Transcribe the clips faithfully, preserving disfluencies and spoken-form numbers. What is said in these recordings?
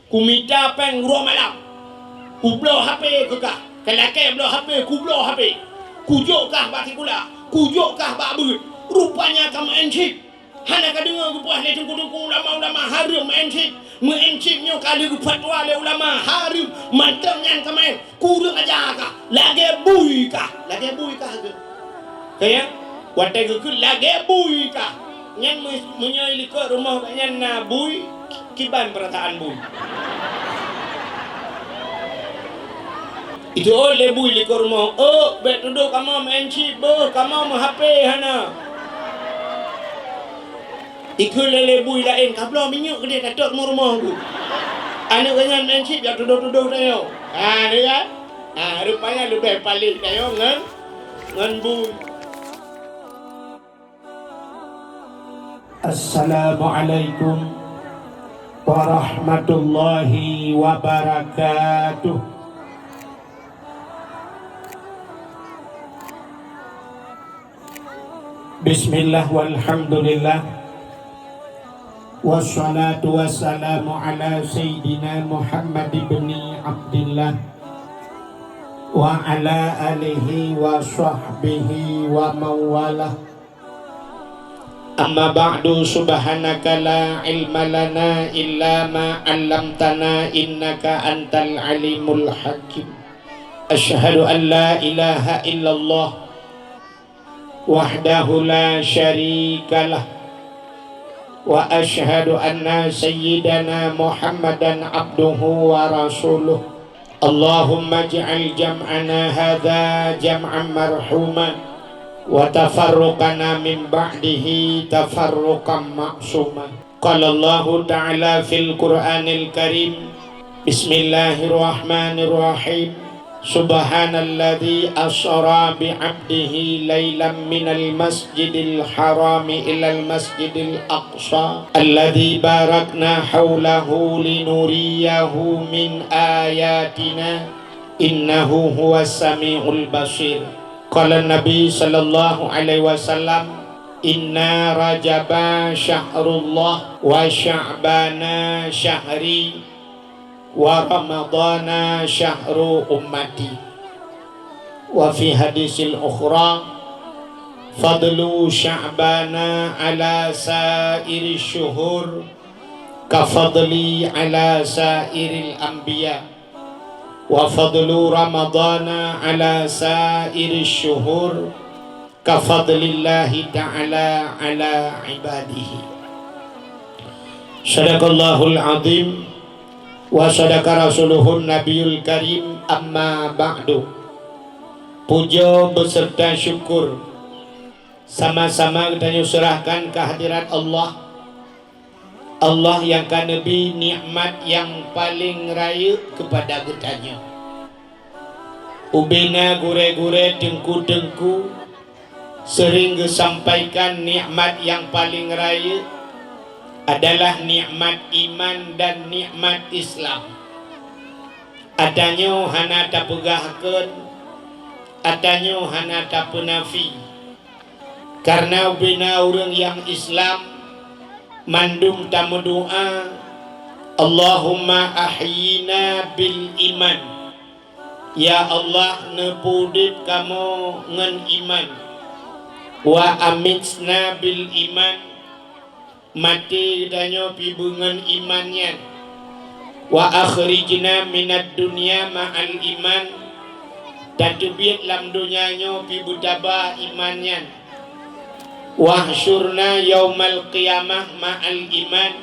Kumita péng uroe malam. Kubloe H P keu kah. Kalakée bloe H P, kubloe H P. Kujok kah bak sikula. Kujok kah bak beuet. Rupanya ka meu'en chip. Hana ka deungoe geupeugah lé teungku-teungku ulama-ulama hareuem meu'en chip. Meu'en chip nyoe ka lheueh geufatwa lé ulama hareuem. Mantong nyan ka meu'en. Kureueng aja kah. Lagée bui kah. Lagée bui kah geuh. Ka ya? Watée geukheun lagée bui kah. Nyan meu-, meunyoe likot rumoh gobnyan na bui, kiban peurasaan bui. Itu oh lé bui likot rumoh, "Oh, bék tudoh kamoe meu'en chip beuh, kamoe meu-H P hana." Ikheun lé bui laén, "Kabloe minyeuk keudeh tatot rumoh-rumoh tu." Aneuk gobnyan meu'en chip jak tudoh-tudoh tanyoe. Ha, dia kan? Ha, rupanya leubeh paléh tanyoe ngon, ngon bui. Assalamualaikum warahmatullahi wabarakatuh. Bismillah walhamdulillah. Wassalatu wassalamu ala sayyidina Muhammad ibni Abdillah wa ala alihi wa sahbihi wa mawalah. Amma ba'du, subhanaka la ilma lana illa ma 'allamtana innaka antal alimul hakim. Asyhadu an la ilaha illallah wahdahu la syarikalah. Wa asyhadu anna sayyidana Muhammadan abduhu wa rasuluh. Allahumma ij'al jam'ana hadza jam'an marhuma, wa tafarruqana min ba'dihi tafarruqan ma'suma. Qala Allahu ta'ala fil Qur'anil Karim, Bismillahirrahmanirrahim. Subhanalladzi asra bi 'abdihi lailam minal masjidil harami ilal masjidil aqsa, alladzi barakna haulahu linuriyahu min ayatina, innahu huwas samiul basir. Qala Nabi sallallahu alaihi wasallam, "Inna Rajaba syahrullah wa Sya'bana syahri." Wa Ramadhana syahru ummati. Wa fi hadisil ukhra, fadlu Sya'bana ala sairi syuhur ka fadli ala sairil anbiya. Wa fadlu Ramadhana ala sairi syuhur ka fadlillahi ta'ala ala ibadihi. Sadaqallahul azim wa sadaqa rasuluhun nabiyul karim, amma ba'du. Puja beserta syukur sama-sama geutanyoe serahkan kehadirat Allah. Allah nyang ka neubri nikmat nyang paleng rayeuk keupada geutanyoe. Ubena gurée-gurée, teungku-teungku seuring geusampaikan nikmat nyang paleng rayeuk adalah nikmat iman dan nikmat Islam. Ata nyoe hana tapeugah kheun, ata nyoe hana tapeunafi. Kareuna ubena ureuëng nyang Islam mandum tameudoá, "Allahumma ahyina bil iman." Ya Allah, neupeuudeb kamoe ngon iman. "Wa amitsna bil iman." Maté geutanyoe pih beungon iman nyan. "Wa akhrijna minad dunya ma'al iman." Tateubiet lam donya nyoe pih beutaba iman nyan. "Wahsyurna yaumal qiyamah ma'al iman."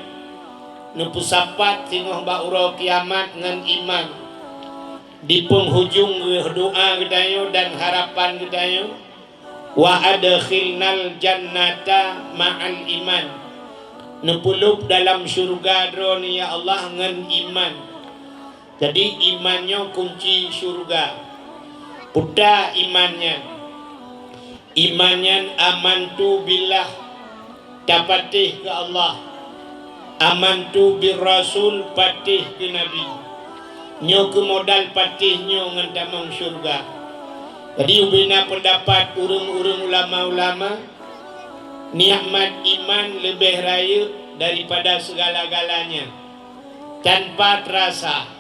Neupeusapat singoh bak uroe kiamat ngon iman. Di penghujung geuh doa geutanyoe dan harapan geutanyoe, "Wa adkhilnal jannata ma'al iman." Neupeulop dalam syeuruga Droeneuh, ya Allah, ngon iman. Jadi, iman nyoe kunci syeuruga. Peue iman nyan? Iman nyan amantu billah, tapatéh keu Allah. Amantu bir rasul, patéh keu Nabi. Nyoe keuh modal patéh nyoe ngon tamong syeuruga. Jadi, ubena peundapat ureuëng-ureuëng ulama-ulama, nikmat iman leubeh rayeuk daripada seugala-galanya. tanpa terasa,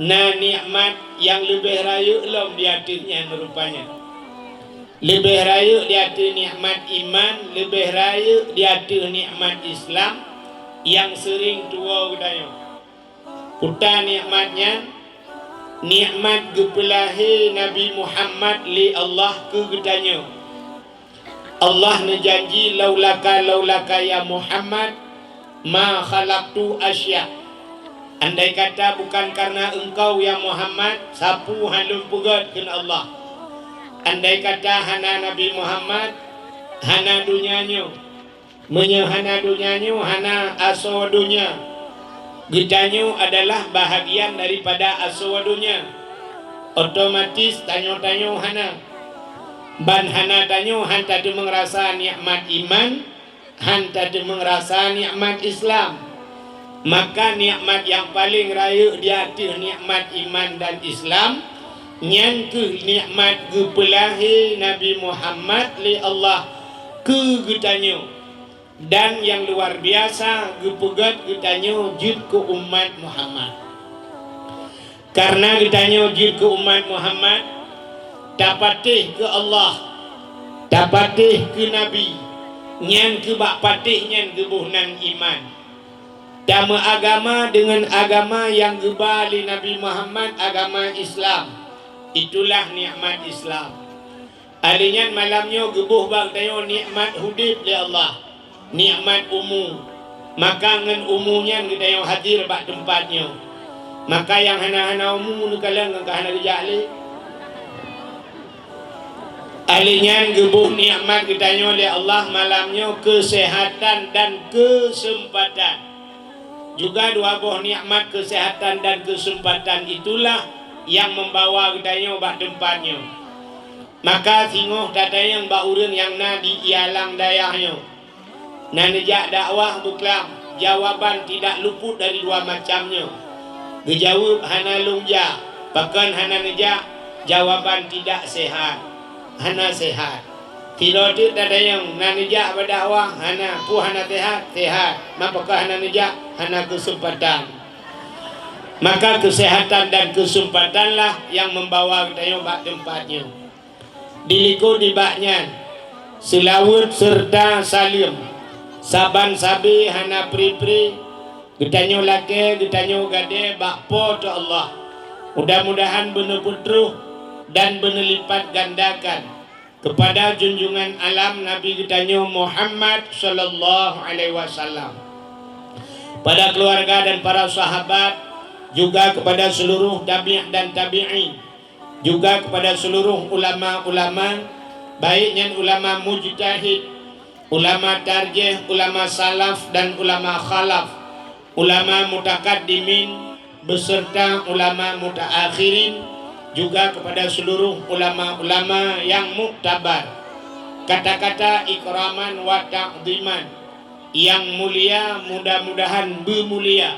na nikmat nyang leubeh rayeuk lom di ateueh nyan rupanya. Leubeh rayeuk di ateueh nikmat iman, leubeh rayeuk di ateueh nikmat Islam nyang seuring tuwoe geutanyoe. Peue ta nikmat nyan? Nikmat geupeulahé Nabi Muhammad lé Allah keu geutanyoe. Allah neujanji, "Laulaka, laulaka ya Muhammad, ma khalaqtu asya." Andai kata bukan karena engkau ya Muhammad, sapeue han lôn peugét, kheun Allah. Andai kata hana Nabi Muhammad, hana donya nyoe. Meunyoe hana donya nyoe, hana asoe donya. Geutanyoe adalah bahagian daripada asoe donya. Otomatis tanyoe-tanyoe hana. Ban hana tanyoe han tateumeung rasa nikmat iman, han tateumeung rasa nikmat Islam. Maka nikmat nyang paleng rayeuk di ateueh nikmat iman dan Islam, nyan kheueh nikmat geupeulahé Nabi Muhammad lé Allah keu geutanyoe. Dan nyang luar biasa, geupeugét geutanyoe jeuet keu umat Muhammad. Karena geutanyoe jeuet keu umat Muhammad, tapatéh keu Allah, tapatéh keu Nabi, nyan keuh bak patéh nyan geuboh nan iman. Tameuagama deungon agama nyang geuba lé Nabi Muhammad, agama Islam. Itulah nikmat Islam. Alèh nyan malam nyoe geuboh bak geutanyoe nikmat udép lé Allah, nikmat umu. Maka ngon umu nyan geutanyoe hadir bak teumpat nyoe. Maka nyang hana-hana umu neukalon ngon ka hana geujak lé. Alèh nyan geuboh nikmat geutanyoe lé Allah malam nyoe keuseuhatan dan keuseumpatan. Juga dua boh nikmat keuseuhatan dan keuseumpatan itulah nyang membawa geutanyoe bak teumpat nyoe. Maka singoh tatanyong bak ureuëng nyang na di ialang dayah nyoe, na neujak dakwah beuklam, jawaban tidak luput dari dua macam nyoe. Geujaweueb hana lôn jak, pakon hana neujak, jawaban tidak sehat, hana sehat. Sidroe teuk tatanyong na neujak bak dakwah, hana, peue hana sehat, sehat. Ma pakon hana neujak, hana keuseumpatan. Maka keuseuhatan dan keuseumpatanlah nyang membawa geutanyoe bak teumpat nyoe. Dilikot nibak nyan, seulaweuet seureuta saleuem saban sabe hana pri-pri geutanyoe lakée geutanyoe gadée bak Po teu Allah. Mudah-mudahan beuneupeutroh dan beuneulipat gandakan keupada junjungan alam Nabi geutanyoe Muhammad sallallahu alaihi wasallam, pada keluarga dan para sahabat, juga kepada seluruh tabi' dan tabi'in, juga kepada seluruh ulama-ulama, baik nyan ulama mujtahid, ulama tarjih, ulama salaf dan ulama khalaf, ulama mutakaddimin beserta ulama mutaakhirin, juga kepada seluruh ulama-ulama yang muktabar. Kata-kata ikraman wa ta'ziman yang mulia, mudah-mudahan beumulia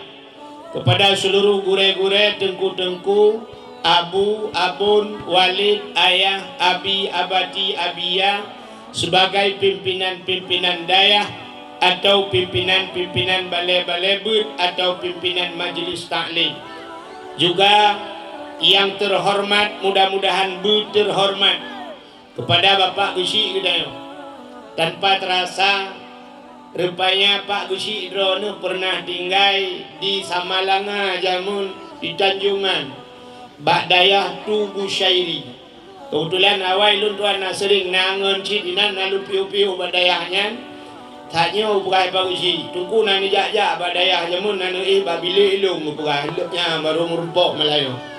kepada seluruh gurée-gurée, teungku-teungku, abu, abon, walid, ayah, abi, abati, abiya, sebagai pimpinan-pimpinan dayah atau pimpinan-pimpinan balée-balée beuet atau pimpinan majlis taklim. Juga yang terhormat, mudah-mudahan beuterhormat kepada Bapak Geuchik geutanyoe. Tanpa terasa, rupanya Pak Geuchik droeneueh pernah tinggai di Samalanga jameun di Tanjongan, bak dayah Tu Busyairi. Keubeutulan awai lôn tuan na seuring na ngon cit inan na lôn piôh-piôh bak dayah nyan. Tanyoe peugah Pak Geuchik, teungku na neujak-jak bak dayah jameun na neuéh bak bilék ilôn geupeugah, lheueh nyan barô meurumpok meulayeue.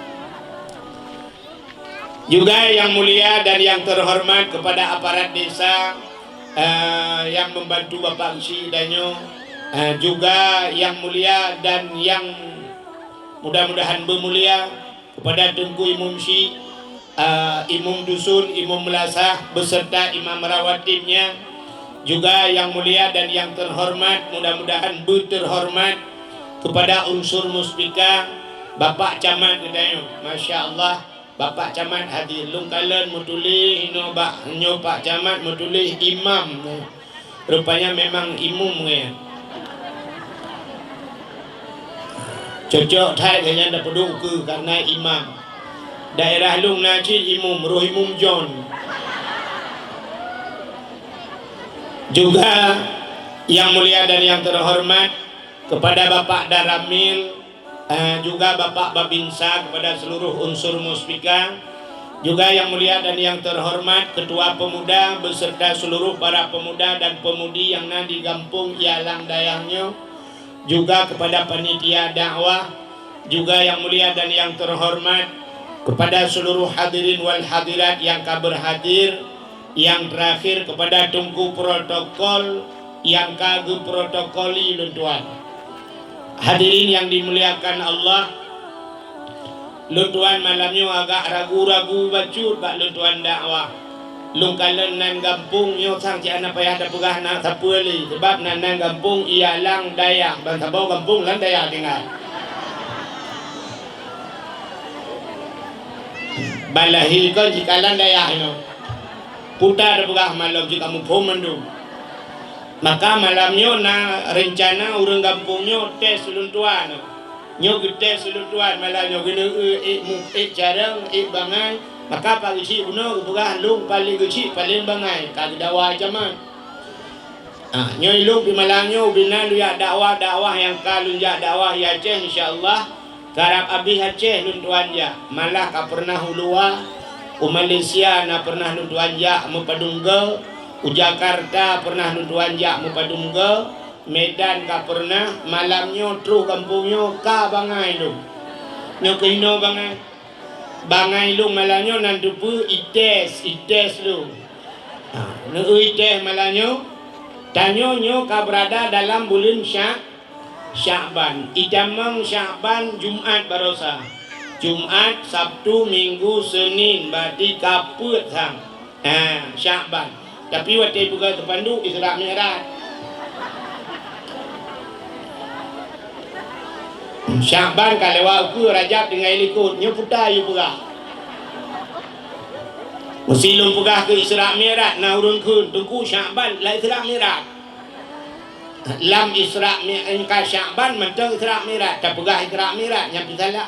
Juga yang mulia dan yang terhormat kepada aparat desa, eh, yang membantu Bapak Geuchik geutanyoe, eh, juga yang mulia dan yang mudah-mudahan beumulia kepada Teungku Imum Syik, eh, Imum Dusun, Imum Meulasah beserta imam rawatibnya, juga yang mulia dan yang terhormat, mudah-mudahan beuterhormat kepada unsur muspika, Bapak Camat geutanyoe. Masya Allah, Bapak Camat hadir. Lôn kalon meutuléh inoe bak nyoe Pak Camat meutuléh imam. Rupanya memang imum nyan. Cocok that lagée nyan tapeuduek ukeue karena imam. Daerah lôn na cit imum, roh imum John. Juga yang mulia dan yang terhormat kepada Bapak Danramil, eh, juga Bapak Babinsa, kepada seluruh unsur Muspika, juga yang mulia dan yang terhormat Ketua Pemuda beserta seluruh para pemuda dan pemudi yang na di Gampông Ialang Dayah nyoe, juga kepada panitia dakwah, juga yang mulia dan yang terhormat kepada seluruh hadirin wal hadirat yang ka berhadir, yang terakhir kepada teungku protokol yang ka geuprotokoli lôn tuan. Hadirin yang dimuliakan Allah, lôn tuan malam nyoe agak ragu-ragu bacut bak lôn tuan dakwah. Lôn kalon nan gampông nyoe sang cit hana payah tapeugah na sapeue lé, sabab nan, nan gampông Ialang Dayah, ban saboh gampông lam dayah tinggai. Ban lahé kon cit ka lam dayah nyoe. Puta tapeugah malom cit kamoe phom mandum. Maka malam nyoe na reuncana ureuëng gampông nyoe tes lôn tuan. Nyoe geutés ulôn tuan malam nyoe, geuneuk ék mu-, ék carông, ék bangai, maka Pak Geuchik bunoe geupeugah lôn paleng geuchik, paleng bangai, ka geudawa camat. Ah, nyoe lôn pih malam nyoe ubena lôn jak dakwah, dakwah nyang ka lôn jak dakwah di Aceh, insya Allah karab abéh Aceh lôn tuan jak. Malah ka pernah u luwa, u Malaysia na pernah lôn tuan jak meupadum goe, u Jakarta pernah lôn tuan jak meupadum goe, Medan ka pernah, malam nyoe troh gampông nyoe ka bangai lôn. Nyoe keuh inoe bangai. Bangai lôn malam nyoe nan teupeue ités, ités lôn. Ha, neueu ités malam nyoe. Tanyoe nyoe ka beurada dalam buleuen Sya-, Syakban. Itamong Syakban Jumat barosa. Jumat, Sabtu, Minggu, Seunin, berarti ka peuet sang. Ha, Syakban. Tapi watée peugah teupanduk Isra Mi'raj. Syakban ka lewat ukeue, Rajab tinggai likot. Nyoe puta yue peugah. Meusi lôn peugah keu Isra Mi'raj, na ureuëng kheun, "Teungku, Syakban lam Isra Mi'raj." Lam Isra Mi-, ka Syakban mantong Isra Mi'raj, tapeugah Isra Mi'raj, nyan pih salah.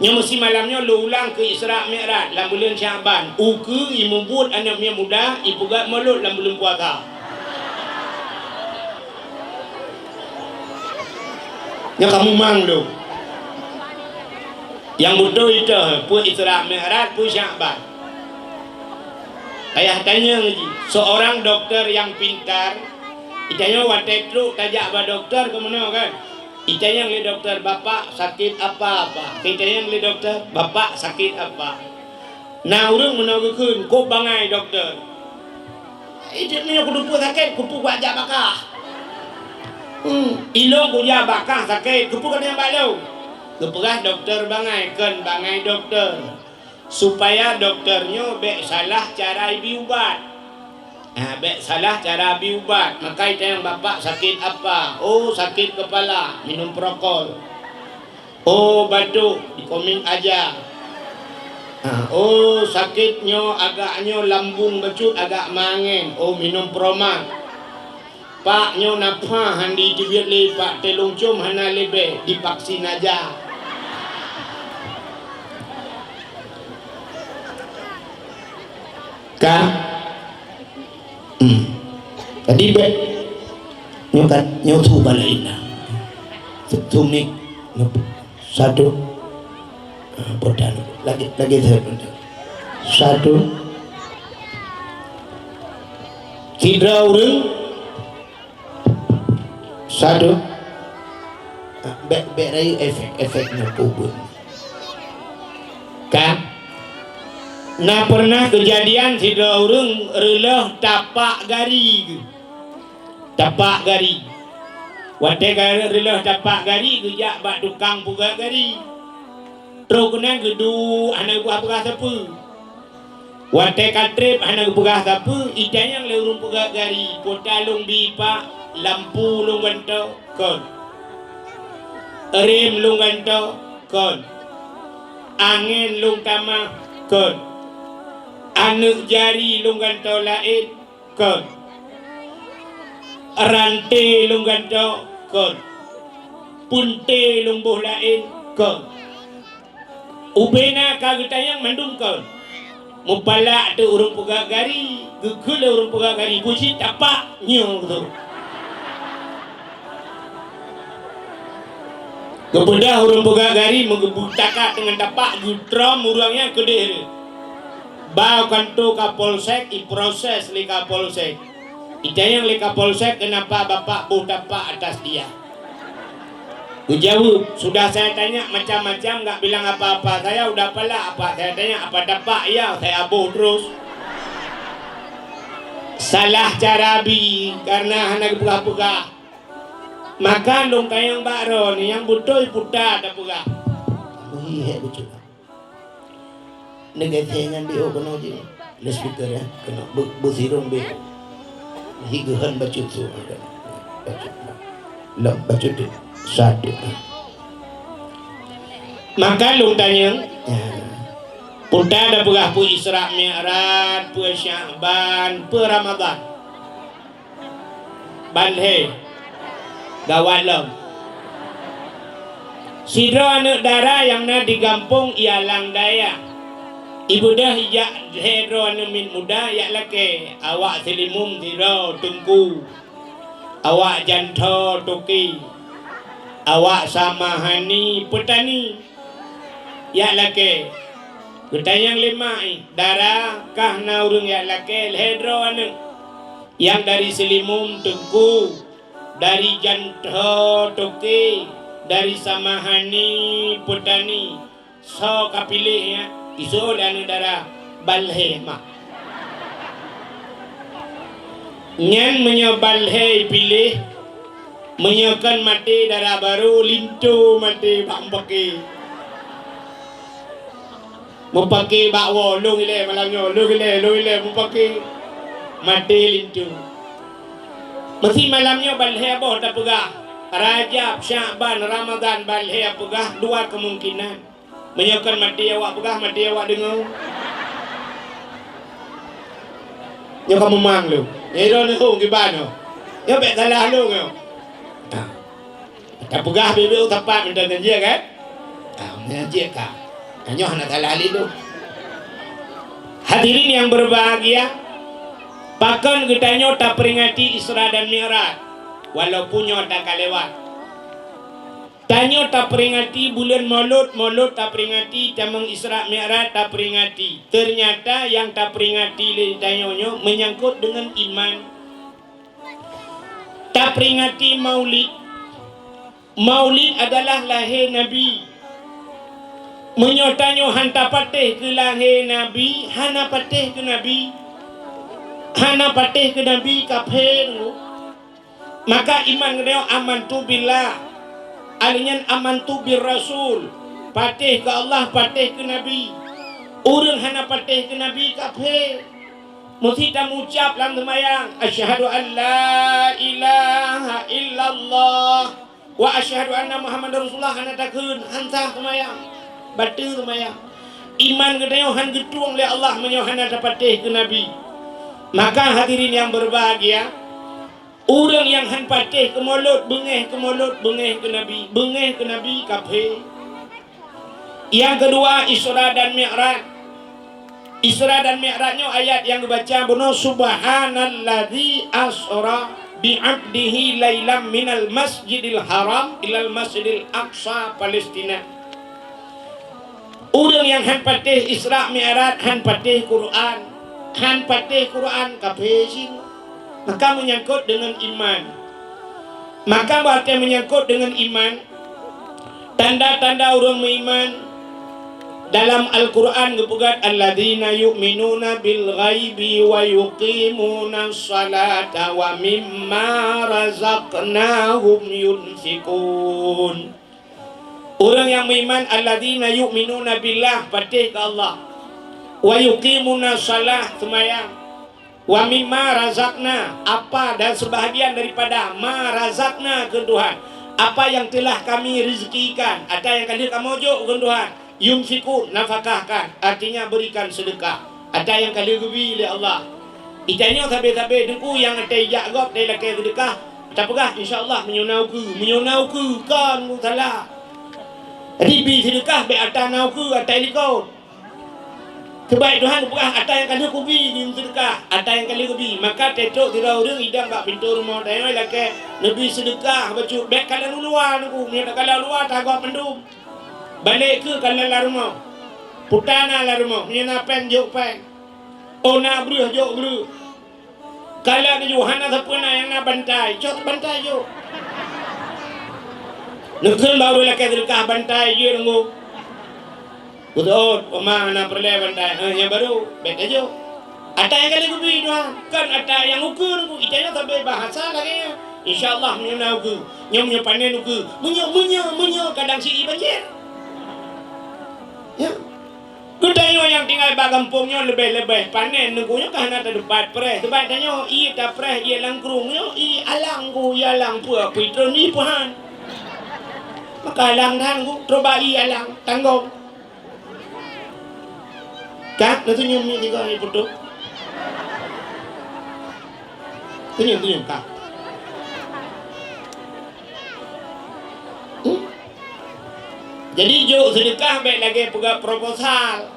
Nyoe meusi malam nyoe lôn ulang keu Isra Mi'raj lam buleuen Syakban. Ukeue imubuet aneuëk miet muda ipeugét mulod lam buleuen puasa. Nyoe ka mumang lôn. Nyang beutôi itu peue Isra Mi'raj, peue Syakban. Payah tanyong jih, seorang dokter nyang pintar, itanyong watée trok tajak bak dokter keunoe kan? Itanyong lé dokter, "Bapak sakit apa, Pak?" Itanyong lé dokter, "Bapak sakit apa?" Na ureuëng meunoe geukheun, "Kok bangai, dokter." "Ijeuet meunyoe kuteupeu sakét, kupeugah jak bakah." "Hmm, ilong kujak bakah sakét, kupeugah nyang bak lôn." Geupeugah dokter bangai, "Kon bangai, dokter." Supaya dokter nyoe bék salah cara ibi ubat. Ha, bék salah cara bi ubat. Maka itanyong, "Bapak sakit apa?" "Oh, sakit kepala." Minum prokol. "Oh, batuk." Dikomik aja. Ha, "Oh, sakit nyoe agak nyoe lambung bacut agak mangen." "Oh, minum promak." "Pak, nyoe na pha han di teubiet lé, Pak, teulông com hana leubeh, divaksin aja." Ka? Hmm. Jadi bék nyoe kan, nyoe su bala inna. Su-, sumik. Nyoe. Satu. Ah, boh talu. Lagi, lagi satu. Satu. Sidroe ureuëng. Satu. Ah, bék, bék rayeuk efek-efek nyoe kubeuet. Kan? Na pernah keujadian sidroe ureuëng reuloh tapak gari geuh. Tapak gari. Watée ka reuloh tapak gari geujak bak tukang peugét gari. Trok keunan geuduek hana geupeugah sapeue. Watée ka treb hana geupeugah sapeue, itanyong lé ureuëng peugét gari, "Peue talông bi, Pak?" "Lampu lôn gantoe." "Kon." "Rem lôn gantoe." "Kon." "Angén lôn tamah." "Kon." "Aneuëk jari lôn gantoe laén." "Kon." "Ranté lôn gantoe." "Kon." Punte lôn boh laén kon. Ubena ka geutanyong mandum kon. Mupalak teuk ureuëng peugah gari, geukheun lé ureuëng peugah gari, "Bucit tapak nyoe," geukheun. Geubeudôh ureuëng peugah gari meugeubeuet tapak deungon tapak, geutrom ureuëng nyan keudeh. Ba kanto Kapolsek, iproses lé Kapolsek. Itanyong lé Kapolsek, "Kenapa Bapak boh tapak atas dia?" Geujaweueb, "Sudah saya tanya macam-macam, nggak bilang apa-apa, saya udah palak apa saya tanya, apa tapak ya saya boh terus." Salah cara bi, karena hana geupeugah-peugah. Maka lôn tanyong bak droeneuh nyang beutôi puta tapeugah. Meuhi hek beutôi. Neugét nyan di oh keunoe jih. Loudspeaker ya, keunoe beu-, beusirong beu. Hi geuhon bacut su. Bacut. Lom bacut tu. Satu. Maka lôn tanyong, ya. Puta tapeugah peue Isra Mi'raj, peue Sya'ban, peue Ramadan. Ban lhée. Gawat lom. Sidroe aneuëk dara nyang na di gampông Ialang Daya. Ibeudôh ijak lhée droe aneuëk miet muda yak lakée, awak Seulimeum sidroe teungku, awak Jantho toke, awak Samahani peutani. Yak lakée. Geutanyong lé mak, "Dara, kah na ureuëng yak lakée lhée droe aneuëk?" Nyang dari Seulimeum teungku, dari Jantho toke, dari Samahani peutani, soe kapiléh nyan? Iseuôt lé aneuëk dara, "Ban lhée mak." Nyan meunyoe ban lhée ipiléh, meunyoe kon maté dara barô, linto maté bak mupake. Mupake bak woe, lôn ilée malam nyoe, lôn ilée, lôn ilée mupake. Maté linto. Meusi malam nyoe ban lhée boh tapeugah. Rajab, Sya'ban, Ramadan ban lhée peugah dua kemungkinan. Meunyoe kon maté awak peugah, maté awak deungoe. Nyoe ka meumang lôn. Nyoe droeneuh hong kiban nyoe. Nyoe bék salah lôn nyoe. Nah. Tapeugah bibeu sapat mantong janji kan? Ah, janji ka. Tanyoe hana salah lé lôn. Hadirin yang berbahagia, pakon geutanyoe taperingati Isra dan Mi'raj, walaupun nyoe ka lewat. Tanyoe taperingati buleuen Molot, Molot taperingati, tamong Isra Mi'raj taperingati. Ternyata nyang taperingati lé tanyoe nyoe meunyangkot deungon iman. Taperingati Maulid. Maulid adalah lahé Nabi. Meunyoe tanyoe han tapatéh keu lahé Nabi, hana patéh keu Nabi. Hana patéh keu Nabi, kaphé teungku. Maka iman geutanyoe amantu billah, alheuh nyan amantu bir rasul, patéh keu Allah, patéh keu Nabi. Ureuëng hana patéh keu Nabi, kaphé. Meusti tameuucab lam seumayang, "Asyhadu an la ilaha illallah wa asyhadu anna Muhammadar Rasulullah," hana takheun, han sah seumayang. Bateue seumayang. Iman geutanyoe han geutueng lé Allah meunyoe hana tapatéh keu Nabi. Maka hadirin yang berbahagia, ureuëng nyang han patéh keu Molot, beungéh keu Molot, beungéh keu Nabi, beungéh keu Nabi, kaphé. Nyang keudua, Isra dan Mi'raj. Isra dan Mi'raj nyoe ayat nyang geubaca bunoe, "Subhanalladzi asra bi 'abdihi lailam minal masjidil haram ilal masjidil aqsa Palestina." Ureuëng nyang han patéh Isra Mi'raj, han patéh Quran, han patéh Quran, kaphé cit. Maka meunyangkot deungon iman. Maka watée meunyangkot deungon iman, tanda-tanda ureuëng meuiman, dalam Al-Quran geupeugah, "Alladzina yu'minuna bil ghaibi wa yuqimunas salata wa mimma razaqnahum yunfiqun." Ureuëng nyang meuiman, "Alladzina yu'minuna billah," patéh keu Allah, "wa yuqimuna shalah," seumayang, "wa mimma razaqna," apa dan sebahagian daripada ma razaqna keu Tuhan, apa yang telah Kami rezekikan, ata nyang ka lheueh kamoe jok keu Tuhan, yunfiqun, nafakahkan, artinya berikan sedekah, ata nyang ka lheueh geubi lé Allah. Itanyoe sabe-sabe teungku nyang ata ijak gob dari lakée seudeukah, Tapeugah, "Insya Allah, meunyoe na ukeue, meunyoe na ukeue, kon salah." Jadi, bi seudeukah, bék ata na ukeue, ata likot. Keubai Tuhan geupeugah, "Ata nyang ka lheueh kubi, bi meuseudeukah, ata nyang ka lheueh kubi." Maka, teutrok sidroe ureuëng idong bak pintoe rumoh tanyoe, lakée neubi seudeukah bacut, bék kalon u luwa, Teungku. Meunyoe takalon u luwa, tagob mandum. Balek keuh kalon lam rumoh. Puta na lam rumoh, meunyoe na péng, jok péng. Oh na breueh, jok breueh. Kalon laju, hana sapeue na, nyang na bantai, cok bantai jok. Neukheun bak ureuëng lakée seudeukah bantai jeuet, Teungku. Beutôi, oh, ma na peureulée bantai, eh, nyang barô, bék tajok. Ata nyang ka lheueh geubi, Tuhan, kon ata nyang ukeue, Teungku. Ita nyoe sabe bahasa lagée nyoe. Insya Allah, meunyoe na ukeue, nyoe meunyoe panen ukeue, meunyoe, meunyoe, meunyoe kadang si ié banjir. Ya. Geutanyoe nyang tinggai bak gampông nyoe leubeh-leubeh panen Teungku nyoe ka hana teudeunpat preh. Sabab tanyoe ié tapreh ié lam krueng nyoe ié alang Teungku, ié alang peue, peue itron ié peuhan. Maka alang that Teungku, troh bak ié alang, tanggong. Ka, na senyum ni tiga ni putus. Senyum, senyum, ka. Hmm? Jadi, jok seudeukah bék lagée peugah proposal.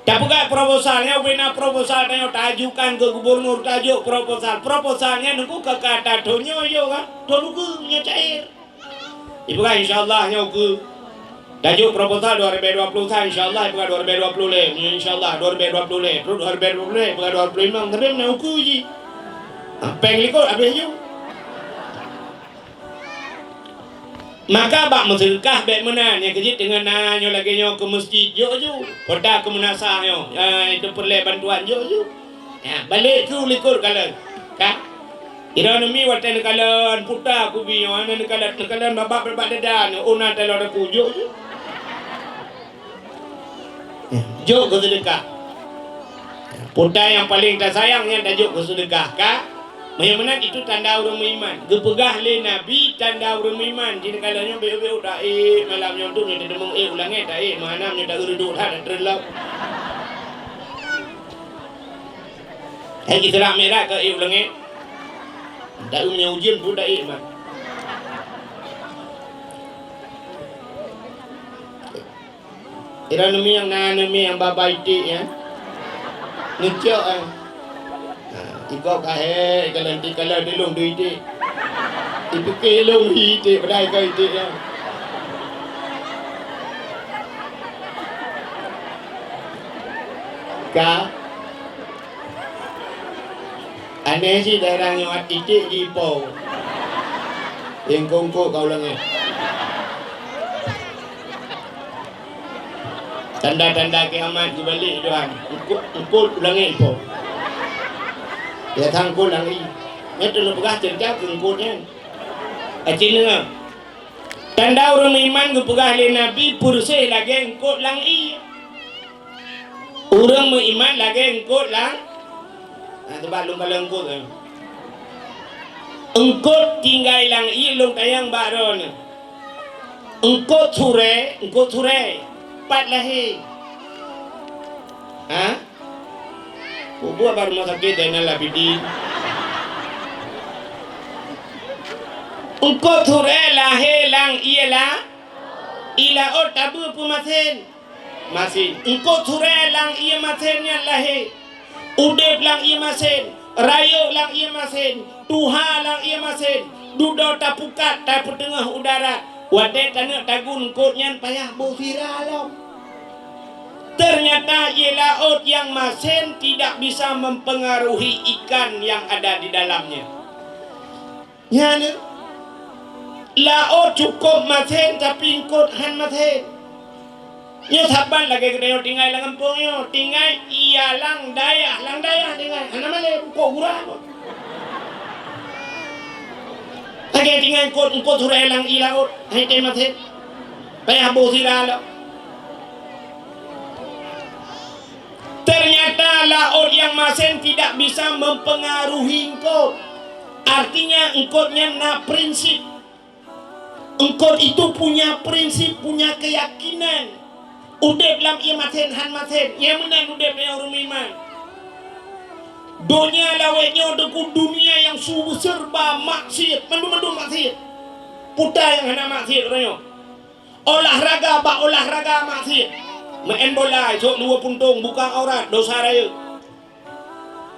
Tapeugah proposal, nyan ubena proposal tanyoe taajukan keu gubernur, tajok proposal. Proposal nyan Teungku ka ka tathon nyoe, yo ka? Thon ukeue nyoe cair. Ipeugah, "Insya Allah, nyoe ukeue." Tajok proposal dua ribu dua puluh sa, insya Allah, ipeugah dua ribu dua puluh lhée. Nyoe insya Allah, dua ribu dua puluh lhée. Terus dua ribu dua puluh lhée, ipeugah dua ribu dua puluh lima, tapi na ukeue jih. Ha, péng likot habéh ju. Maka bak meuseudeukah bék meunan, nyang keujeuet teungoh na nyoe lagée nyoe keu meuseujid, jok ju. Kota keu meunasah nyoe, ya, itu peureulée bantuan, jok ju. Ya, balek keu likot kalon. Ka? Ira neumi watée neukalon puta kubi nyoe, hana neukalon, neukalon babah bak dada nyoe, oh na taloe ku, jok ju. Ya, jok keu seudeukah. Puta nyang paleng tasayang nyan tajok keu seudeukah, ka? Meunyoe meunan, itu tanda ureuëng meuiman. Geupeugah lé Nabi tanda ureuëng meuiman. Jih neukalon nyoe bék-bék taék, malam nyoe tu nyoe teudeungoe ék u langét taék, meuhana nyoe ta-eu reudok that, that treun lom. Hai Isra Mi'raj ka ék u langét. Ta-eu meunyoe ujeuen pun taék man. Ira neumi nyang na neumi nyang ba-ba iték nyan. Neucok, eh. Ha, igob ka hék, ikalon, ikalon dilông dua iték. Ipike ilông hi iték, padahai ka iték nyan. Ka. Aneh cit daerah nyoe, iték jih ipo. Nyang kongkot ka u langét. Tanda-tanda kiamat geubalek Tuhan. Eungkot, eungkot u langét ipo. Ya, eungkot lam ié. Nyan teungoh peugah ceurita keu eungkot nyan. Aci neungoh. Tanda ureuëng meuiman geupeugah lé Nabi peureuseh lagée eungkot lam ié. Ureuëng meuiman lagée eungkot lam, nah, teuba lôn kalon eungkot, eh. Eungkot tinggai lam ié lôn tanyong bak droeneuh. Eungkot Surée, eungkot Surée, pat lahé? Ha? Peubuet bak rumoh sakét Zainal Abidin. Eungkot Surée lahé lam ié la-, ié laôt, tabeue peue masén? Masén. Eungkot Surée lam ié masén nyan lahé. Udeb lam ié masén, rayeuk lam ié masén, tuha lam ié masén, dudoe tapukat tapeuteungoh u darat. Watée taneuk tagun eungkot nyan payah boh sira lom. Ternyata ié laôt nyang masén tidak bisa mempengaruhi ikan yang ada di dalamnya. Nyan, laôt cukôp masén, tapi eungkot han masén. Nyoe saban lagée geutanyoe tinggai lam gampông nyoe, tinggai ié lam dayah, lam dayah tinggai, hana malée, eungkot gura nyoe. Lagée tinggai eungkot, eungkot Surée lam ié laôt, han tém masén. Payah boh sira lom. Ternyata laôt nyang masén tidak bisa mempengaruhi eungkot. Artinya, eungkot nyan na prinsip. Eungkot itu punya prinsip, punya keyakinan. Udeb lam ié masén, han masén. Nyang meunan udeb nyang ureuëng meuiman. Donya lawét nyoe teungku, dunia nyang su serba maksiat, mandum-mandum maksiat. Peue nyang hana maksiat uroe nyoe? Olahraga bak olahraga maksiat. Meu'en bola, esok luwa puntông, buka aurat, dosa rayeuk.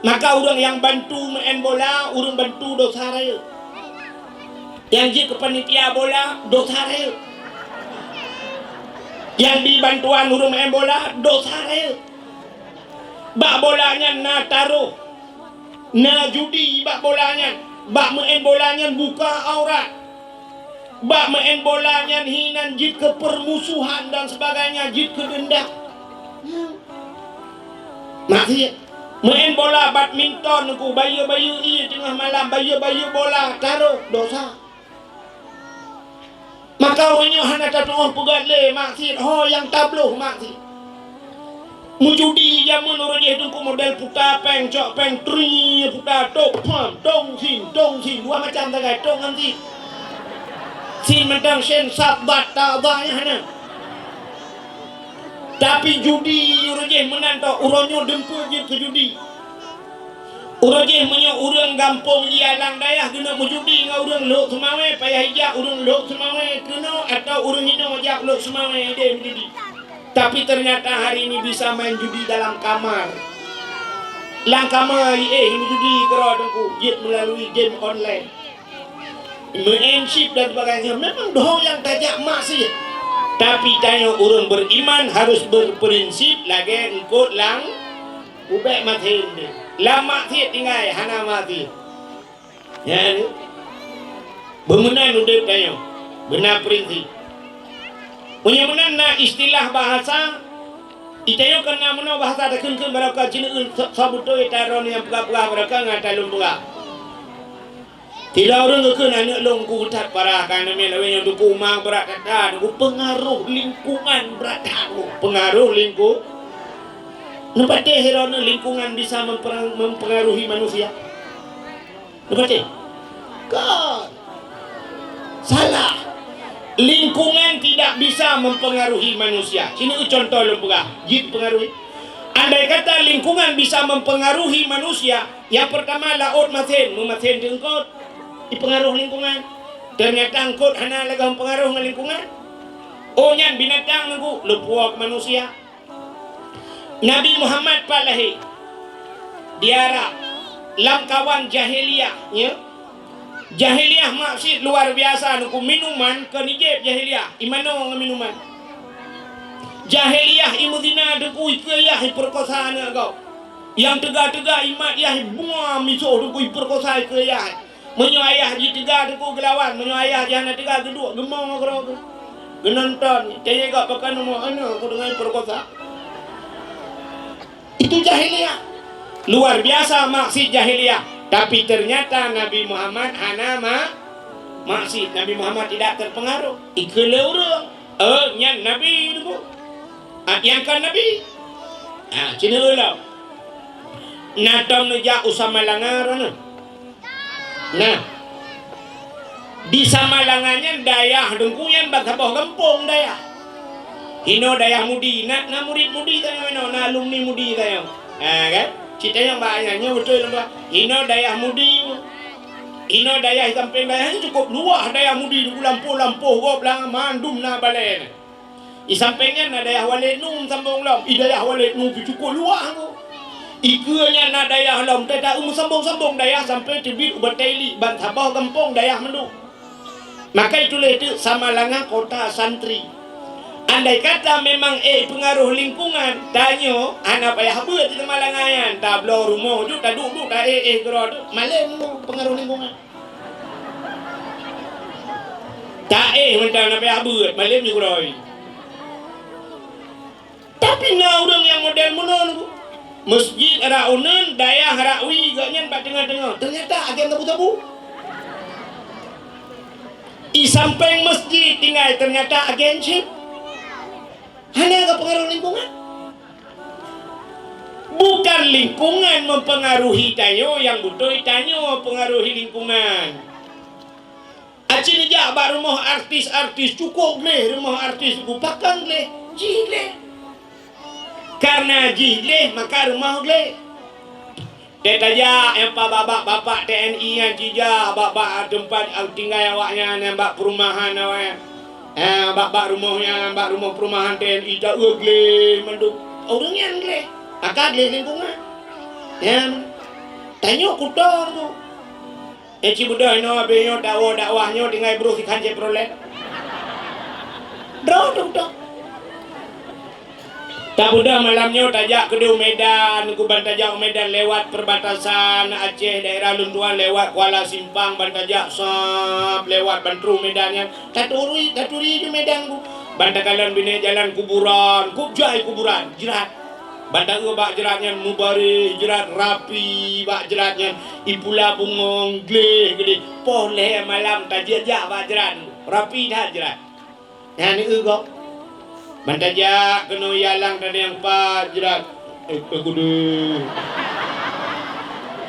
Maka ureuëng nyang bantu meu'en bola, ureuëng bantu dosa rayeuk. Nyang jeuet keu panitia bola, dosa rayeuk. Nyang bi bantuan ureuëng meu'en bola, dosa rayeuk. Bak bola nyan na taroh, na judi bak bola nyan, bak meu'en bola nyan buka aurat. Bak meu'en bola nyan hinan jeuet keu peurmusuhan dan sebagainya, jeuet keu deundam. Maksiat. Meu'en bola badminton ku bayeue-bayeue ié teungoh malam, bayeue-bayeue bola, taroh, dosa. Maka uroe nyoe hana tatu'oh peugét lé maksiat, ho nyang tabloh maksiat. Meujudi jameun uroe jih teungku model puta péng, cok péng, tri, puta tok, pam, tong, sin, tong, sin, dua macam sagai, tong ngon sin. Sin mantong sen, sab, bat, ta, ba, nyan hana. Tapi judi uroe jih meunan tok, uroe nyoe dumpeue jeuet keu judi. Uroe jih meunyoe ureuëng gampông jih alang dayah keunoe meujudi ngon ureuëng Lhok Seumawé, payah ijak ureuëng Lhok Seumawé keunoe atawa ureuëng inoe jak Lhok Seumawé idéh meujudi. Tapi ternyata hari ini bisa main judi dalam kamar. Lam kamar iéh meujudi keudroe teungku, jeuet melalui game online. Meu'en chip dan sebagainya, memang doh nyang tajak maksiat. Tapi tanyoe ureuëng beriman harus berprinsip lagée eungkot lam ubek maté. Lam maksiat tinggai hana maté. Ya, ni. Beumeunan udeb tanyoe. Beuna prinsip. Meunyoe meunan na istilah bahasa, itanyoe keu na meunoe bahasa takheun-kheun barokah jineuen sa-, sabutôi taron nyang peugah-peugah barokah ngon talôn peugah. Sidroe ureuëng geukheun aneuëk lôn ku that parah ka aneuk miet lawét nyoe teungku ma brat that-that, teungku peungaroh lingkungan brat that, teungku peungaroh lingku-, neupatéh sidroe lingkungan bisa memperang-, mempengaruhi manusia? Neupatéh? Kon. Salah. Lingkungan tidak bisa mempengaruhi manusia. Sini contoh lôn peugah, jeuet pengaruhi. Andai kata lingkungan bisa mempengaruhi manusia, nyang peurtama laôt masen, meumasen di eungkot, ipeungaroh lingkungan. Teunyata eungkot hana lagée meupeungaroh ngon lingkungan. Oh nyan binatang nunggu, leupuwoe keu manusia. Nabi Muhammad pat lahé di Arab, lam kawan jahiliyah, ya. Jahiliyah maksiat luar biasa nunggu minuman kon ijép jahiliyah, imanoe ngon minuman. Jahiliyah imeuzina teungku ikeue yah ipeurkosa aneuëk gob. Nyang teuga-teuga imat yah ibunga misoh teungku ipeurkosa ikeue yah. Meunyoe ayah jiteuga teungku geulawan, meunyoe ayah jih hana teuga geuduek geumong keudroe geuh. Geunonton, tanyong gob pakon umu aneuëk ku deungon ipeurkosa. Itu jahiliyah. Luar biasa maksiat jahiliyah. Tapi ternyata Nabi Muhammad hana ma-, maksiat. Nabi Muhammad tidak terpengaruh. Ikeue lé ureuëng. Eh, nyan Nabi teungku. Ah, nyang kon Nabi. Ah, cina ulang. Na tom neujak u Samalanga roh na. Nah. Di Samalanga nyan dayah teungku nyan ban saboh gampông dayah. Hinoe dayah Mudi, na, na murit Mudi tanyoe inoe, na alumni Mudi tanyoe. Ha, kan? Cit tanyoe bak nyan, nyoe beutôi lom bah. Hinoe dayah Mudi. Hinoe dayah di sampéng dayah nyan cukup luwah dayah Mudi, di lampôh-lampôh gob lah mandum na balée na. Di sampéng nyan na dayah Waled Nu sambong lom. Di dayah Waled Nu pih cukup luwah tu. Ikeue nyan na dayah lom, teuta meusambong-sambong dayah sampoe teubiet u Batée Iliek, ban saboh gampông dayah mandum. Maka itulah itu Samalanga kota santri. Andai kata memang éh peungaroh lingkungan, tanyoe hana payah beuet di Samalanga nyan, tabloe rumoh ju, taduek-duek, taéh-éh keudroe tu, malém tu peungaroh lingkungan. Taéh mantong na payah beuet, malém ju keudroe. Tapi na ureuëng nyang model meunan, Bu. Masjid rot uneuen, dayah rot wie, gobnyan bak teungoh-teungoh. Teunyata agen sabu-sabu. Di sampéng masjid tinggai, teunyata agen chip. Hana geupeungaruh lingkungan. Bukan lingkungan mempengaruhi tanyoe, nyang beutôi tanyoe pengaruhi lingkungan. Aci neujak bak rumoh artis-artis, cukup gleh rumoh artis, pakon gleh? Jih gleh. Karena jih gleh, maka rumoh gleh. Teutajak nyang pa bak-bak bapak T N I nyan cijak bak-bak teumpat tinggai awaknyan, nyang bak perumahan awaknyan. Eh, bak-bak rumoh nyan, bak rumoh perumahan T N I ta-eu gleh mandum. Ureuëng nyan gleh. Aka gleh lingkungan. Nyan. Tanyoe kuto tu. Eh, ci beudôh inoe abéh nyoe dakwah, dakwah nyoe tinggai broh sikhan Chevrolet. Droe tu kuto. Tabeudôh malam nyoe tajak keudeh u Medan, kuban tajak u Medan lewat perbatasan Aceh daerah lôn tuan lewat Kuala Simpang ban tajak sab lewat ban troh Medan nyan. Taturi, taturi ju Medan ku. Ban takalon binéh jalan kuburan, kujai kuburan, jrat. Ban ta-eu bak jrat nyan mubareh, jrat rapi bak jrat nyan, ipula bungong gleh geudeh. Poh lhée malam tajak-jak bak jrat, rapi that jrat. Nyan eu gob. Ban tajak keunoe ialang tadeng pat jrat. Eh, eh, kudu.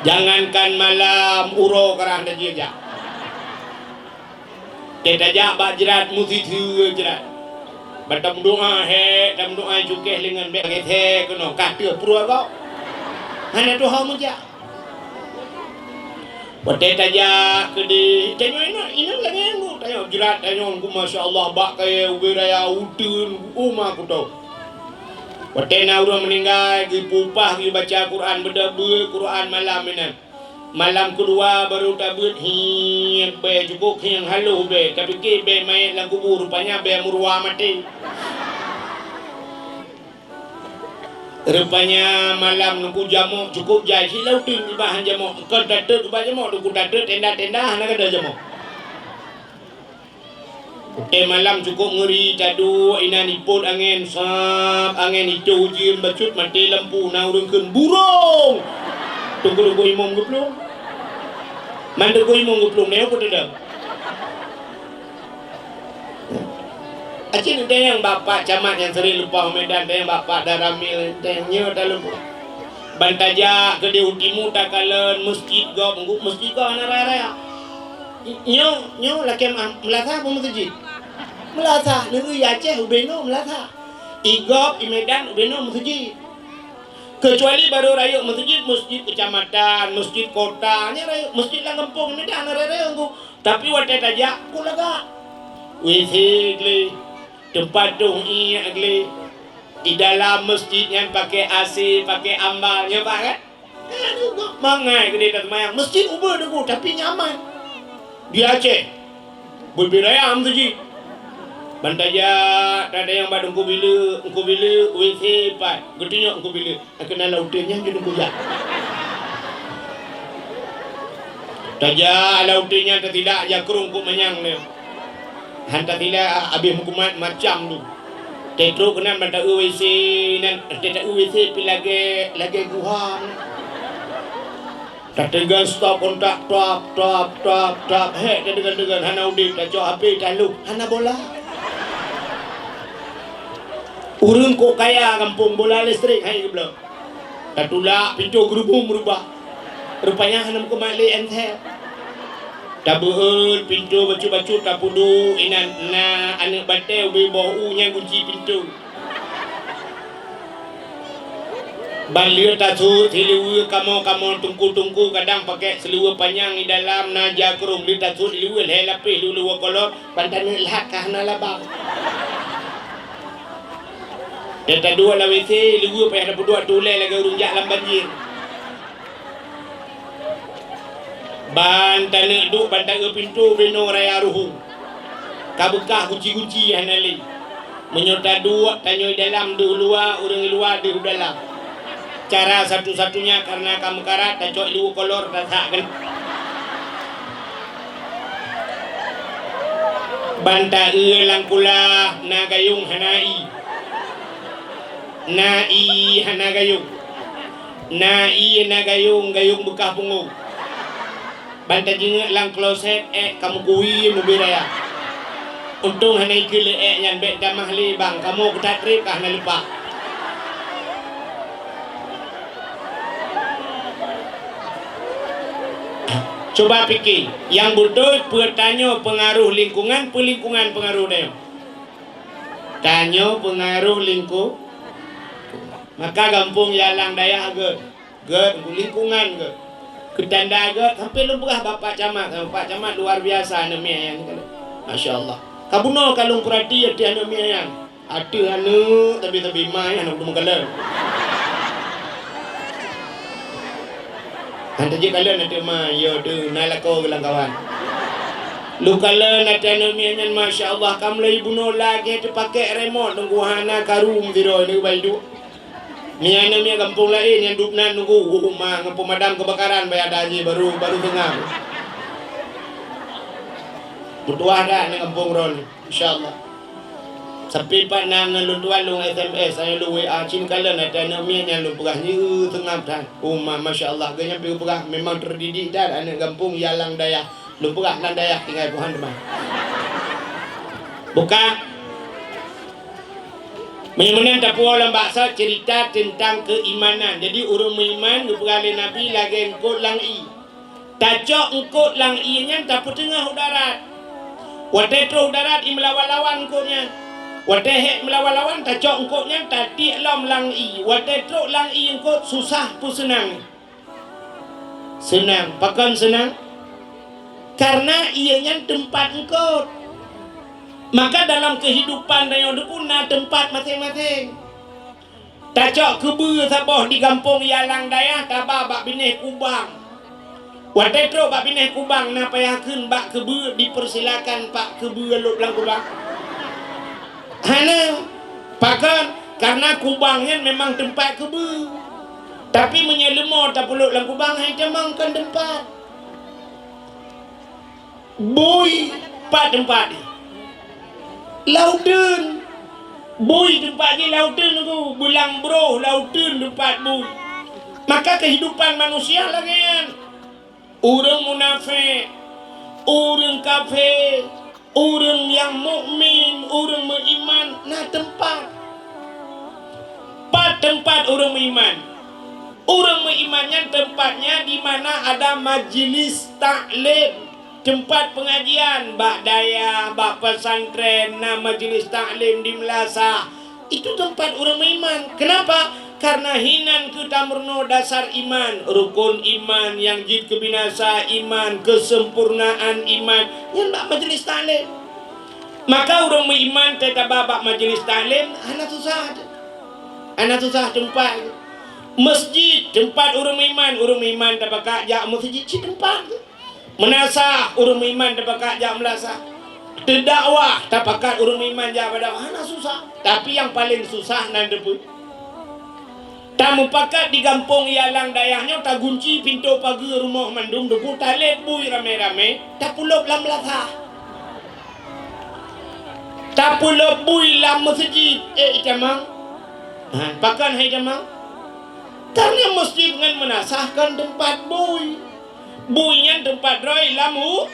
Jangankan malam, uroe karang tajak-jak. Teutajak bak jrat, meusitheue jrat. Ban tameudoá hék, tameudoá cukéh leungeun bék ngét hék keunoe, ka teuh pruet gob. Hana tuho meujak. Watée tajak keudeh, tanyoe inong, inong lagée nyan, tanyoe jrat, tanyoe, masya Allah, bak kayée ubé raya uteuen, uma kuto. Watée na ureuëng meuninggai, geupeuupah geubaca Quran, beudôh beuet Quran malam inan. Malam keudua barô tabeuet, hiet bée, cukôp hieng haloh bée, tapike bée manyét lam kubu, rupanya bée meuruwa maté. Rupanya malam nungku jamok cukôp jai, cit lam uteuen nibak han jamok. Kon tatot ubak jamok, nungku tatot tenda-tenda hana gadôh jamok. Watée malam cukôp ngeuri, taduek inan ipot angén, sab angén itoh ujeuen bacut maté lampu, na ureuëng kheun, "Burông!" Teungku-teungku imum geuplueng. Man teungku imum geuplueng, nyoe peue teudong? Aci teuntée nyang bapak camat nyang sering leupah u Medan, teuntée nyang bapak Daramil, teuntée nyoe talumpah. Ban tajak keudeh u timu takalon meuseujid gob, ngu-, meuseujid gob hana raya-raya. Nyoe, nyoe lakée meulasah peue meuseujid? Meulasah, neu-eu i Aceh ubé nyoe meulasah. I gob, i Medan ubé nyoe meuseujid. Keucuali barô rayeuk meuseujid, meuseujid keucamatan, meuseujid kota, nyan rayeuk, meuseujid lam gampông i Medan hana raya-raya ngu. Tapi watée tajak, ku lagak. W C gleh, teumpat tueng iék gleh. Di dalam meuseujid nyan paké A C, paké ambal, nyoe bah kan? Mangat keudeh taseumayang. Meuseujid ubeut teungku, tapi nyaman. Di Aceh, beubiraya meuseujid. Ban tajak, tajak nyang bak Teungku Bileuk, Teungku Bileuk, W C pat. Geutunyok Teungku Bileuk. Keunan lam uteuen nyan jeuet kujak. Tajak lam uteuen nyan tasilak jakrong kok manyang lé. Han tasilak abéh meukumat macam tu. Tatrok keunan ban ta-eu W C nan, ta-eu W C pih lagée, lagée guha. Tateugon stop kontak, tap, tap, tap, tap. Hék, tadeungon-deungon hana udeb, tacok H P taluek, hana bola. Ureuëng kok kaya gampông bola listrik hai geubloe. Tatulak pintoe geurubum meurubah. Rupanya hana meukumat lé ensel. Tabeuet pintoe bacut-bacut tapeuduek inan na aneuëk batée ubé boh u nyang gunci pintoe. Ban lheueh tasut siluweue kamoe-kamoe teungku-teungku kadang pakék siluweue panyang di dalam na jakrong lheueh tasut siluweue lhée lapéh siluweue kolor. Ban taneuk lhat ka hana labang. Dan taduek lam W C, luweue payah tapeuduek tulée lagée ureuëng jak lam banjir. Ban taneuk duek ban ta-eu pintoe binoe raya ruhueng. Ka beukah guci-guci hana lé. Meunyoe taduek tanyoe dalam deuh luwa, ureuëng luwa deuh dalam. Cara satu-satunya karena ka meukarat, tacok ilu kolor, tasak keunan. Ban ta-eu lam kulah na gayong hana ie. Na ie hana gayong. Na ie na gayong, gayong beukah pungo. Ban tajingeuk lam kloset, ék ka meukuwi meubi raya. Untông hana ikeu lé ék nyan, bék tamah lé bang, kamoe keutat trép ka hana leupah. Cuba pike, nyang beutôi peue tanyoe peungaroh lingkungan, peue lingkungan peungaroh tanyoe? Tanyoe peungaroh lingku-, maka gampông Yalang Dayah gét. Gét, lingkungan gét. Keutanda gét, sampai lôn peugah bak Pak Camat, Pak Camat luar biasa aneuk miet nyan. Masya Allah. Ka bunoe ka lôn peurati ateueh aneuk miet nyan. Ateueh aneuk, tapi-tapi ma nyan hana kuteumé kalon. Hana jeuet kalon ateueh ma, yo deuh, na lakoe keu lam kawan. Lôn kalon ateueh aneuk miet nyan, masya Allah, ka mulai bunoe lagèe teupakék remote, nunggu hana karu sidroe nyoe bai duek. Miet aneuk miet gampông laén nyang dub nan nunggu, uh, ma ngon peumadam keubakaran baya ata jih baru, baru seungab. Meutuwah dak ngon gampông droeneuh, insya Allah. Sampai pat na ngon lôn tuan lôn S M S, ayo lôn W A, cit kalon ata aneuk miet nyan lôn peugah nyoe seungab that. Uh, ma, masya Allah, geuhnyan pih geupeugah memang terdidik that aneuk gampông Yalang Dayah. Lôn peugah lam dayah tinggai Tuhan teuma. Buka. Meunyoe meunan tapuwoe lam baksa cerita teuntang keuimanan. Jadi ureueng meuiman geupeugah lé Nabi lagèe eungkôt lam ié. Tacok eungkôt lam ié nyan tapeuteungoh u darat. Watèe trôh u darat ié meulawan-lawan eungkôt nyan. Watèe hék meulawan-lawan tacok eungkôt nyan tatiek lom lam ié. Watèe trôk lam ié eungkôt susah peu seunang. Seunang. Pakon seunang? Karena ié nyan teumpat eungkôt. Maka dalam keuhidupan tanyoe deuh pun na teumpat maséng-maséng. Tacok keubeue saboh di gampông Yalang Dayah taba bak binéh kubang. Watèe trôk bak binéh kubang na payah kheun bak keubeue dipersilakan pak keubeue lôb lam kubang? Hana. Pakon? Karena kubang nyan memang teumpat keubeue. Tapi meunyoe leumo tapeulôb lam kubang, hai tamong kon teumpat. Bui pat teumpat jih? Lam uteuen. Bui teumpat jih lam uteuen, Teungku. Beulang broh lam uteuen teumpat bui. Maka keuhidupan manusia lagèe nyan. Ureueng munafék, ureueng kafé, ureueng nyang mukmin, ureueng meuiman, na teumpat. Pat teumpat ureueng meuiman? Ureueng meuiman nyan tempatnya di mana ada majelis taklim, tempat pengajian, bak dayah, bak pesantren, na majelis taklim di meulasah. Itu tempat ureueng meuiman. Kenapa? Karena hinan keu tameurunoe dasar iman, rukun iman, nyang jeuet keu binasa iman, keuseumpurnaan iman, nyan bak majelis taklim. Maka ureueng meuiman teuh taba bak majelis taklim, hana susah teuh. Hana susah teumpat. Masjid, teumpat ureueng meuiman, ureueng meuiman tapakat jak masjid, cit teumpat teuh. Meunasah, ureueng meuiman tapakat jak meulasah. Teudakwah, tapakat ureueng meuiman jak bak dakwah, hana susah. Tapi nyang paleng susah nan teupeue? Tameupakat di gampông Yalang Dayah nyoe, tagunci pintoe pageue rumoh mandum, Teungku, talét bui ramé-ramé, tapeulôb lam meulasah. Tapeulôb bui lam meuseujid, eh, itamong. Ha, pakon hai tamong? Karena masjid ngon meunasah kon teumpat bui. Bui nyan teumpat droe lam u-,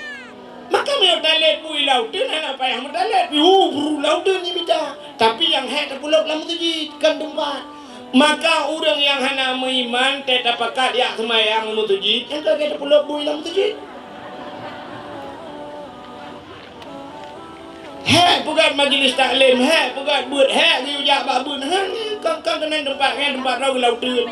maka meunyoe talét bui lam uteuen, hana payah meutalét, hu, bru lam uteuen jimita. Tapi nyang hék tapeulôb lam meuseujid, kon teumpat. Maka ureueng nyang hana meuiman, teuh tapakat jak seumayang u meuseujid, nyan ka lagèe tapeulôb bui lam meuseujid. Hék peugöt majelis taklim, hék peugöt beuet, hék geuyue jak bak beuet, han, kon, kon keunan teumpat, nyan teumpat droe lam uteuen.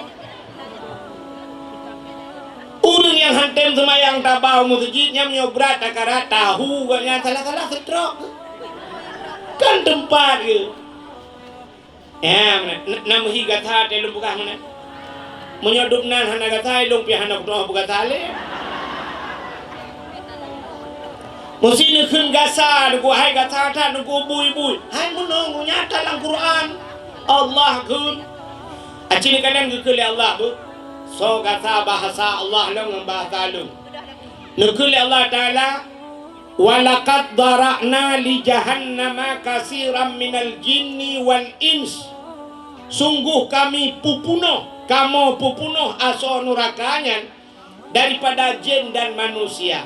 Ureueng nyang han tem seumayang taba u meuseujid nyan meunyoe brat takarat tahu gobnyan salah-salah seutrok. Kan teumpat geuh. Ya, meunan. Na, na meuhi gata teuh lôn peugah meunan. Meunyoe dubnan hana gata, lôn pih hana kutu'oh peugata lé. Meusi neukheun gasa, neuku hai gasa that, neuku bui-bui. Hai meunoe nyata lam Quran. Allah kheun. Aci neukalon geukheun lé Allah beuh. Soe gasa bahasa Allah lom ngon bahasa lôn. Neukheun lé Allah Taala, "Walaqad dzara'na li jahannama katsiran minal jinni wal ins." Sungguh Kami peupunoh, Kamoe peupunoh asoe nuraka nyan daripada jén dan manusia.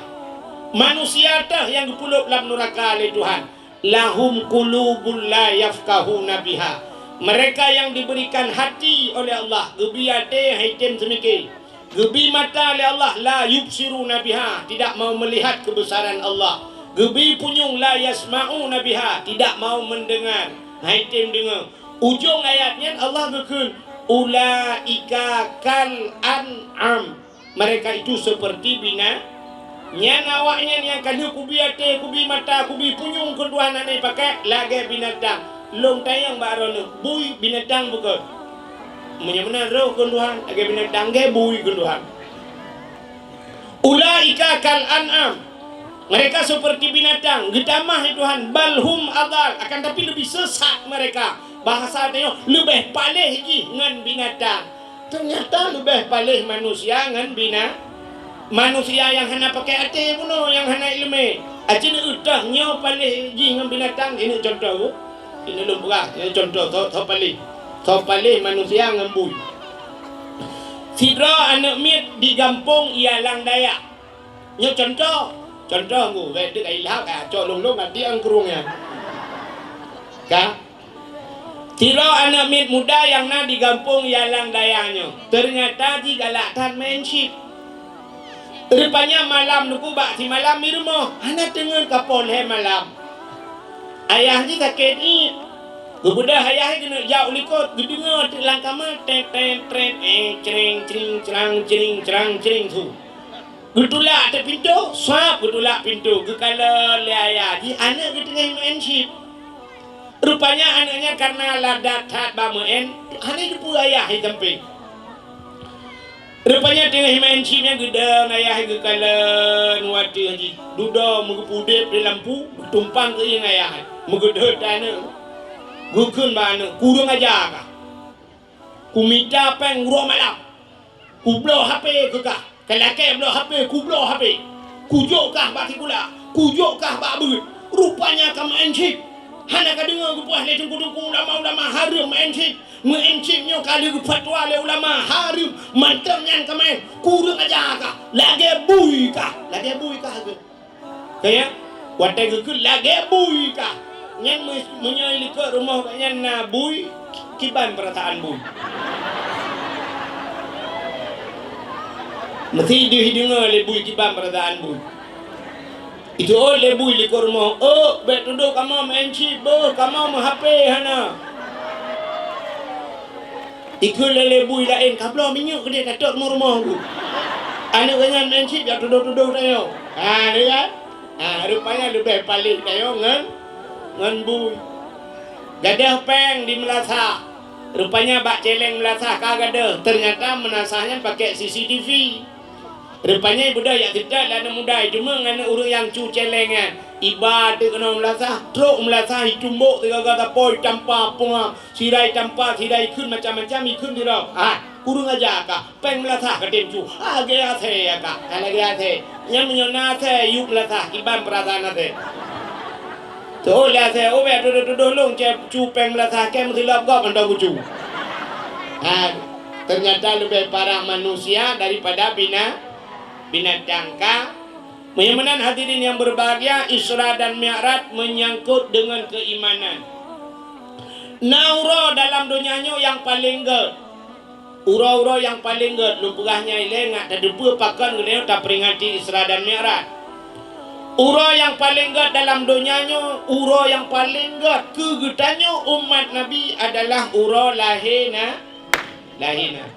Manusia teuh nyang geupeulôb lam nuraka lé Tuhan. "Lahum qulubun la yafqahuna biha." Mereka yang diberikan hati oleh Allah, geubri até han tem seumike. Geubri mata lé Allah, "la yubsiruna biha", tidak mau melihat kebesaran Allah. Geubri punyueng, "la yasma'una biha", tidak mau mendengar, han tem deungoe. Ujong ayat nyan Allah geukheun, Ulaika kal an'am. Mereka itu seperti bina-, nyan awaknyan nyang ka lheueh kubi até, kubi mata, kubi punyueng keu Tuhan hana jipakai, lagée binatang. Lôn tanyong bak droeneuh, bui binatang bukon? Meunyoe meunan roh keu Tuhan, lagée binatang, lagée bui keu Tuhan. Ulaika kal an'am. Mereka seperti binatang, geutamah lé Tuhan, bal hum adal, akan tapi leubeh sesat mereka. Bahasa tanyoe, leubeh paléh jih ngon binatang. Teunyata leubeh paléh manusia ngon bina-, manusia nyang hana pakai até bunoe, nyang hana iéleumé. Aci neueu teuh nyoe paléh jih ngon binatang, ini contoh, Bu. Ini lôn peugah, ini contoh, tho, tho paléh. Tho paléh manusia ngon bui. Sidroe aneuëk miet di gampông Ialang Daya. Nyoe contoh, contoh ngu, bék teuk ilham, ah, cok lôn-lôn ati angkurung nyan. Ka? Sidroe aneuëk miet muda nyang na di gampông Ialang Daya nyoe, teunyata jigalak that meu'en chip. Rupanya malam nuku bak simalam di rumoh, hana teungeut ka poh lhée malam. Ayah jih sakét ié. Geubeudôh ayah jih keuneuk jak u likot, geudeungoe teuk lam kama, tet, tet, tret, eh, creng, cring, crang, cring, crang, cring, su. Geutulak teuk pintoe, sab geutulak pintoe, geukalon lé ayah jih aneuëk geuteungoh meu'en chip. Rupanya aneuëk nyan kareuna ladat that bak meu'en, hana jiteupeue ayah di sampéng. Rupanya teungoh meu'en chip nyan geudong ayah geukalon watée jih. Dudoe meugeupudeb di lampu, geutumpang keu ié ayah. Meugeudeuet aneuëk. Geukheun bak aneuëk, "Kureueng aja kah. Kumita péng uroe malam. Kubloe H P keu kah. Kalakée bloe H P, kubloe H P. Kujok kah bak sikula, kujok kah bak beuet. Rupanya ka meu'en chip." Hana ka deungoe geupeugah lé teungku-teungku ulama-ulama hareuem meu'en chip. Meu'en chip nyoe ka lheueh geufatwa lé ulama hareuem, mantong nyan ka meu'en, kureueng aja kah, lagée bui kah, lagée bui kah geuh. Kaya, watée geukheun lagée bui kah. Nyan meu-, meunyoe likot rumoh gobnyan na bui, kiban peurasaan bui. Meusti deuh deungoe lé bui kiban peurasaan bui. Itu oh lé bui likot rumoh, "Oh, bék tudoh kamoe meu'en chip, boh, kamoe meu-H P hana." Ikheun lé bui laén, "Kabloe minyeuk keudeh tatot rumoh-rumoh tu." Aneuëk gobnyan meu'en chip jak tudoh-tudoh tanyoe. Ha, lé kan? Ha, rupanya leubeh paléh tanyoe ngon, ngon bui. Gadôh péng di meulasah. Rupanya bak céléng meulasah ka gadôh. Teunyata meulasah nyan pakai C C T V. Rupanya ibeudôh jak teutot lé aneuëk muda, ijeumeung aneuëk ureuëng nyang cu céléng nyan. Iba teuk keunoe meulasah, trok meulasah, icumbok sigaga sapo, itampa punga, sira itampa, sira ikheun macam-macam, ikheun sidroe. Ah, kureueng aja kah, péng meulasah katem cu. Ah, lagée asée ya kah, ah, lagée asée. Nyan meunyoe na asée, yub meulasah, kiban peurasaan asée. Teuh lé asée, "Oh, bék tudoh-tudoh lôn, cé cu péng meulasah, kém meusilop gob mantong kucu." Ha, teunyata leubeh parah manusia daripada bina-, binatang ka. Meunyoe meunan hadirin yang berbahagia, Isra dan Mi'raj menyangkut dengan keimanan. Na uroe dalam donya nyoe nyang paleng gét. Uroe-uroe nyang paleng gét, lôn peugah nyan ilée ngat tateupeue pakon geutanyoe taperingati Isra dan Mi'raj. Uroe nyang paleng gét dalam donya nyoe, uroe nyang paleng gét keu geutanyoe umat Nabi adalah uroe lahé na-, lahé Nabi.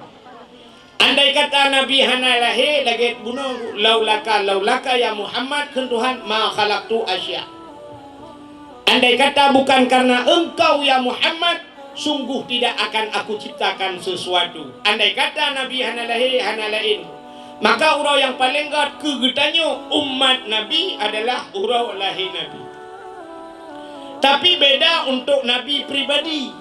Andai kata Nabi hana lahé, lagée bunoe, "Laulaka, laulaka ya Muhammad," kheun Tuhan, "ma khalaqtu asya." Andai kata bukan karena engkau ya Muhammad, sungguh tidak akan aku ciptakan sesuatu. Andai kata Nabi hana lahé, hana laén, maka uroe nyang paleng gét keu geutanyoe umat Nabi adalah uroe lahé Nabi. Tapi beda untuk Nabi pribadi.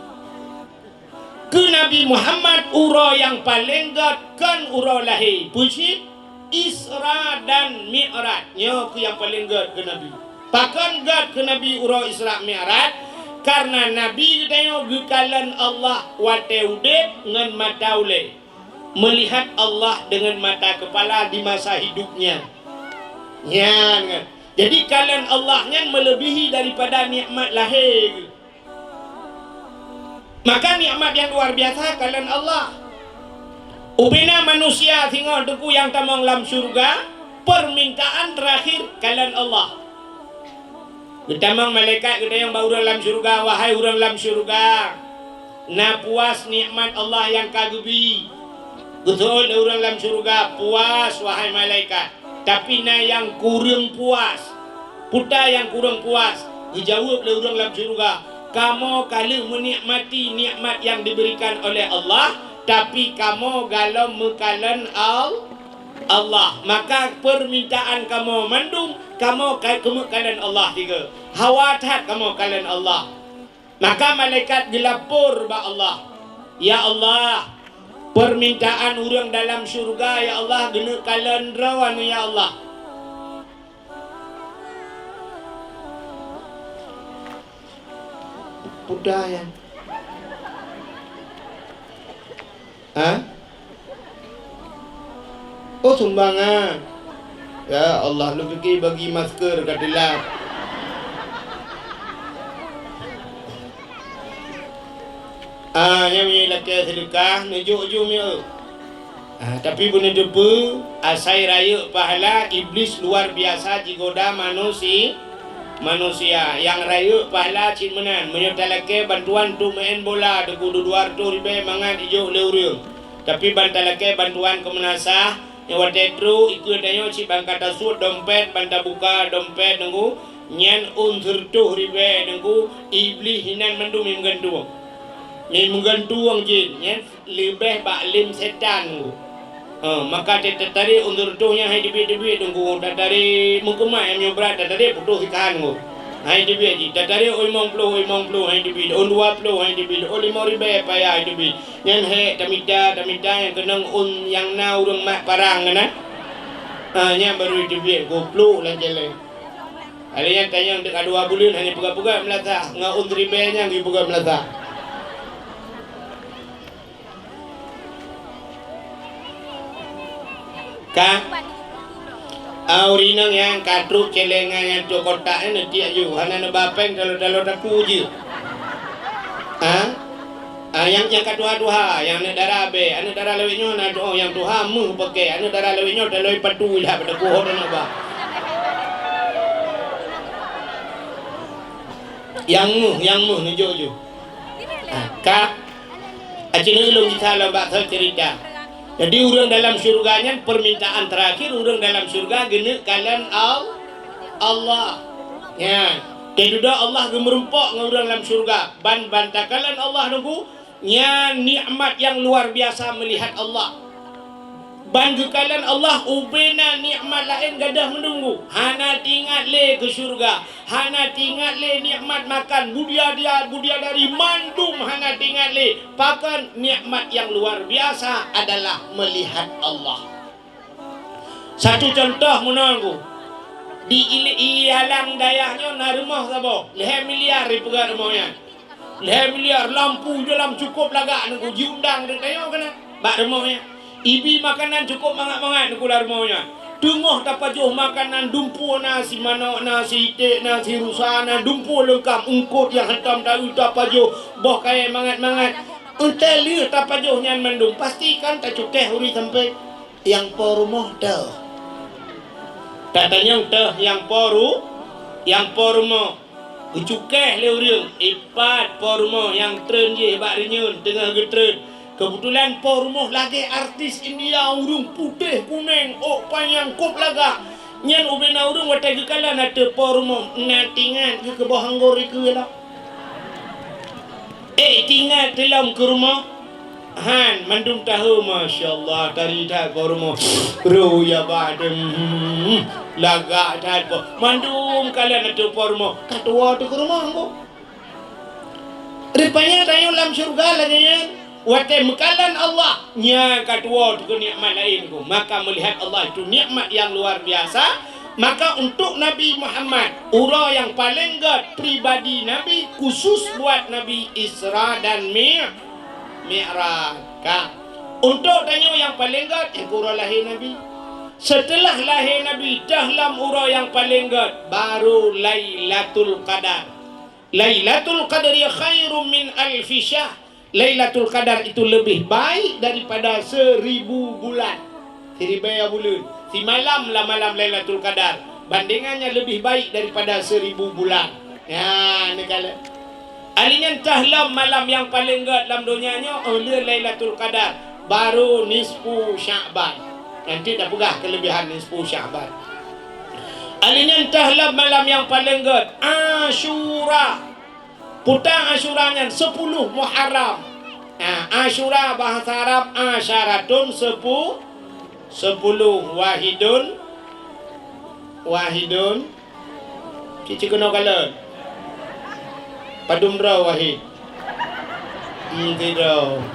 Keu Nabi Muhammad uroe nyang paleng gét kon uroe lahé, peue cit? Isra dan Mi'raj. Nyoe keuh nyang paleng gét keu Nabi. Pakon gét keu Nabi uroe Isra Mi'raj? Karena Nabi geutanyoe geukalon Allah watée udeb ngon mata ulée, melihat Allah dengan mata kepala di masa hidupnya. Nyan kan. Jadi kalon Allah nyan melebihi daripada nikmat lahé geuh. Maka nikmat nyang luar biasa kalon Allah. Ubena manusia singoh teungku nyang tamong lam syeuruga, permintaan terakhir kalon Allah. Geutamong malaikat geutanyong bak ureuëng lam syeuruga, "Wahai ureuëng lam syeuruga, Na puas nikmat Allah nyang ka geubi. Geuseuôt lé ureuëng lam syeuruga, puas, wahai malaikat. Tapi na nyang kureueng puas. Peue ta nyang kureueng puas? Geujaweueb lé ureuëng lam syeuruga, "Kamoe ka lheueh meunikmati nikmat nyang diberikan oleh Allah, tapi kamoe galom meukalon Al-, Allah. Maka peumintaan kamoe mandum, kamoe ka-, keumeukalon Allah tiga. Hawa that kamoe kalon Allah." Maka malaikat geulapor bak Allah, "Ya Allah, peumintaan ureuëng dalam syeuruga, ya Allah, geuneuk kalon droe nyoe, ya Allah." Peue ta nyan? Ha? Oh, sumbangan. Ya Allah, lôn pike bagi masker ka telat. Ah, nyang meunyoe lakée seudeukah, neujok ju mieu. Ah, tapi beuneuteupeu, asai rayeuk pahala, Iblih luar biasa jigoda manusi-, manusia. Nyang rayeuk pahala cit meunan, meunyoe talakée bantuan untuk meu'en bola, teungku, dua reutôh ribée mangat ijok lé ureuëng. Tapi ban talakée bantuan keu meunasah, nyang watée trok ikeue tanyoe cit ban ka tasuet dompet, ban tabuka dompet, teungku, nyan ôn seureutôh ribée, teungku, Iblih hinan mandum meugantung. Meugantung jih, nyan leubeh bak lem setan, teungku. Ha, maka ta-, tatarek ôn seureutôh nyan hai teubiet-teubiet, teungku, tatarek meukeumat nyang meunyoe brat, tatarek putôh sikahan, teungku. Hai teubiet jih, tatarek ôn limong ploh, ôn limong ploh hai teubiet, ôn dua ploh hai teubiet, ôn limong ribée payah hai teubiet. Nyan hék tamita, tamita nyang keunong ôn nyang na ureuëng mat parang keunan. Ah, nyan barô teubiet goplok lam jalan. Hari nyan tanyong teuka dua buleuen hana peugah-peugah meulasah, ngon ôn ribée nyan geupeugah meulasah. Ka? Au rinong nyang ka trok celengan nyang trok kotak nyan neutiek ju, hana neuba péng talo-talo taku jeuet. Ha? Ah, nyang, nyang ka tuha-tuha, nyang aneuk dara abée, aneuk dara lawét nyoe na doh nyang tuha meuh peuke, aneuk dara lawét nyoe taloi patu ilak pada kuhon aneuk ba. Nyang meuh, nyang meuh neujok ju. Ah, ka. Aci neulong gisa lom bak soe cerita. Jadi ureuëng dalam syeuruga nyan permintaan terakhir ureuëng dalam syeuruga geuneuk kalon Al-, Allah. Nyan. Teududoe Allah geumeurumpok ngon ureuëng lam syeuruga. Ban, ban takalon Allah teungku, nyan nikmat nyang luar biasa meulihat Allah. Ban geukalon Allah ubena nikmat laén gadôh meununggu. Hana teuingat lé keu syeuruga, hana teuingat lé nikmat makan, budiadia, budiadari mandum hana teuingat lé. Pakon nikmat nyang luar biasa adalah meulihat Allah. Satu contoh meunan ku, di ili-, i alang dayah nyoe na rumoh saboh, lhée miliar ipeugah rumoh nyan. Lhée miliar lampu dalam cukôp lagak nunggu jiundang deuk tanyoe keunan bak rumoh nyan. Ibi makanan cukôp mangat-mangat nunggu lam rumoh nyan. Teungoh tapajoh makanan dumpeue na, si manok na, si iték na, si rusa na, dumpeue leungkap, eungkôt nyang hantom taeu tapajoh, boh kayée mangat-mangat. Eunteuk lheueh tapajoh nyan mandum, pastikan tacukéh uri sampoe. Nyang po rumoh teuh. Tatanyong teuh nyang po ru-, nyang po rumoh. Geucukéh lé ureuëng, ipat po rumoh nyang treun jih bak reunyeun teungoh geutreun. Keubeutulan po rumoh lagée artis India, ureuëng putéh kunéng, ôk panyang kôb lagak. Nyan ubena ureuëng watée geukalon ateueh po rumoh, na teuingat geuh keu boh anggor ikeue lom. Eh, teuingat teulom keu rumoh? Han, mandum tahu, masya Allah, tari that po rumoh. Roh ya bah dem, lagak that po. Mandum kalon ateueh po rumoh. Ka tuwoe teuh keu rumoh, Bu. Rupanya tanyoe lam syeuruga lagée nyan, watée meukalon Allah, nyan ka tuwoe teuh keu nikmat laén, Bu. Maka meulihat Allah itu nikmat nyang luar biasa. Maka untuk Nabi Muhammad, uroe nyang paleng gét pribadi Nabi, khusus buat Nabi Isra dan Mi-, Mi'raj. Ka. Untuk tanyoe nyang paleng gét, nyang uroe lahé Nabi. Seuteulah lahé Nabi, teuh lam uroe nyang paleng gét, baru Lailatul Qadar. Lailatul Qadri khairum min alfi syahr. Lailatul Qadar itu lebih baik daripada seribu bulan. Siribée buleuen. Simalam lam malam Lailatul Qadar. Bandingannya lebih baik daripada seribu bulan. Ya, ni kala. Ali nyan teuh lom malam nyang paleng gét lam donya nyoe, oh, le Lailatul Qadar, baru nisfu Sya'ban. Nanti tapeugah keulebihan nisfu Sya'ban. Ali nyan teuh lom malam nyang paleng gét, Asyura. Peue ta Asyura nyan, sepuluh Muharram. Nah, Asyura bahasa Arab asyaratun sepu-, sepuluh, wahidun, wahidun, Cit keunoe kalon. Padum droe wahid? Hmm, sidroe.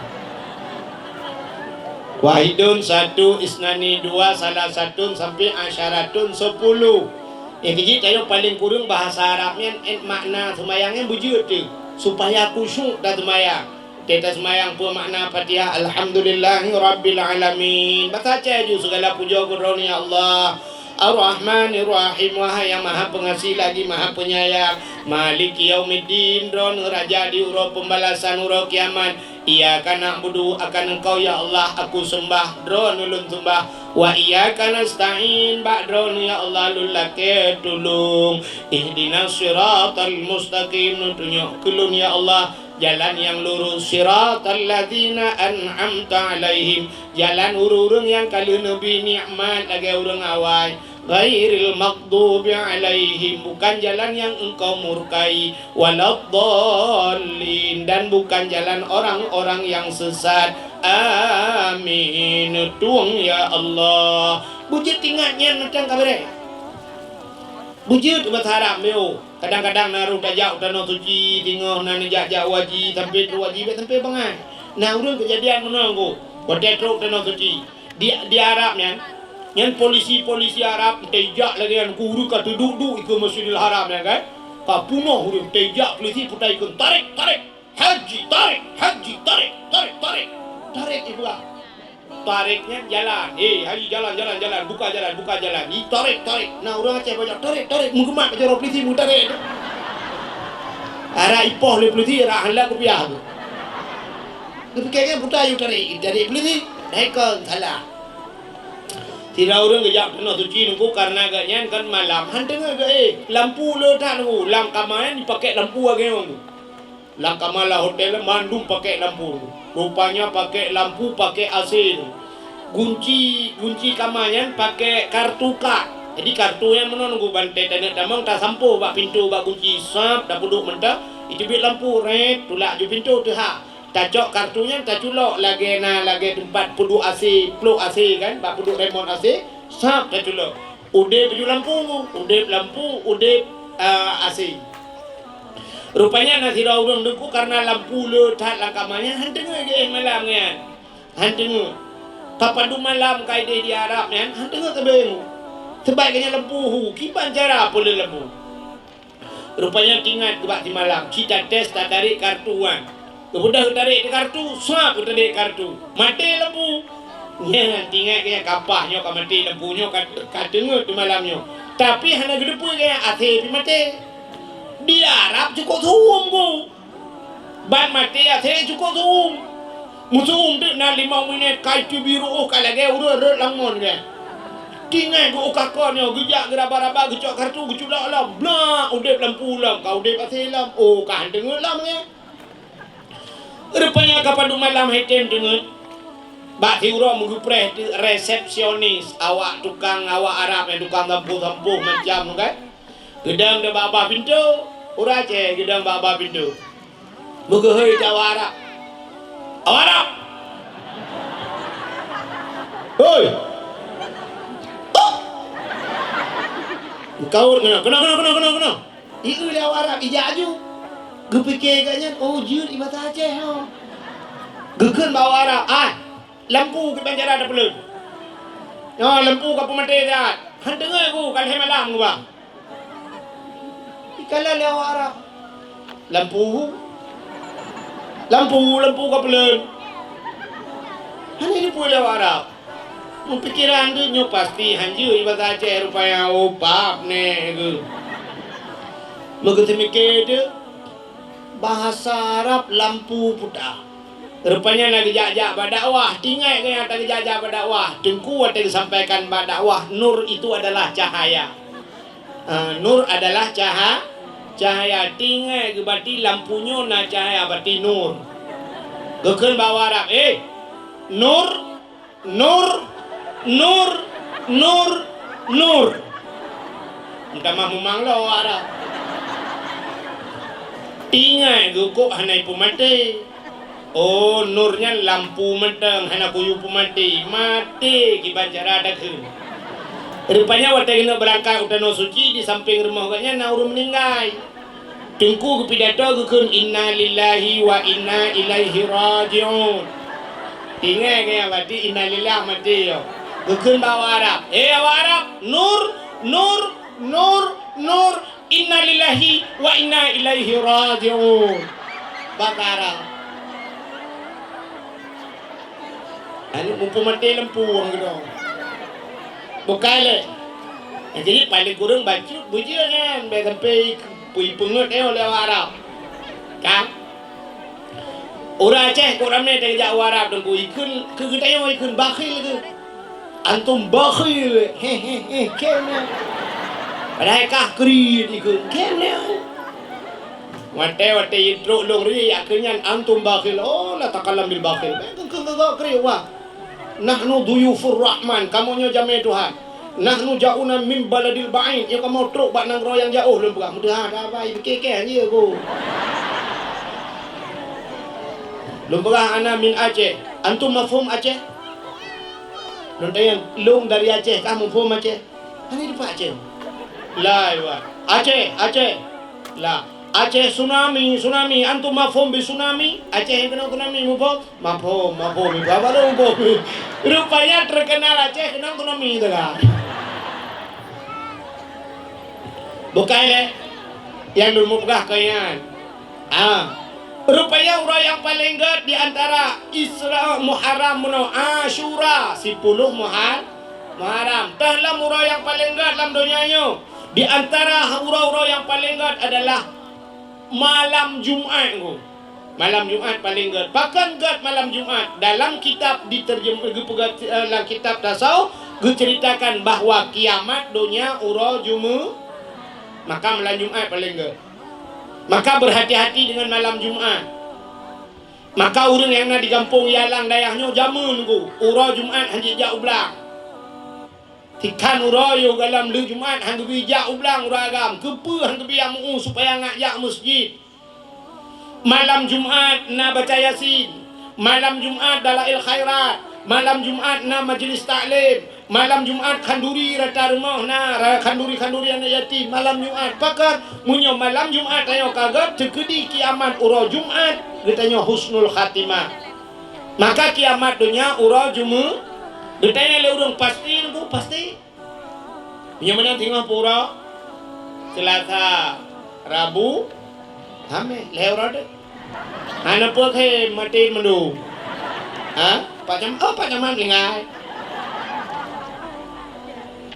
Wahidun satu, isnani dua, salasatun sampai asyaratun sepuluh. Nyang keujih tanyoe paleng kureueng bahasa Arab nyan, eh, makna seumayang nyan beujeuet teuh, supaya khusyuk taseumayang. Teuh taseumayang peue makna Fatihah, Alhamdulillahirabbil alamin. Basa Aceh ju, segala pujoe keu Droeneuh ya Allah. Ar-Rahmanir Rahim, wahai nyang Maha Pengasih lagi Maha Penyayang. Maliki yaumiddin, Droeneuh Raja di uroe pembalasan, uroe kiamat. Iyyaka na'budu, akan Engkau ya Allah aku sembah, Droeneuh lôn sembah. Wa iyyaka nasta'in, bak Droeneuh ya Allah lôn lakée tulông. Ihdinas siratal mustaqim, neutunyok keu lôn ya Allah jalan nyang lurus, siratal ladzina an'amta 'alaihim, jalan ureuëng-ureuëng nyang ka lheueh neubri nikmat lagée ureuëng awai, ghairil maghdubi 'alaihim, bukan jalan nyang Engkau murkai, waladdallin, dan bukan jalan orang-orang yang sesat. Amin. Tueng ya Allah. Beujeuet ingat nyan mantong ka beureh. Beujeuet basa Arab meuyo. Kadang-kadang na rôh tajak u Tanoh Suci, singoh na neujak-jak u haji, sampoe trok u haji, bèk sampoe bangai. Na ureuëng keujadian meunoe ngku, watèe trok u Tanoh Suci. Di, di Arab nyan, nyan polisi-polisi Arab, watèe jak lagèe nyan, ureuëng ka teuduek-duek ikeue Masjidil Haram nyan kan. Ka peunoh ureuëng, watèe jak polisi, peue takheun, "Tarek, tarek!" Haji, tarek! Haji, tarek! Tarek, tarek! Tarek ipeugah. Tarek nyan jalan. "Hei, Haji, jalan, jalan, jalan. Buka jalan, buka jalan." Itarek, tarek. Na ureuëng Aceh banyak, "Tarek, tarek." Meugeumat jaroe polisi meutarek tu. Arak ipoh lé polisi, arak hana kupiah tu. Geupike nyan peue ta yue tarek, tarek polisi. Hai kon salah. Sidroe ureuëng geujak Tanoh Suci nungku, karena geuh nyan kan malam. Han teungoh geuh, eh, lampu le that nungku. Lam kama nyan jipakèk lampu lagèe nyoe. Lam kama lam hotel mandum pakèk lampu. Rupanya pakèk lampu, pakèk A C tu. Gunci, gunci kama nyan pakèk kartu kad. Jadi kartu nyan meunoe nunggu ban teuh taneuk tamong, tasampôh bak pintoe bak gunci, sab, tapeuduek mantong, iteubiet lampu, rèt, tulak ju pintoe teuh ha. Tacok kartu nyan taculok lagèe na, lagèe teumpat peuduek A C, plôk A C kan, bak peuduek remote A C, sab taculok. Udép ju lampu, udép lampu, udép, ah, A C. Rupanya na sidroe ureuëng nungku, karena lampu le that lam kama nyan, han teungoh geuéh malam nyan. Han teungoh. Ka padum malam ka idéh di Arab nyan, han teungoh sabe. Sabab geuh nyan lampu hu, kiban cara peuleuen lampu. Rupanya teuingat bak simalam, ci tates tatarek kartu nyan. Geubeudôh geutarek di kartu, sab geutarek kartu. Maté lampu. Nyan teuingat geuh nyan kapah nyoe ka maté lampu nyoe ka, ka teungeut di malam nyoe. Tapi hana geuteupeue geuh nyan A C pih maté. Di Arab cukôp suum ku. Ban maté A C cukôp suum. Meusuum teuk na limong minét ka iteubiet reuôh ka lagèe ureuëng rhot lam ngon geuh. Teuingat geuh ka kon nyoe geujak geuraba-raba geucok kartu geuculok lom. Blak udép lampu lom, ka udép A C lom. Oh, ka han teungeut lom geuh. Rupanya ka padum malam hai tem teungeut. Bak siuroe meugeupreh teuk resepsionis, awak tukang, awak Arab nyang tukang sampôh-sampôh macam tu kan. Geudong di babah pintoe, ureuëng Aceh geudong babah pintoe. Meugeuhôi di awak Arab. Awak Arab! Hôi! Oh! Kaur keunoe, keunoe, keunoe, keunoe, keunoe, keunoe. Ieu lé awak Arab ijak aju. Geupike geuh nyan, oh, jeuet i basa Aceh nyoe. Geukheun bak awak Arab, "Ah, lampu kiban cara tapeuleuen. Nyoe lampu ka peumaté that. Han teungoh ku ka lhèe malam ku ba." Ikalon lé awak Arab. Lampu, lampu, lampu ka peuleuen. Hana jiteupeue lé awak Arab. Meupikiran teuk nyoe pasti han jeuet i basa Aceh rupanya, oh, pap nèh geuh. Meugeuteumike teuk bahasa Arab lampu puta. Rupanya na geujak-jak bak dakwah, teuingat geuh nyang tageujak-jak bak dakwah. Teungku watèe geusampaikan bak dakwah, nur itu adalah cahaya. Ah, nur adalah caha-, Cahya, tinggai geuh bati lampu nyoe na cahya bati nur. Geukheun bak awak Arab, "Eh, nur, nur, nur, nur, nur." Meutamah mumang lom awak Arab. Tinggai geuh kok hana ipeumaté. Oh, nur nyan lampu mantong, hana kuyue peumaté. Maté kiban cara takheun. Rupanya watée geuneuk beurangkat u Tanoh Suci, di sampéng rumoh gobnyan na ureuëng meuninggai. Teungku geupidato geukheun, "Inna lillahi wa inna ilaihi raji'un." Tinggai gaya bati, "Inna lillah," maté yo. Geukheun bak awak Arab, "Hei awak Arab, nur, nur, nur, nur." Inna lillahi wa inna ilaihi raji'un. Bakara. Anu mupu maté lampu ureuëng keudroe. Bukai lé. Jadi paling kurang bacut bujur kan. Bèk sampai pui peungeut eh oleh awak Arab. Kan? Ureuëng Aceh kok ramé tajak u Arab teungku ikheun keu geutanyoe ikheun bakhil keu. Antum bakhil, he he he, kena. Padahai kah kriet ikheun, kena. Watée-watée jitrok lôn riek keu nyan antum bakhil, oh la takallam bil bakhil. Keu keu keu kriet wah. Nahnu duyufur rahman, kamoe nyoe jamé Tuhan. Nahnu ja'una min baladil ba'id, nyoe kamoe trok bak nanggroe nyang jaoh lôn peugah. Mudah dah bai pikir-pikir je go. Lôn peugah ana min Aceh. Antum mafhum Aceh? Lôn tanyong, lôn dari Aceh, kah muphom Aceh? Hana dipat Aceh. Lai wah. Aceh, Aceh. La. Aceh tsunami, tsunami. Antum mafhum bi tsunami? Aceh nyang keunong tsunami, muphom? Mafhum, mafhum. Ibu apa tu muphom? Rupanya terkenal Aceh keunong tsunami tu kan. Bukai lé. Nyang lôn mupeugah keu nyan. Ah. Rupanya uroe nyang paleng gét di antara Isra, Muharram meunoe, Asyura, sipuluh Muhar, Muharram. Teuh lom uroe nyang paleng gét lam donya nyoe. Di antara uroe-uroe nyang paleng gét adalah malam Jumat nyoe. Malam Jumat paleng gét. Pakon gét malam Jumat? Dalam kitab diterjem-, geupeugah, eh, lam kitab tasawuf geuceritakan bahwa kiamat donya uroe Jumu-, maka malam Jumat paleng gét. Maka berhati-hati dengan malam Jumat. Maka ureuëng nyang na di gampông Yalang dayah nyoe jameun ku, uroe Jumat hana jijak u blang. Tikhan uroe yoh galam lheueh Jumat hana geubri jak u blang ureuëng agam. Keupeue hana geubri jak meu supaya ngak jak meuseujid? Malam Jumat na baca Yasin. Malam Jumat dalail khairat. Malam Jumat na majlis taklim. Malam Jumat khanduri rata rumoh na, ra-, khanduri-khanduri aneuk yatim. Malam Jumat pakon? Meunyoe malam Jumat tanyoe ka gét, teukeudi kiamat uroe Jumat, geutanyoe husnul khatimah. Maka kiamat donya uroe Jumu-, geutanyong lé ureuëng pasti nunggu pasti. Nyoe meunan singoh pura Selasa, Rabu, Hameh, lhée uroe deh. Hana peue khe maté mandum. Ha? Pak Jam-, oh, Pak Jamal tinggai.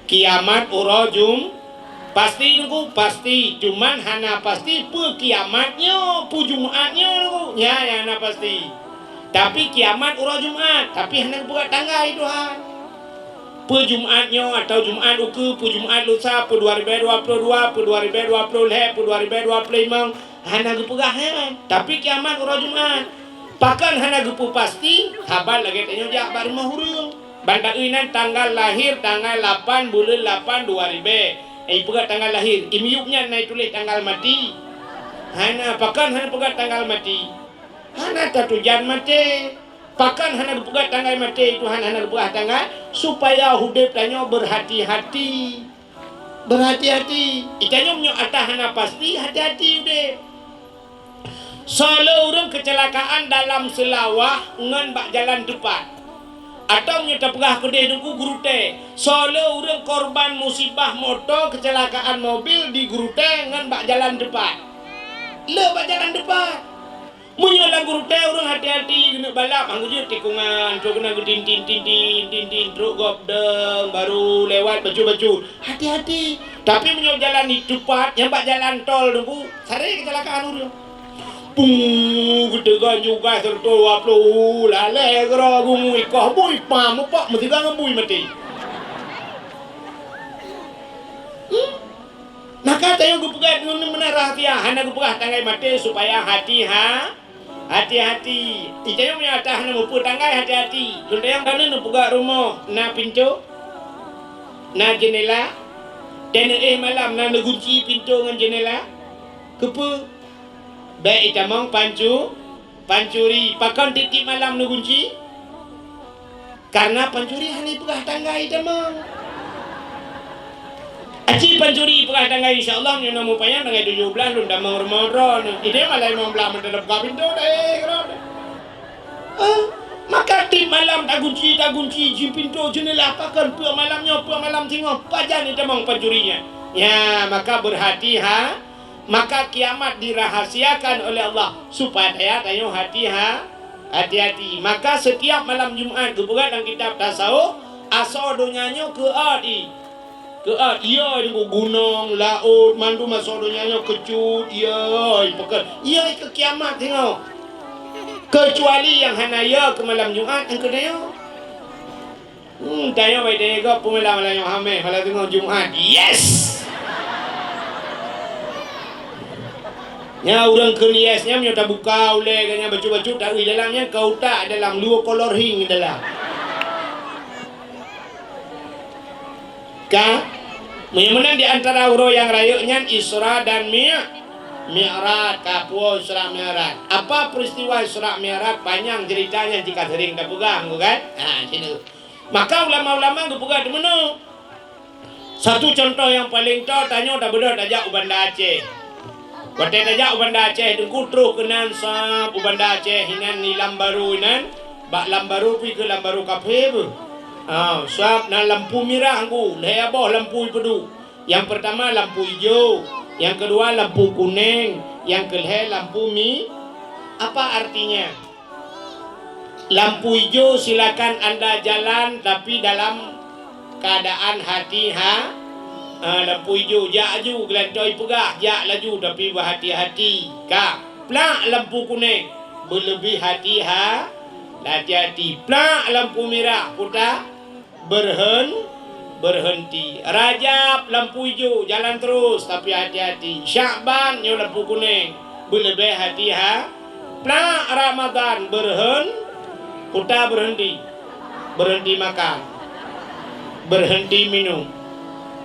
Kiamat uroe Jum-, pasti nunggu, pasti. Cuman hana pasti peue kiamat nyoe, peue Jumat nyoe nunggu. Nya, nya hana pasti. Tapi kiamat uroe Jumat, tapi hana geupeugah tanggai Tuhan. Peue Jumat nyoe atawa Jumat ukeue, peue Jumat lusa, peue dua ribèe dua ploh dua, peue dua ribèe dua ploh lhèe, peue dua ribèe dua ploh limong, hana geupeugah nyan. Tapi kiamat uroe Jumat. Pakon hana geupeupasti? Saban lagèe tanyoe jak bak rumoh ureueng. Ban taeu inan tanggal lahir tanggal lapan buleuen lapan dua ribèe. Ipeugah tanggal lahir, i miyueb nyan na ituléh tanggal mati? Hana, pakon hana peugah tanggal mati? Hana tatujan maté. Pakon hana geupeugah tanggai maté, Tuhan hana geupeugah tanggai, supaya udép tanyoe berhati-hati. Berhati-hati. Itanyoe meunyoe atra hana pasti, hati-hati udép. Soe le ureueng keucilakaan dalam seulawah ngon bak jalan teupat. Atawa meunyoe tapeugah keudeh Teungku, Geurutée, soe le ureueng korban musibah moto keucilakaan mobil di Geurutée ngon bak jalan teupat. Le bak jalan teupat. Meunyoe lam Geurutée ureueng hati-hati keuneuk balap, han geujeuet tikongan, trok keunan geutintin, tintin, tintin, trok gob dong, baru lewat bacut-bacut. Hati-hati. Tapi meunyoe jalan teupat, nyang bak jalan tol Teungku, saré keucilakaan ureueng. Pung, geuteugon juga seratus dua puluh, lalée keudroe geumui, koh bui pam, mupok meusigang ngon bui maté. Hmm? Maka tanyoe geupeugah ngon meunan rahsia, hana geupeugah tanggai maté supaya hati ha, hati-hati. Di tanyoe meunyoe ata hana mupeue tanggai hati-hati. Lôn tanyong tanyoe neupeugah rumoh na pintoe, na jeundela, dan éh malam na neugunci pintoe ngon jeundela. Keupeue? Bèk itamong pancu-, pancuri. Pakon tiep-tiep malam neugunci? Karena pancuri hana ipeugah tanggai tamong. Aci pancuri ipeugah tanggai, insya Allah, nyoe na mupanyang tanggai tujoh blaih lôn tamong rumoh droeneuh. Idéh malam limong blaih meuteuleuka pintoe deh, keudroe. Ah, maka tiep malam tagunci, tagunci ji pintoe jeundela, pakon peue malam nyoe, peue malam singoh, pajan itamong pancuri nyan. Nya, maka beurhati ha-, maka kiamat dirahasiakan oleh Allah supaya tanyoe hati ha-, hati-hati. Maka setiap malam Jumat geupeugah lam kitab tasawuf, asoe donya nyoe keu ati. Keu ati, iya, di gunong, laôt, mandum asoe donya nyoe keucut, iya, pakon. Iya, keu kiamat singoh. Kecuali nyang hana iya keu malam Jumat, nyang keu tanyoe. Hmm, tanyoe bai teuga peue malam, malam nyoe hamé, malam teungoh Jumat. Yes! Nya ureueng kheun yes nyan meunyoe tabuka ulèe geuh nyan bacut-bacut taeu dalam nyan ka utak dalam luwa kolor hing dalam. Ka? Meunyoe meunan di antara uroe nyang rayeuk nyan Isra dan Mi-, Mi'raj, ka puwoe Isra Mi'raj. Apa peristiwa Isra Mi'raj? Panyang ceurita nyan jika seuring tapeugah, kan? Ha, situ. Maka ulama-ulama geupeugah teumeunoe. Satu contoh nyang paleng toe, tanyoe tabeudôh tajak u Banda Aceh. Watèe tajak u Banda Aceh, Teungku, troh keunan sab u Banda Aceh inan, di Lam Baro inan, bak Lam Baro pih keu Lam Baro kaphé beuh. Ha, sab na lampu mirah, Teungku, lhèe boh lampu ipeuduek. Nyang peurtama lampu ijo, nyang keudua lampu kunèng, nyang keulhèe lampu mi-, apa artinya? Lampu ijo silakan anda jalan, tapi dalam keadaan hati ha-, ha, lampu ijo, jak laju, geulantoe ipeugah, jak laju, tapi beuhati-hati. Ka, plak lampu kunèng, beuleubeh hati ha-, hati-hati. Plak lampu mirah, puta, Berhen-, berhenti. Rajab, lampu ijo, jalan terus, tapi hati-hati. Syakban, nyoe lampu kunèng, beuleubeh hati ha-, plak Ramadhan, berhen-, puta berhenti. Berhenti makan. Berhenti minum.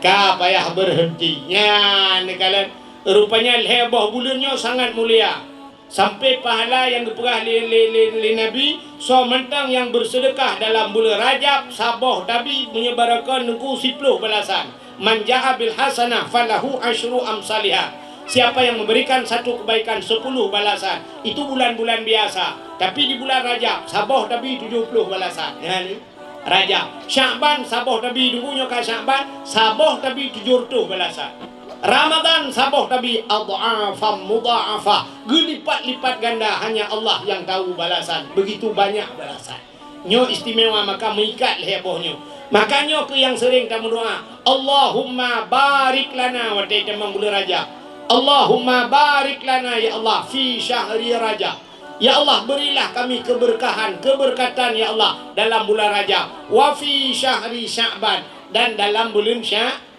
Ka payah berhenti. Nyan, neukalon. Rupanya lhèe boh buleuen nyoe sangat mulia. Sampai pahala nyang geupeugah lé, lé, lé, lé Nabi, soe mantong nyang beuseudeukah dalam buleuen Rajab saboh tabi meunyeubarakan Teungku siploh balasan. "Man ja'a bil hasanah falahu asyru amsaliha." Siapa yang memberikan satu kebaikan, sepuluh balasan. Itu bulan-bulan biasa. Tapi di bulan Rajab, saboh tabi tujoh ploh balasan. Ya, ni. Rajab. Syakban saboh tabi, Teungku, nyoe ka Syakban, saboh tabi tujoh reutôh balasan. Ramadhan saboh tabi adh'afan mudha'afah, geulipat-lipat ganda, hanya Allah nyang tahu balasan. Begitu banyak balasan. Nyoe istimewa, maka meuikat lhèe boh nyoe. Maka nyoe keuh nyang seuring tameudoa, "Allahumma barik lana," watèe tamong buleuen Rajab. "Allahumma barik lana, ya Allah, fi syahri Rajab." Ya Allah, berilah kami keberkahan, keberkatan, ya Allah, dalam bulan Rajab. Wa fi syahri Sya'ban, dan dalam buleuen Sya-,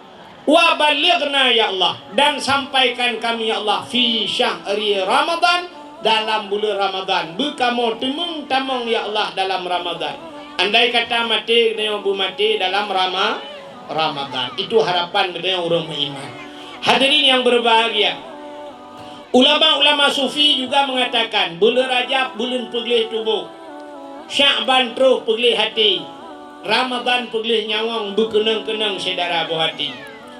wa ballighna, ya Allah, dan sampaikan kami, ya Allah, fi syahri Ramadan, dalam buleuen Ramadan. Beukamoe teumeung tamong, ya Allah, dalam Ramadan. Andai kata maté, geutanyoe beumaté dalam Rama-, Ramadan. Itu harapan geutanyoe ureueng meuiman. Hadirin yang berbahagia, Ulama-ulama sufi juga mengatakan, buleuen Rajab buleuen peugleh tuboh, Syakban troh peugleh até, Ramadhan peugleh nyawöng beukeunong-keunong syedara boh até.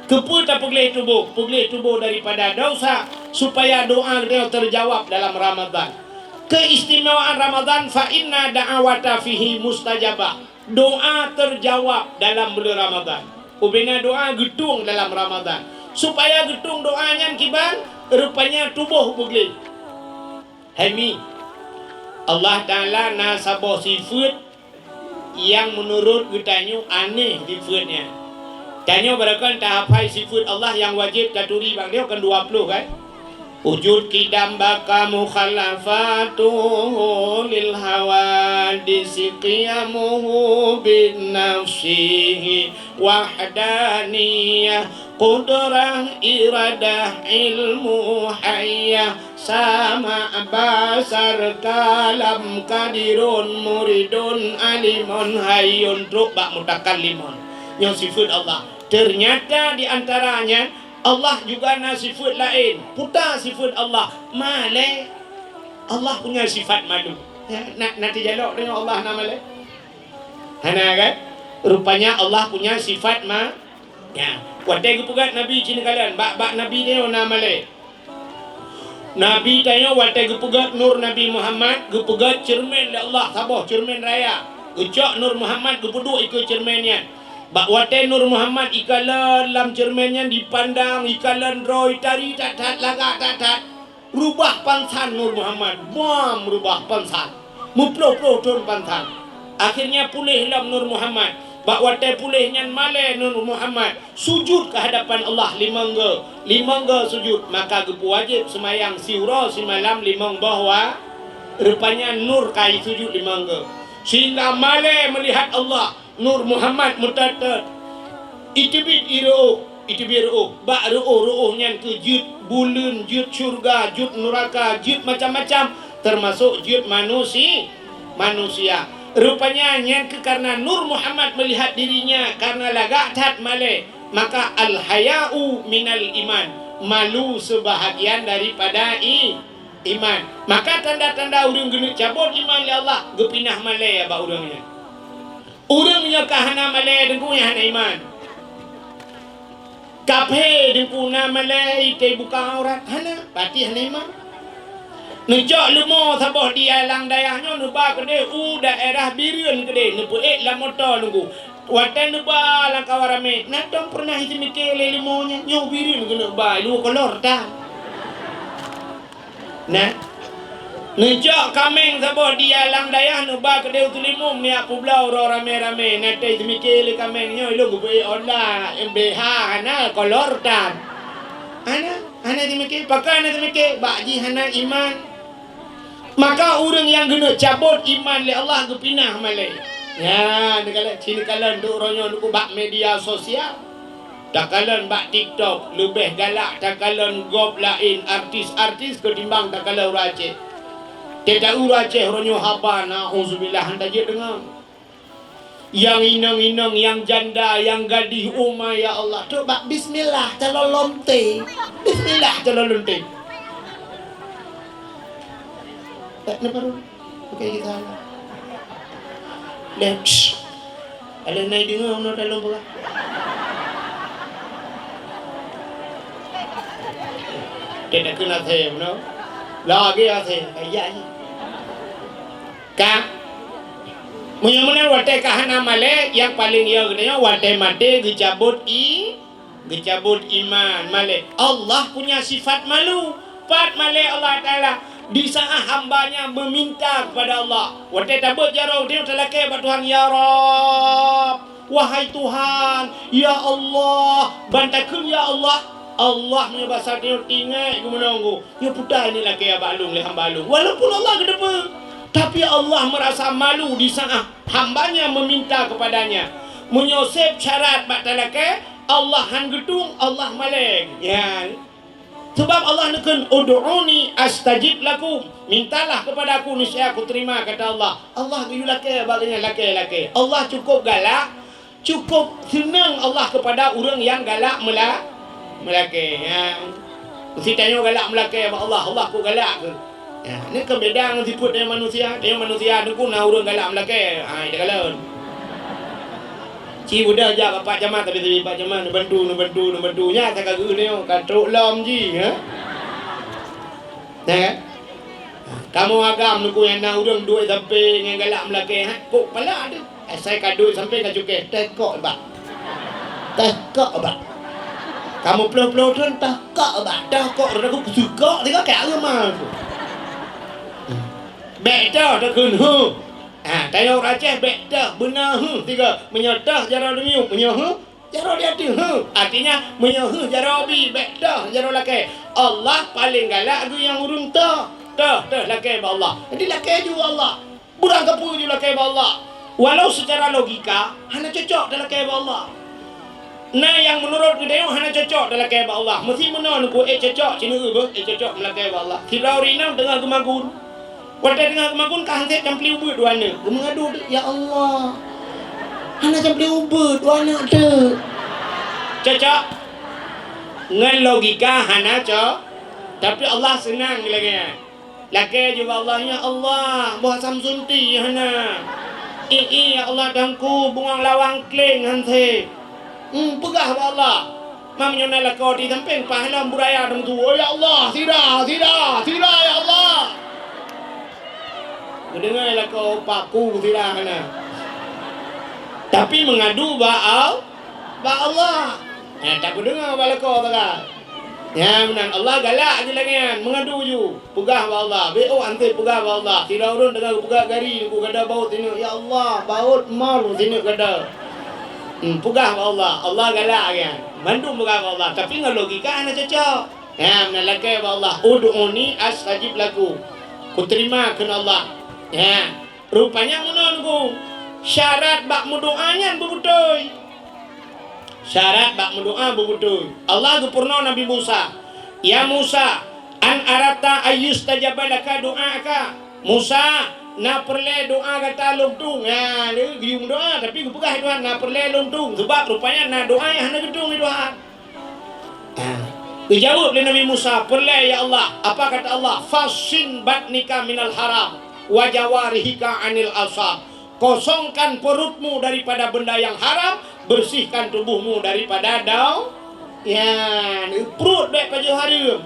Keupeue tapeugleh tuboh? Peugleh tuboh daripada desya, supaya doa geutanyoe teujawab dalam Ramadhan. Keistimewaan Ramadhan, fa inna da'awata fihi mustajabah. Doa teujawab dalam buleuen Ramadhan. Ubena doa geutueng dalam Ramadhan. Supaya geutueng doa nyan kiban, rupanya tuboh beugleh. Hai mi, Allah Taala na saboh sifeuet nyang meunurot geutanyoe aneh sifeuet nyan. Tanyoe barangkapeue tahafai sifeuet Allah nyang wajéb taturi bak nyoe kan dua ploh kan? Wujud, qidam, baqa, mukhalafatuhu lil hawadisi, qiyamuhu bin nafsihi, wahdaniyah, Qudrah, iradah, ilmu, hayyah, sama', basar, kalam, qadirun, muridun, alimun, hayyun, trok bak mutakallimun. Nyoe sifeuet Allah. Ternyata di antaranya Allah juga na sifeuet laén. Puta sifeuet Allah. Malée. Allah punya sifat malu. Ya, na, na teujalok deungon Allah na malée? Hana kan? Rupanya Allah punya sifat ma-, ya. Watée geupeugét Nabi cit neukalon, bak, bak Nabi nyoe na malée. Nabi tanyoe watée geupeugét nur Nabi Muhammad, geupeugét ceureumen lé Allah, saboh ceureumen raya. Geucok nur Muhammad geupeuduek ikeue ceureumen nyan. Bak watée nur Muhammad ikalon lam ceureumen nyan dipandang, ikalon droe, itari that-that, lagak that-that. Reubah pansan Nur Muhammad, bam reubah pansan. Meuploh-ploh thon pansan. Akhirnya puléh lom Nur Muhammad. Bak watée puléh nyan malée Nur Muhammad, sujud keu hadapan Allah limong go. Limong go sujud, maka geupeuwajéb seumayang siuroe simalam limong boh wa-, rupanya nur ka sujud limong go. Sehingga malée meulihat Allah, Nur Muhammad meutot-tot. Iteubiet i reuôh, iteubiet reuôh. Bak reuôh-reuôh nyan keuh jeuet buleuen, jeuet syeuruga, jeuet nuraka, jeuet macam-macam, teumasok jeuet manusi-, manusia. Rupanya nyan keuh karena Nur Muhammad meulihat dirinya karena lagak that malée, maka al-haya'u minal iman, malu seubahagian daripada i-, iman. Maka tanda-tanda ureuëng geuneuk cabot iman lé Allah, geupinah malée bak ureuëng nyan. Ureuëng nyoe ka hana malée deungon nyang hana iman. Kaphé deungon na malée itée buka aurat, hana, pati hana iman. Neucok leumo saboh di alang dayah nyoe neuba keudeh u daerah Bireuen keudeh, neupeuék lam moto nunggu. Watée neuba lam kawan ramé, na tom peureunah jiseumiké lé leumo nyan, nyoe Bireuen keuneuk ba, luwa kolor tan. Nah, neucok kaméng saboh di alang dayah neuba keudeh u Teulimueng neujak peubloe uroe ramé-ramé. Na teuh teumike lé kaméng nyoe, ilôn geupeuék Honda, M B H, hana kolor tan. Hana, hana teumike, pakon hana teumike, bak jih hana iman. Maka ureuëng nyang geuneuk cabot iman lé Allah geupinah malée. Ya, neukalon, ci neukalon duek uroe nyoe bak media sosial. Takalon bak TikTok, leubeh galak takalon gob laén artis-artis ketimbang takalon ureuëng Aceh. Teuta ureuëng Aceh uroe nyoe haba, nauzubillah, hana jeuet deungoe. Nyang inong-inong, nyang janda, nyang gadih, uma, ya Allah. Trok bak bismillah, calon lonte. Bismillah, calon lonte. Tak, kenapa tu? Bukan kita lah. Dah, shh. Alah nai deungoe meunoe dalam bola. Dia nak kena saya meunoe. Lagi ya saya. Ayah ni. Ka. Meunyoe meunan watée ka hana malée, nyang paleng ya geutanyoe watée maté geucabot i Geucabot iman, malée. Allah punya sifat malu. Pat malée Allah Taala? Di saat hamba-Nya meminta kepada Allah. Watée tabeuet jaroe, dia talakée bak Tuhan, "Ya Rabb, wahai Tuhan, ya Allah," ban takheun, "Ya Allah." Allah meunyoe basa tanyoe tinggai geumeununggu. Nyoe peue ta ini lakée bak lôn lé hamba lôn. Walaupun Allah geuteupeue, tapi Allah merasa malu di saat hamba-Nya meminta kepada-Nya. Meunyoe seb syarat bak talakée, Allah han geutueng, Allah malée. Ya. Sebab Allah neukheun, "Ud'uni astajib lakum." Mintalah kepada Aku, niscaya Aku terima, kata Allah. Allah geuyue lakée bak geuhnyan lakée-lakée. Allah cukup galak, cukup seunang Allah kepada ureuëng nyang galak meula-, meulakée. Ya. Meusi tanyoe galak meulakée bak Allah, Allah kok galak keu? Ya, nyoe kan beda ngon sifeuet tanyoe manusia. Tanyoe manusia teungku na ureuëng galak meulakée, ha, takalon. Ci beudôh jak bak Pak Camat, tapi, tapi Pak Camat neubantu, neubantu, neubantu. Nyan ka geuh nyoe ka trok lom jih, ha? Ya kan? Kamoe agam teungku nyang na ureuëng duek sampé ngon galak meulakée, ha? Kok pala deuh? Asai ka duek sampé ka cukéh, teuh kok bak. Teuh kok bak. Kamoe ploh-ploh thon teuh kok bak. Teuh kok, rot aku kusukok, tiga kak lama aku. Bék teuh takheun, "Huh." Ha, tanyoe ureuëng Aceh bék teuh, beuna huh tiga. Meunyoe teuh jaroe dimiyueb, meunyoe huh jaroe di ateueh, huh. Artinya, meunyoe huh jaroe bi, bék teuh jaroe lakée. Allah paleng galak geuh nyang ureuëng teuh. Teuh, teuh lakée bak Allah. Jadi lakée ju bak Allah. Beurangkapeue ju lakée bak Allah. Walau secara logika, hana cocok talakée bak Allah. Na nyang meunurot geutanyoe hana cocok talakée bak Allah. Meusi meunoe neuku, eh, cocok, sineuk beuh, eh, cocok meulakée bak Allah. Sidroe ureueng inong teungoh geumagun. Watée teungoh geumagun ka han sép camplé ubeut dua aneuk. Geumeungadu, "Ya Allah, hana camplé ubeut dua aneuk teuh." Cocok? Ngon logika hana co-, tapi Allah seunang lagée nyan. Lakée ju bak Allah, "Ya Allah, boh Samsunti hana. Ié, ié, ya Allah, Teungku, bungong lawang kleng han sép." Hmm, peugah bak Allah. Meunyoe na lakoe di sampéng paih lom beuraya teumeusu, "Oh, ya Allah, sira, sira, sira, ya Allah." Geudeungoe lakoe paku sira hana. Tapi meungadu bak Al-, bak Allah. Eh, tak geudeungoe bak lakoe tagai. Nyan meunan, Allah galak jih lagée nyan, meungadu ju. Peugah bak Allah, bék ôk han sép peugah bak Allah. Sidroe ureueng teungoh geupeugah gari, neuku gada baut sineuk, "Ya Allah, baut mor sineuk gada." Hmm, peugah bak Allah, Allah galak nyan. Mandum peugah bak Allah, tapi ngon logika hana cocok. Nyan meunan, lakée bak Allah, "Ud'uni astajib lakum." Kuteurima kheun Allah. Nyan. Rupanya meunan, neuku, syarat bak meudoá nyan beubeutôi. Syarat bak meudoá beubeutôi. Allah geupurunoe Nabi Musa, "Ya Musa, an aratta ayyustajaba laka du'aaka?" Musa, na peureulée doá gata lôn tueng? Nyan, geuyue meudoá, tapi geupeugah Tuhan, "Na peureulée lôn tueng?" Sabab rupanya na doá nyang hana geutueng lé Tuhan. Ha. Geujaweueb lé Nabi Musa, "Peureulée, ya Allah." Apa kata Allah? "Fassin batnika minal haram, wa jawarihika anil asam." Kosongkan perutmu daripada benda yang haram, bersihkan tubuhmu daripada dau-, ya, pruet bék pajoh hareuem.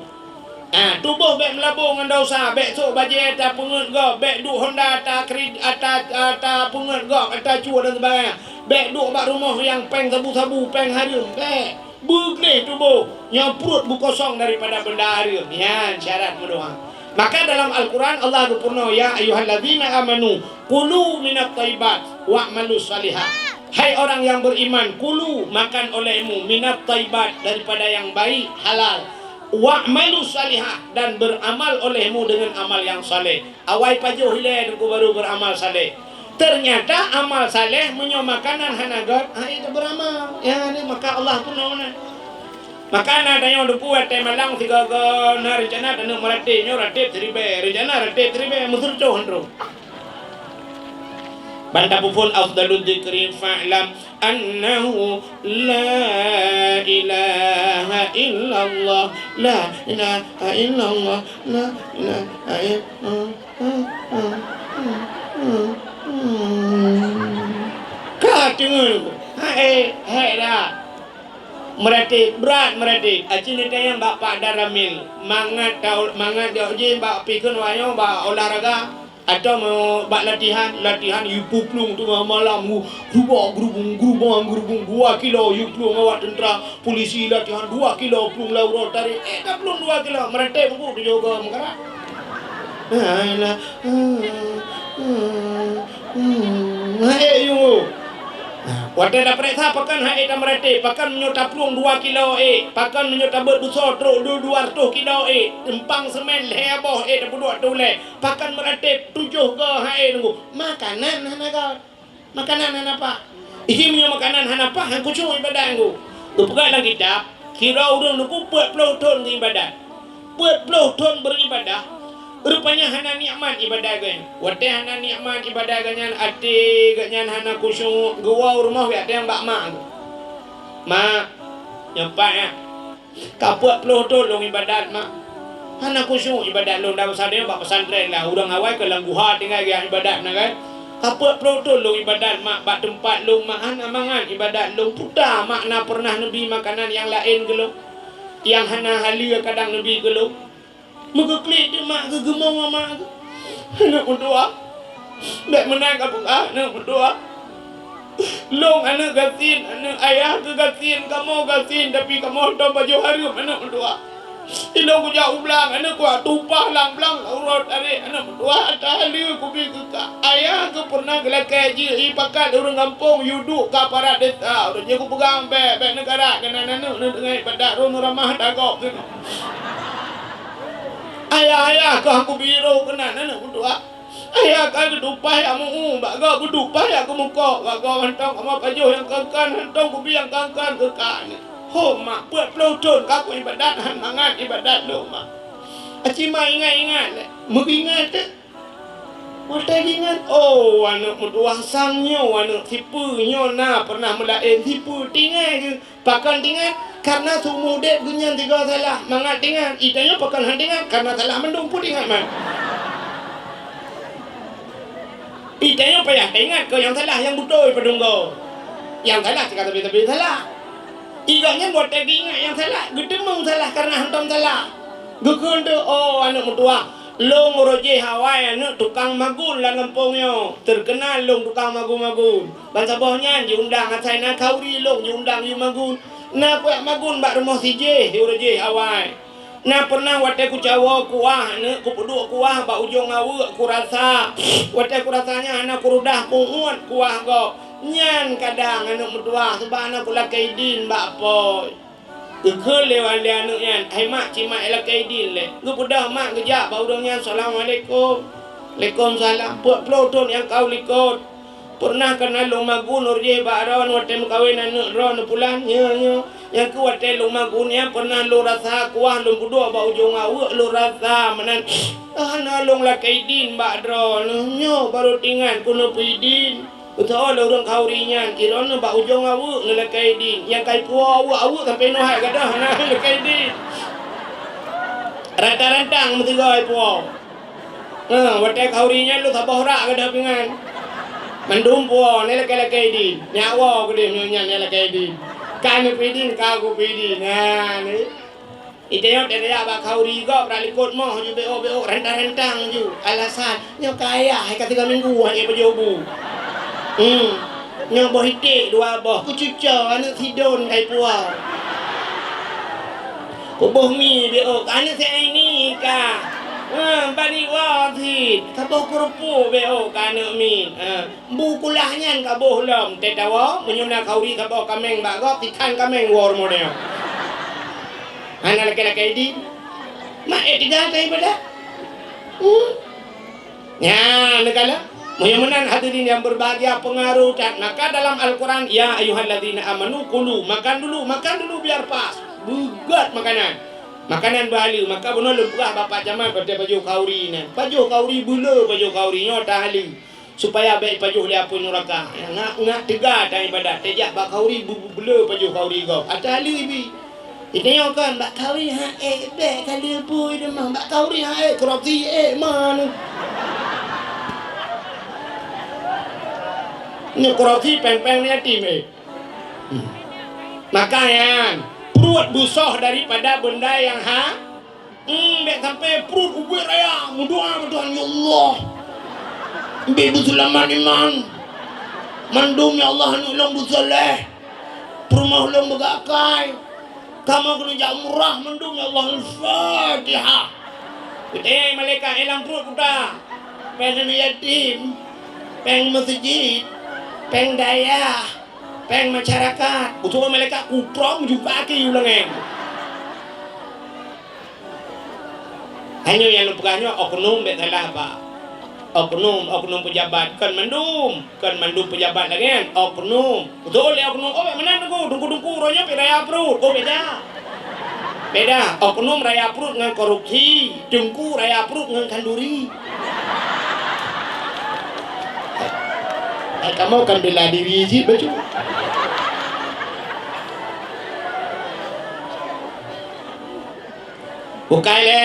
Ha, tuboh bék meulabô ngon desya, bék sôk bajée ata peungeuet gob, bék duek honda ata kri-, ata, ata peungeuet gob, ata cue dan sebagainya. Bék duek bak rumoh nyang péng sabu-sabu, péng hareuem, bék. Beugleh tuboh, nyoe pruet beukosong daripada benda hareuem. Nyan syarat meudoá. Maka dalam Al-Quran Allah geupurunoe, "Ya ayyuhallazina amanu, kulu minat thayyibat, wa'malu shalihah." Hai orang yang beriman, kulu, makan olehmu, minat thayyibat, daripada yang baik, halal, wa'malu shalihah, dan beramal olehmu dengan amal yang saleh. Awai pajoh ilée teungku baru beuramal saleh. Teunyata amal saleh meunyoe makanan hana göt, han ék beuramal. Ya, ni maka Allah peunoh na. Maka na tanyoe teungku watée malam sigoe-goe na reuncana taneuk meuratéb, nyoe ratéb siribée, reuncana ratéb siribée, meuseureutoh han troh. Ban tapeuphon afdalul dzikri fa'lam annahu la ilaha illallah, la ilaha illallah, la ilaha illallah. Ka teungeut, hai, hai dah. Meuratéb, brat meuratéb. Aci neutanyong bak Pak Daramil, mangat tau-, mangat jok jih bak pikon wayong bak olahraga. Atawa meu-, bak latihan, latihan yue peuplueng teungoh malam, hu-, grubong, grubong, grubong, grubong, dua kilo yue plueng awak teuntra, polisi latihan dua kilo plueng lam uroe tarek, eh, ka plueng dua kilo, meuratéb buku tujoh goe meukarat. Alah, hmm, hmm, hmm, hai yue. Watée tapareksa pakon hai tameuratéb, pakon meunyoe taplueng dua kilo ék, pakon meunyoe tabeuet beusoe trok dua, dua reutôh kilo ék, eumpang seumén lhée boh ék tapeuduek ateueh ulée, pakon meuratéb tujoh goe hai teungku. Makanan hana goe. Makanan hana paih. Iji meunyoe makanan hana paih, han khusyuk ibadat teungku. Geupeugah lam kitab, sidroe ureuëng teungku peuet ploh thon geuibadat. Peuet ploh thon beuribadah, rupanya hana nikmat ibadat geuh nyan. Watée hana nikmat ibadat geuh nyan, até geuh nyan hana khusyuk, geuwoe u rumoh geuh, watée nyan bak mak geuh, "Mak, nyoe pat nyan, ka peuet ploh thon lôn ibadat, Mak. Hana khusyuk ibadat lôn, dan masa nyoe bak pesantren lah, ureuëng awai keu lam guha tinggai geuh ibadat na kan. Ka peuet ploh thon lôn ibadat, Mak, bak teumpat lôn, Mak, hana mangat ibadat lôn. Peue ta, Mak, na peureunah neubi makanan nyang laén keu lôn, nyang hana haleue kadang neubi keu lôn?" Meugeuklik teuk mak geuh, geumong mak geuh, "Aneuëk meutuah, bék meunan kapeugah, aneuëk meutuah. Lôn aneuëk gasien, aneuëk ayah keuh gasien, kamoe gasien, tapi kamoe tom pajoh hareuem, aneuëk meutuah. Ilôn kujak u blang, aneuëk kuat tupah lam blang, uroe tarek, aneuëk meutuah, ata haleue kubi keu kah. Ayah keuh peureunah geulakée jih, ipakat ureuëng gampông, yue duek keu aparat desa, ureuëng nyan kupeugah bék, bék neukarat keunan aneuëk neuh deungon ibadat, droeneuh ramah tagob keunoe." Ayah-ayah keuh han kubi roh keunan aneuëk meutuah. Ayah ka geutumpah jak meu-ueh, bak gob geutumpah jak keumukok, bak gob hantom kamoe pajoh nyang kon-kon, hantom kubi nyang kon-kon keu kah nyoe. Ho mak, peuet ploh thon ka kuibadat hán mangat ibadat lôn mak. Aci mak ingat-ingat lé, meuingat teuh. Watée geuingat, oh, aneuëk meutuwah sang nyoe, aneuëk sipeue nyoe na pernah meulaén sipeue, tinggai geuh. Pakon teuingat? Kareuna seumeu udeb geuh nyan sigoe salah, mangat teuingat. Itanyoe pakon hán teuingat? Kareuna salah mandum, peue teuingat man. Itanyoe payah teuingat keu nyang salah, nyang beutôi padum goe. Nyang salah cit ka sabe-sabe salah. Igobnyan watée geuingat nyang salah, geuteumeung salah kareuna hantom salah. Geukheun teuh, oh, aneuëk meutuwah, lôn uroe jéh awai aneuëk tukang magun lam gampông nyoe. Teukeunal lôn tukang magun-magun. Ban saboh nyan jiundang asai na khauri lôn jiundang yue magun. Na kujak magun bak rumoh si jéh, uroe jéh awai. Na pernah watée kucawoe kuah aneuëk, kupeuduek kuah bak ujong aweuek kurasa. Watée kurasa nyan hana kurudah kuuet kuah gob. Nyan kadang aneuëk meutuwah, sabab hana kulakée idin bak apôi. Geukheun lé wan lé aneuëk nyan, "Hai mak, ci mak ilakée idin lé." Geupeugah mak geujak bak ureuëng nyan, "Assalamualaikum." "Waalaikumsalam." Peuet ploh thon nyang ka u likot. Pernah kana lôn magun uroe jéh bak droeneuh watée meukawen aneuëk droeneuh pulan? Nyoe, nyoe. Nyang keu watée lôn magun nyan pernah lôn rasa kuah lôn peuduek bak ujong aweuek lôn rasa meunan. Hana lôn lakée idin bak droeneuh. Nyoe barô teuingat keuneuk peuidin. Geusoe lé ureuëng khauri nyan, droeneuh bak ujong aweuek neulakée idin. Nyang ka ipuwoe aweuek-aweuek sampoe nyoe hai gadôh hana neulakée idin. Rantang-rantang meusigoe ipuwoe. Heh, watée khauri nyan lôn saboh rak gadôh pingan. Mandum puwoe, neulakée-lakée idin. Nyak woe keudeh nyoe nyan neulakée idin. Ka neupeuidin, ka kupeuidin. Nah, ni. Itanyoe teuka bak khauri gob rak likot moh ju B O B O rantang-rantang ju. Alasan, nyoe ka ayah hai ka tiga minggu hana pajoh bu. Hmm. Nyoe boh iték dua boh, kucuco aneuëk sidon kai puwoe. Kuboh mi B O ka aneuëk si Aini ka. Ha, bani woe cit, saboh keurupuk B O ka aneuëk mi. Ha. Bu kulah nyan ka boh lom, teuka woe, meunyoe na khauri saboh kaméng bak gob, tikhan kaméng woe rumoh nyoe. Hana lakée-lakée idin. Mak, eh, tiga kali pada. Hmm. Nyan, neukalon. Meunyoe meunan hadirin yang berbahagia, pengaruh that. Maka dalam Al-Quran, "Ya ayyuhalladzina amanu kulu," makan dulu, makan dulu biar pas. Beugot makanan. Makanan beuhaleue, maka bunoe lôn peugah Bapak Jamal patéh pajoh khauri nyan. Pajoh khauri beuleu, pajoh khauri nyoe tahaleue. Supaya bék ipajoh lé apui nuraka. Ngat-ngat teuga tan ibadat, teuka bak khauri bu-, bu-, beuleu pajoh khauri gob. Ata lé ibi. Itanyoe kon bak khauri han ék, bék ka lheueh bui deungon bak khauri han ék, korupsi ék man. Nyoe korupsi péng-péng yatim ék. Hmm. Maka nyan, pruet beusoh daripada benda nyang ha Hmm, bék sampai pruet ubit raya, meudoa bak Tuhan, "Ya Allah, bri beuseulamat iman. Mandum, ya Allah, aneuëk lôn beusaleh. Peurumoh lôn beugak akai. Kamoe keuneuk jak umrah mandum, ya Allah." Al-Fatihah. Geuténg malaikat, eh, lam pruet kuta. Péng aneuk yatim, péng meuseujid, péng dayah, péng masyarakat. Utoe malaikat kutrong juga aki ulangan. Hanya nyang lôn peugah nyoe oknum bék salah, Pak. Oknum, oknum pejabat, kon mandum, kon mandum pejabat lagée nyan, oknum. Beutôi lé oknum, oh, bék meunan teungku, teungku-teungku uroe nyoe pih raya pruet, oh, beda. Beda, oknum raya pruet ngon korupsi, teungku raya pruet ngon khanduri. Hai, kamoe kan bela diri cit bacut. Bukai lé.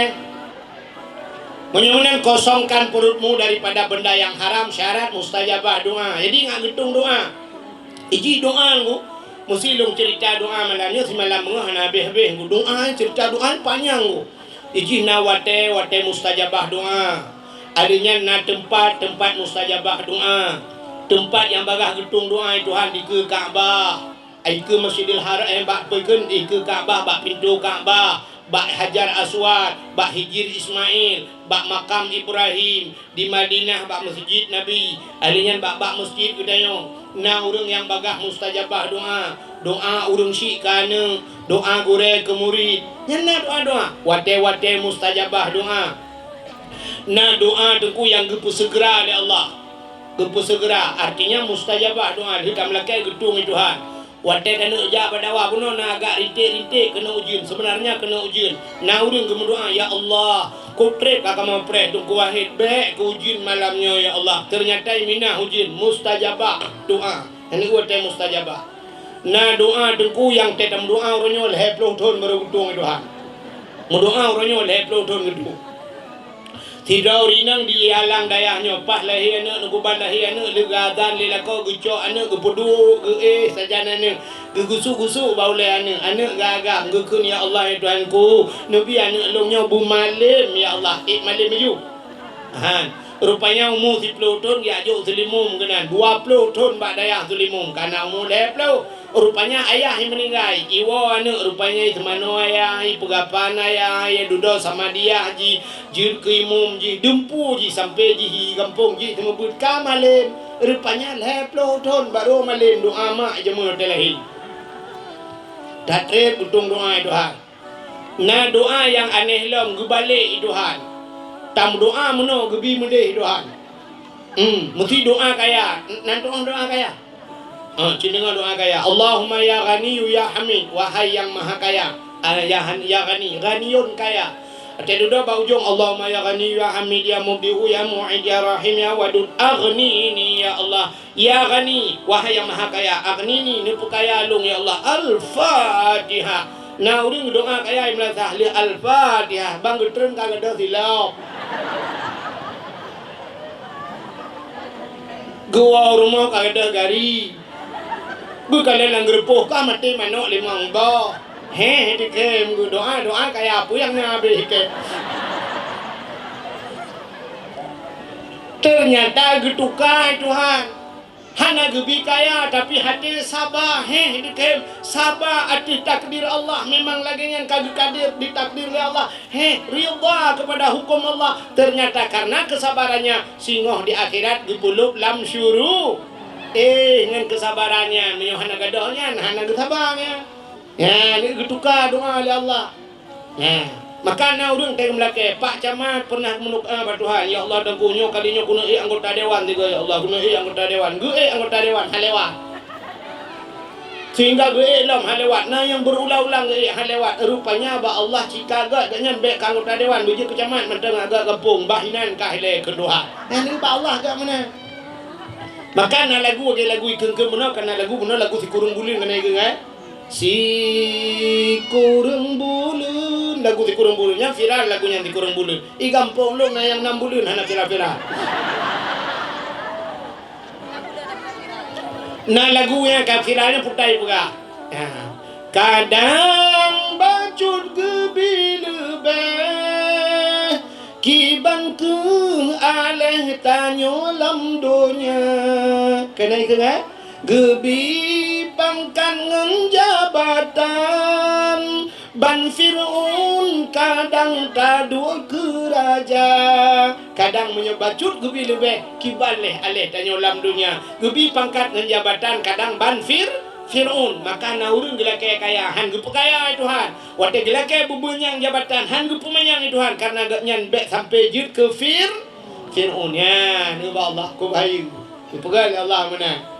Meunyoe meunan kosongkan perutmu daripada benda yang haram, syarat mustajabah doa. Jadi, ngat geutung doa. Iji doa ngu, meusi lôn cerita doa malam nyoe, simalam meungoh hana habéh-habéh ngu. Doa, cerita doa panyang ngu. Iji na watée, watée mustajabah doa. Aleuh nyan na teumpat, teumpat mustajabah doa. Teumpat nyang bagaih geutung doa Tuhan dikeue Ka'bah. Dikeue Masjidil Haram, eh, bak peue kheun, dikeue Ka'bah, bak pintoe Ka'bah, bak Hajar Aswad, bak Hijir Ismail, bak makam Ibrahim, di Madinah, bak meuseujid Nabi. Aleuh nyan bak, bak meuseujid geutanyoe na ureuëng nyang bagaih mustajabah doa. Doa ureuëng syik keu aneuëk, doa gurée keu murit. Nyan na doa-doa. Watée-watée mustajabah doa. Na doa Teungku nyang geupeuseugera lé Allah. Geupeuseugera, artinya mustajabah doa, lheueh tameulakée geutueng lé Tuhan. Watée taneuk jak bak dakwah bunoe na agak rinték-rinték keuneuk ujeuen, seubeunarnya keuneuk ujeuen. Na ureuëng geumeudoa, "Ya Allah, kutréb ka kamoe preh Teungku Wahid, bék keu ujeuen malam nyoe ya Allah." Teunyata minah ujeuen, mustajabah doa. Nyan watée mustajabah. Na doa Teungku nyang teutab meudoa uroe nyoe lhée ploh thon baru geutueng lé Tuhan. Meudoa uroe nyoe lhée ploh thon geutueng. Sidroe ureuëng inong di Alang dayah nyoe, paih lahé aneuëk, neuguban lahé aneuëk, lheueh geuazan lé lakoe, geucok aneuëk, geupeuduek, geuéh sajan aneuëk, geugusuk-gusuk bak ulée aneuëk, aneuëk geuagam, geukheun, "Ya Allah, ya Tuhanku, neubi aneuëk lôn nyoe beumalém, ya Allah." Ék malém laju. Han, rupanya umu siploh thon geujak jok seulimum keunan, dua ploh thon bak dayah seulimum, ka na umu lhée ploh. Rupanya ayah nyang meuninggai, iwoe aneuëk, rupanya iseumanoe ayah, ipeugapan ayah, idudoe samadiyah jih, jeuet keu imum jih, dumpeue jih sampoe jih i gampông jih teumeubeuet ka malém. Rupanya lhée ploh thon barô malém doa mak jameun watée lahé. Tatreb geutueng doa, "Ya Tuhan." Na doa nyang aneh lom geubalek i Tuhan. Tameudoa meunoe geubi meudeh i Tuhan. Hmm, meusti doa kaya. Nan tu'oh doa kaya? Ah, cit deungoe doa kaya. Allahumma ya Ghaniyyu ya Hamid, wahai yang maha kaya. Ah, ya Han-, ya Ghani, Ghaniyun kaya. Watée dudoe bak ujong, Allahumma ya Ghaniyyu ya Hamid ya Mubdi'u ya Mu'id ya Rahim ya Wadud, aghnini ya Allah. Ya Ghani, wahai yang maha kaya, aghnini, neupeukaya lôn ya Allah. Al-Fatihah. Na ureuëng doa kaya meulasaih lé Al-Fatihah, bang geutreun ka gadôh silop. Geuwoe rumoh ka gadôh gari. Geukalon lam geureupoh ka maté manok limong boh. Heh, dikhem geudoa, doa kaya peue nyang na habéh khem. Teunyata geutuka Tuhan. Hana geubi kaya, tapi até saba, heh, dikhem, saba ateueh takdir Allah, memang lagée nyan ka geukadér, ditakdir lé Allah, heh, ridha kepada huköm Allah. Teunyata kareuna keusabarannya, singoh di akhirat geupeulop lam syuru-, eh, ngon keusabarannya, meunyoe hana gadôh nyan, hana geusaba nyan. Nyan, geutuka doa lé Allah. Nyan, maka na ureuëng teumeulakée, Pak Camat pernah meudoa bak Tuhan, "Ya Allah, Teungku, nyoe kali nyoe keuneuk ék anggota dewan tiga, ya Allah, keuneuk ék anggota dewan." Geuék anggota dewan, hana lewat. Sehingga geuék lom hana lewat. Na nyang berulang-ulang geuék hana lewat. Rupanya bak Allah cika gét, gét nyan bék keu anggota dewan, beujeuet keu camat mantong agak gampông, bah inan ka ilée keu Tuhan. Nyan bak Allah gét meunan. Maka na lagu, lagée lagu ikheun-kheun meunoe, ka na lagu meunoe, lagu Sikureueng Buleuen keuneuk ikheun, eh. Sikureueng buleuen, lagu Sikureueng Buleuen. Nyan viral lagu nyan Sikureueng Buleuen. I gampông lôn na nyang nam buleuen hana viral-viral. Na lagu nyang ka viral nyan putai peugah. Ha. Kadang bacut geubi leubeh, kiban kheueh aléh tanyoe lam donya. Keuneuk ikheun, eh? Geubi pangkat ngon jabatan, ban Fir'aun kadang taduek keu raja. Kadang meunyoe bacut geubi leubeh, kiban lé aléh tanyoe lam donya. Geubi pangkat ngon jabatan kadang ban Fir-, Fir'aun. Maka na ureuëng geulakée kaya, han geupeukaya lé Tuhan. Watée geulakée beubeunyan jabatan, han geupeumanyang lé Tuhan, kareuna gobnyan bék sampoe jeuet keu Fir-, Fir'aun. Nyan, ubak Allah, keu bahayeue. Geupeugah lé Allah meunan.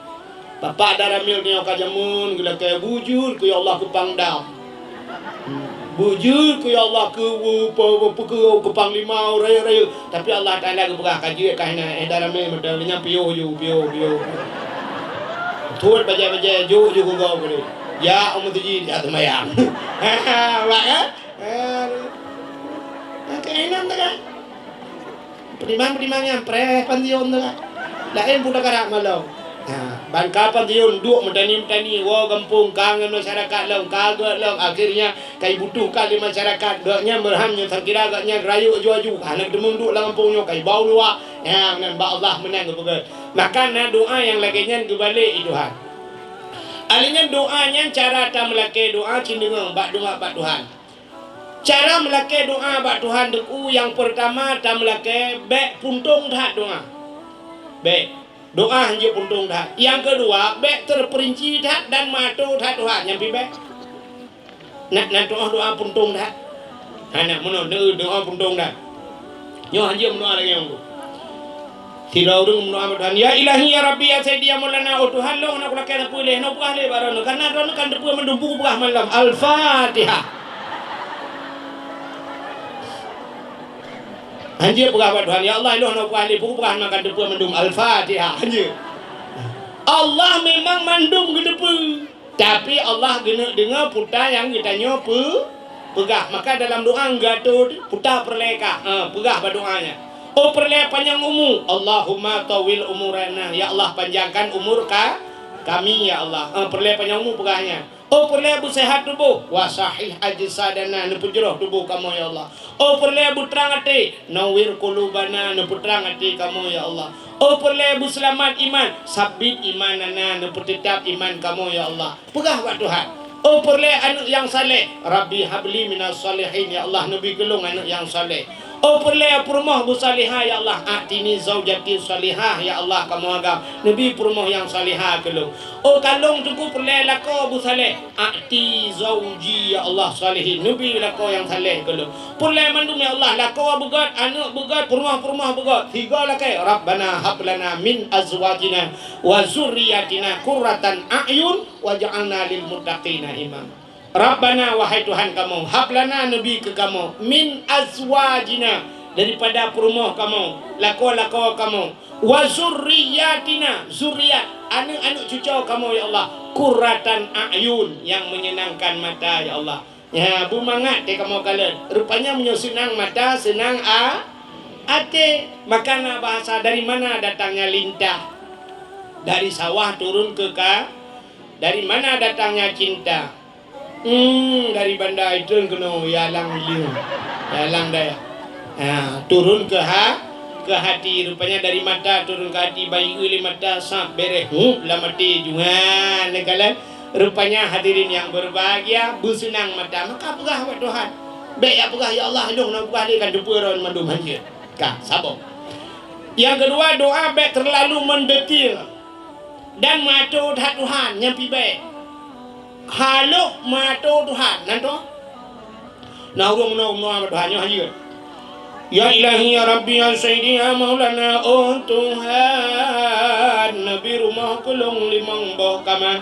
Bapak Daramil nyoe ka jameun geulakée, "Bujur keu ya Allah keu Pangdam. Bujur keu ya Allah keu, keu, keu, keu Panglima rayeuk-rayeuk." Tapi Allah Taala geupeugah, "Ka jeuet ka hina, eh, Daramil, meuteumanyang piôh ju, piôh, piôh." Thot bajée-bajée, jok ju keu gob keu dia. Ya, umu tuji, ya seumayang. Bak, eh? Eh, keunan teuka. Peudimang-peudimang nyan preh pantiôn teuka. Laén peue teuka rak malom. Ha, ban ka pantiôn duek meutani-meutani, woe gampông ka ngon masyarakat lom, ka gét lom, akhirnya ka ibutuhkan lé masyarakat. Gobnyan meurham nyoe sangkira gobnyan rayeuk aju-aju, hana geuteumeung duek lam gampông nyoe, ka iba u luwa. Nyan, nyan bak Allah meunan geupeugah. Maka na doa nyang lagée nyan geubalek i Tuhan. Alheuh nyan doa nyan cara tameulakée doa cit deungoe bak doa bak Tuhan. Cara meulakée doa bak Tuhan Teungku, nyang peurtama tameulakée bék puntông that doa. Bék. Doa hanjeuet puntông that. Nyang keudua, bék teupeurinci that dan meuatoe that Tuhan. Nyan pih bék. Na, na doa, doa puntông that. Hana meunoe, doa puntông that. Nyoe hanjeuet meudoa lagèe nyan. Sidroe ureueng meudoa bak Tuhan, "Ya Ilahi, ya Rabbi, ya Sayyidi, ya Maulana, oh Tuhan lôn, hana kulakèe sapeue lé, hana peugah lé bak droeneuh, karena droeneuh kan teupeue mandum, peugah malam." Al-Fatihah. Hanjeuet peugah bak Tuhan, "Ya Allah, lôn hana peugah lé, peugah kan teupeue mandum." Al-Fatihah. Hanjeuet. Allah memang mandum geuteupeue. Tapi Allah geuneuk deungoe peue nyang geutanyoe peu-, peugah. Maka dalam doa geuatô peue peureulèe kah, eh, peugah bak doa nyan. Oh peureulèe panyang umu, Allahumma tawwil umurana, ya Allah panjangkan umur ka-, kami ya Allah. Eh, peureulèe panyang umu peugah nyan. Oh peureulèe beuseuhat tuboh, wa sahih ajsadana, neupeujroh tuboh kamoe ya Allah. Oh peureulèe beutrang até, nawwir qulubana, neupeutrang até kamoe ya Allah. Oh peureulèe beuseulamat iman, sabbit imanana, neupeuteutab iman kamoe ya Allah. Peugah bak Tuhan. Oh peureulèe aneuk nyang saleh, Rabbi habli minas shalihin, ya Allah neubi keu lôn aneuk nyang saleh. Oh peureulèe peurumoh beusalihah ya Allah, a'tini zaujati shalihah ya Allah kamoe agam, neubi peurumoh nyang salihah keu lôn. Oh ka lôn teungku peureulèe lakoe beusaleh, a'ti zauji ya Allah shalihin, neubi lakoe nyang saleh keu lôn. Peureulèe mandum ya Allah, lakoe beugöt, aneuk beugöt, peurumoh-peurumoh beugöt. Sigoe lakèe, Rabbana hab lana min azwajina wa zurriyatina qurratan a'yun waj'alna lil muttaqina imama. Rabbana, wahai Tuhan kamoe, hab lana, neubi keu kamoe, min azwajina, daripada peurumoh kamoe, lakoe-lakoe kamoe, wa zurriyatina, zuriat, aneuk-aneuk cucoe kamoe ya Allah, qurratan a'yun, nyang meunyenangkan mata ya Allah. Ya, beumangat teuh kamoe kalon. Rupanya meunyoe seunang mata, seunang a-, até. Maka na bahasa, dari mana datangnya lintah? Dari sawah turun ke ka-, dari mana datangnya cinta? Hmm, dari Banda Ireung keunoe, ya lang lieu. Ya lang dayah. Ha, turun ke ha-, ke hati. Rupanya dari mata turun ke hati, bayeue lé mata, sab bèrèh, huh, lam até jungan, neukalon. Rupanya hadirin yang berbahagia, beuseunang mata, maka peugah bak Tuhan. Bèk ya peugah, "Ya Allah, lôn hana peugah lé, kan teupeue droe mandum hanjeuet." Ka, saboh. Yang kedua, doa bèk terlalu mendetil dan meuatô that Tuhan, nyan pih bèk. Harôh meuatô Tuhan, nan toh. Na ureueng meunoe, meunoe bak Tuhan, nyoe hanjeuet. Ya Ilahi, ya Rabbi, ya Sayyidi, ya Maulana, oh Tuhan, neubi rumoh keu lôn limong boh kama.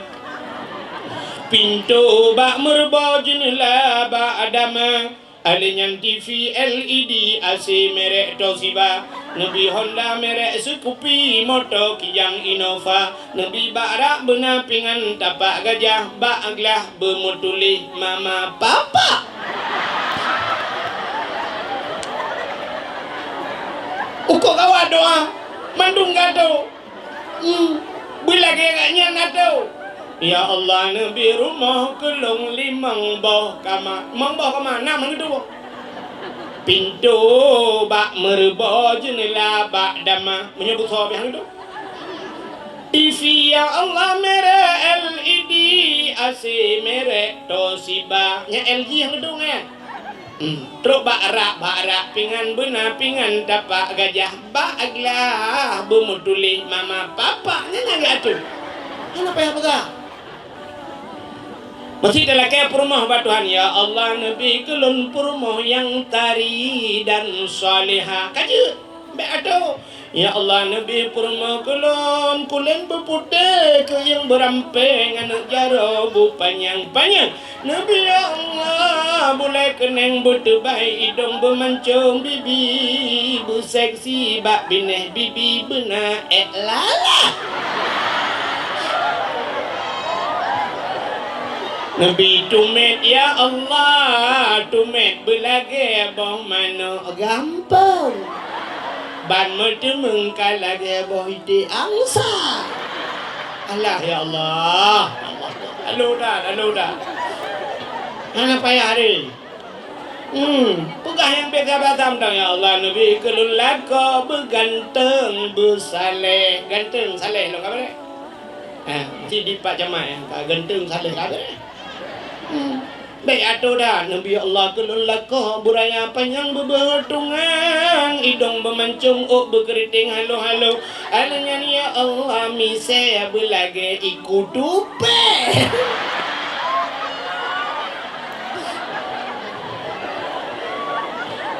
Pintoe bak meureubo, jeuneula bak dama. Alèh nyan TV LED, AC merek Toshiba, neubi Honda merek Scoopy, moto Kijang Innova, neubi bak rak beuna pingan tapak gajah, bak glah beumeutuléh mama papa. Ukoe gawat doa, mandum gato. Hmm, beulagèe nyan atô. Ya Allah, neubi rumoh keu lôn limong boh kama. Limong boh kama, nam han geutuboh. Pintoe bak meureubo, jeuneula bak dama. Meunyoe beusoe pih han geutuboh. TV ya Allah merek LED, AC merek Toshiba. Nyan LG han geutuboh nyan. Hmm, trok bak rak, bak rak pingan beuna, pingan tapak gajah, bak glah beumeutuléh mama papa, nyan nyang geuatô. Hana payah peugah. Meusti talakèe peurumoh bak Tuhan, "Ya Allah, neubi keu lôn peurumoh nyang tari dan salehah." Ka jeuet, bèk atô. Ya Allah, neubi peurumoh keu lôn, kulét beuputéh, keuieng beurampéng, aneuk jaroe beupanyang-panyang. Neubi ya Allah, bulèe keunèng beuteubai, idong beumancông, bibi beuseksi, bak binéh bibi beuna èk lala. Neubi tumét ya Allah, tumét beulagèe boh manok gampông. Ban meuteumeung ka lagèe boh iték angsa. Alah, ya Allah. Lalu dah, lalu dah. Hana payah deh. Hmm, peugah nyang biasa-biasa mantong, "Ya Allah, neubi keu lôn lakoe beuganteng, beusaleh." Ganteng, saleh lôn ka beuréh. Ha, meusti dipat jamak nyan, ka ganteng, saleh ka beuréh. Hmm. Bèk atô dah, neubi Allah keu lôn lakoe beuraya panyang beubeuhô tungang, idong beumancông ôk beukeuriting halo-halo. Alèh nyan ya Allah misèe beulagèe iku tupèe.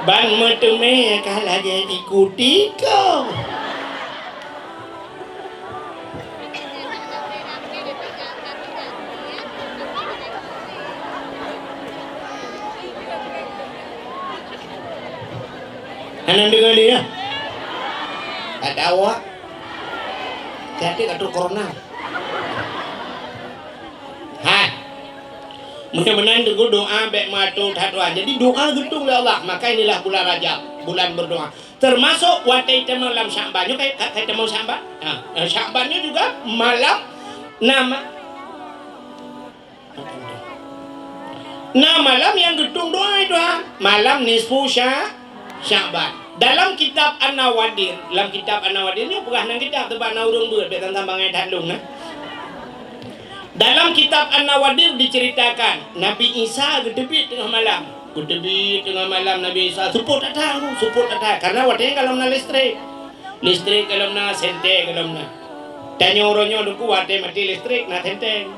Ban meuteumé ka lagèe ikuti kau. Hana deungoe lé, ya? Ada awak. Hati-hati ka trok corona. Hai. Meunan-meunan teungku doa bèk meuatur that-that. Jadi doa geutueng lé Allah. Maka inilah bulan Rajab, bulan berdoa. Termasuk watèe tamong lam Syakban. Nyoe kai, kai, kai tamong Syakban. Ha, eh, Syakban nyoe juga malam nama. Na malam nyang geutueng doa itu, ha. Malam nisfu Sya-, Sya'ban. Dalam kitab An-Nawadir, lam kitab An-Nawadir nyoe peugah nan kitab teuba na ureueng beuet, bèk tan-tan bangai that lôn, nah. Dalam kitab An-Nawadir diceritakan, Nabi Isa geuteubiet teungoh malam. Geuteubiet teungoh malam Nabi Isa, seupôt that-that, seupôt that-that. Karena watèe nyan ka lom na listrik. Listrik ka lom na, senter ka lom na. Tanyoe uroe nyoe teungku watèe maté listrik na senter.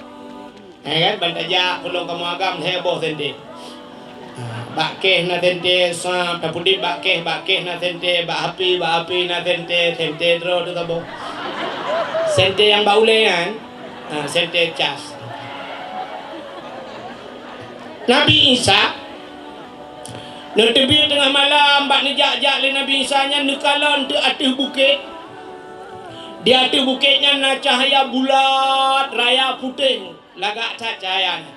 Eh kan, ban tajak, peulom kamoe agam, lhèe boh senter. Ha, bak kèh na senter, sa, tapeudeuh bak kèh, bak kèh na senter, bak api, bak api na senter, senter droe teuh saboh. Senter nyang bak ulèe nyan, ha, senter cas. Nabi Isa neuteubiet teungoh malam, bak neujak-jak lé Nabi Isa nyan neukalon teuk ateueh bukét. Di ateueh bukét nyan na cahya bulat raya putéh. Lagak that cahya nyan.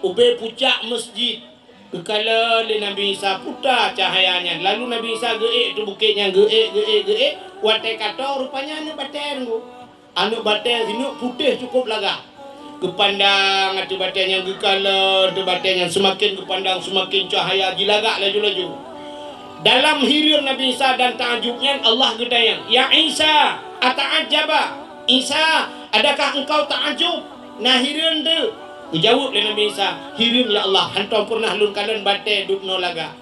Ubé pucak meuseujid, geukalon lé Nabi Isa puta cahya nyan. Lalu Nabi Isa geuék ateueh bukét nyan, geuék, geuék, geuék. Watèe ka tô, rupanya aneuk batèe teungku. Aneuk batèe sineuk putéh cukôp lagak. Geupandang ateueh batèe nyan, geukalon ateueh batèe nyan, seumaken geupandang, seumaken cahya jilagak laju-laju. Dalam hireuen Nabi Isa dan taajub nyan, Allah geutanyong, "Ya Isa, ata'ajjaba?" "Isa, adakah engkau taajub?" Na hireuen teuh. Geujaweueb lé Nabi Isa, "Hireuen ya Allah, hantom peureunah lôn kalon batèe dubnoe lagak."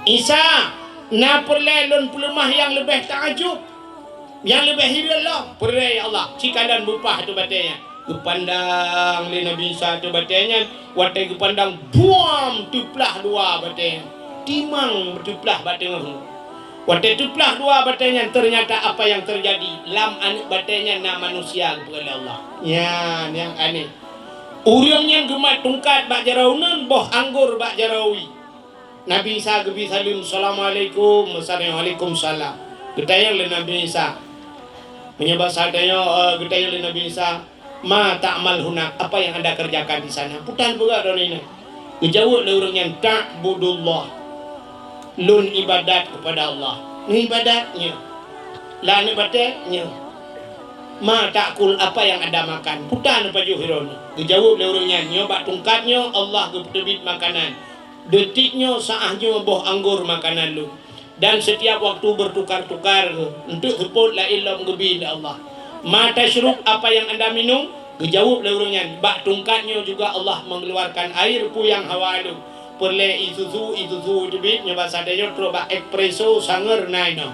"Isa, na peureulèe lôn peuleumah nyang leubeh taajub, nyang leubeh hireuen lom?" "Peureulèe ya Allah." Ci kalon beupah ateueh batèe nyan. Geupandang lé Nabi Isa ateueh batèe nyan, watèe geupandang, buam, teuplah dua batèe nyan. Timang teuplah bak teungoh. Watèe teuplah dua batèe nyan, ternyata apa yang terjadi, lam aneuk batèe nyan na manusia geupeugah lé Allah. Nyan nyang aneh. Ureueng nyang geumat tungkat bak jaroe uneuen, boh anggor bak jaroe wie. Nabi Isa geubi saleuem, "Assalamualaikum." Meusalam, "Waalaikumsalam." Geutanyong lé Nabi Isa. Meunyoe basa tanyoe, eh, geutanyong lé Nabi Isa, "Ma ta'mal hunak?" Apa yang anda kerjakan di sana? Peue tan peugah droeneuh nyan? Geujaweueb lé ureueng nyan, "Ta'budullah." Lôn ibadat kepada Allah. Neuibadat nyoe. Lam aneuk batèe nyoe. "Ma ta'kul?" Apa yang anda makan? Peue tan pajoh droeneuh? Geujaweueb lé ureueng nyan, "Nyoe bak tungkat nyoe Allah geupeuteubiet makanan. Deutik nyoe, saah nyoe boh anggor makanan lôn. Dan setiap waktu bertukar-tukar, enteuk seupôt laén lom geubi lé Allah." "Ma tasyrub?" Apa yang anda minum? Geujaweueb lé ureueng nyan, "Bak tungkat nyoe juga Allah mengeluarkan air peue nyang hawa lôn. Peureulèe ie susu, ie susu teubiet, nyoe basa tanyoe trok bak espresso, sangeur na inoe."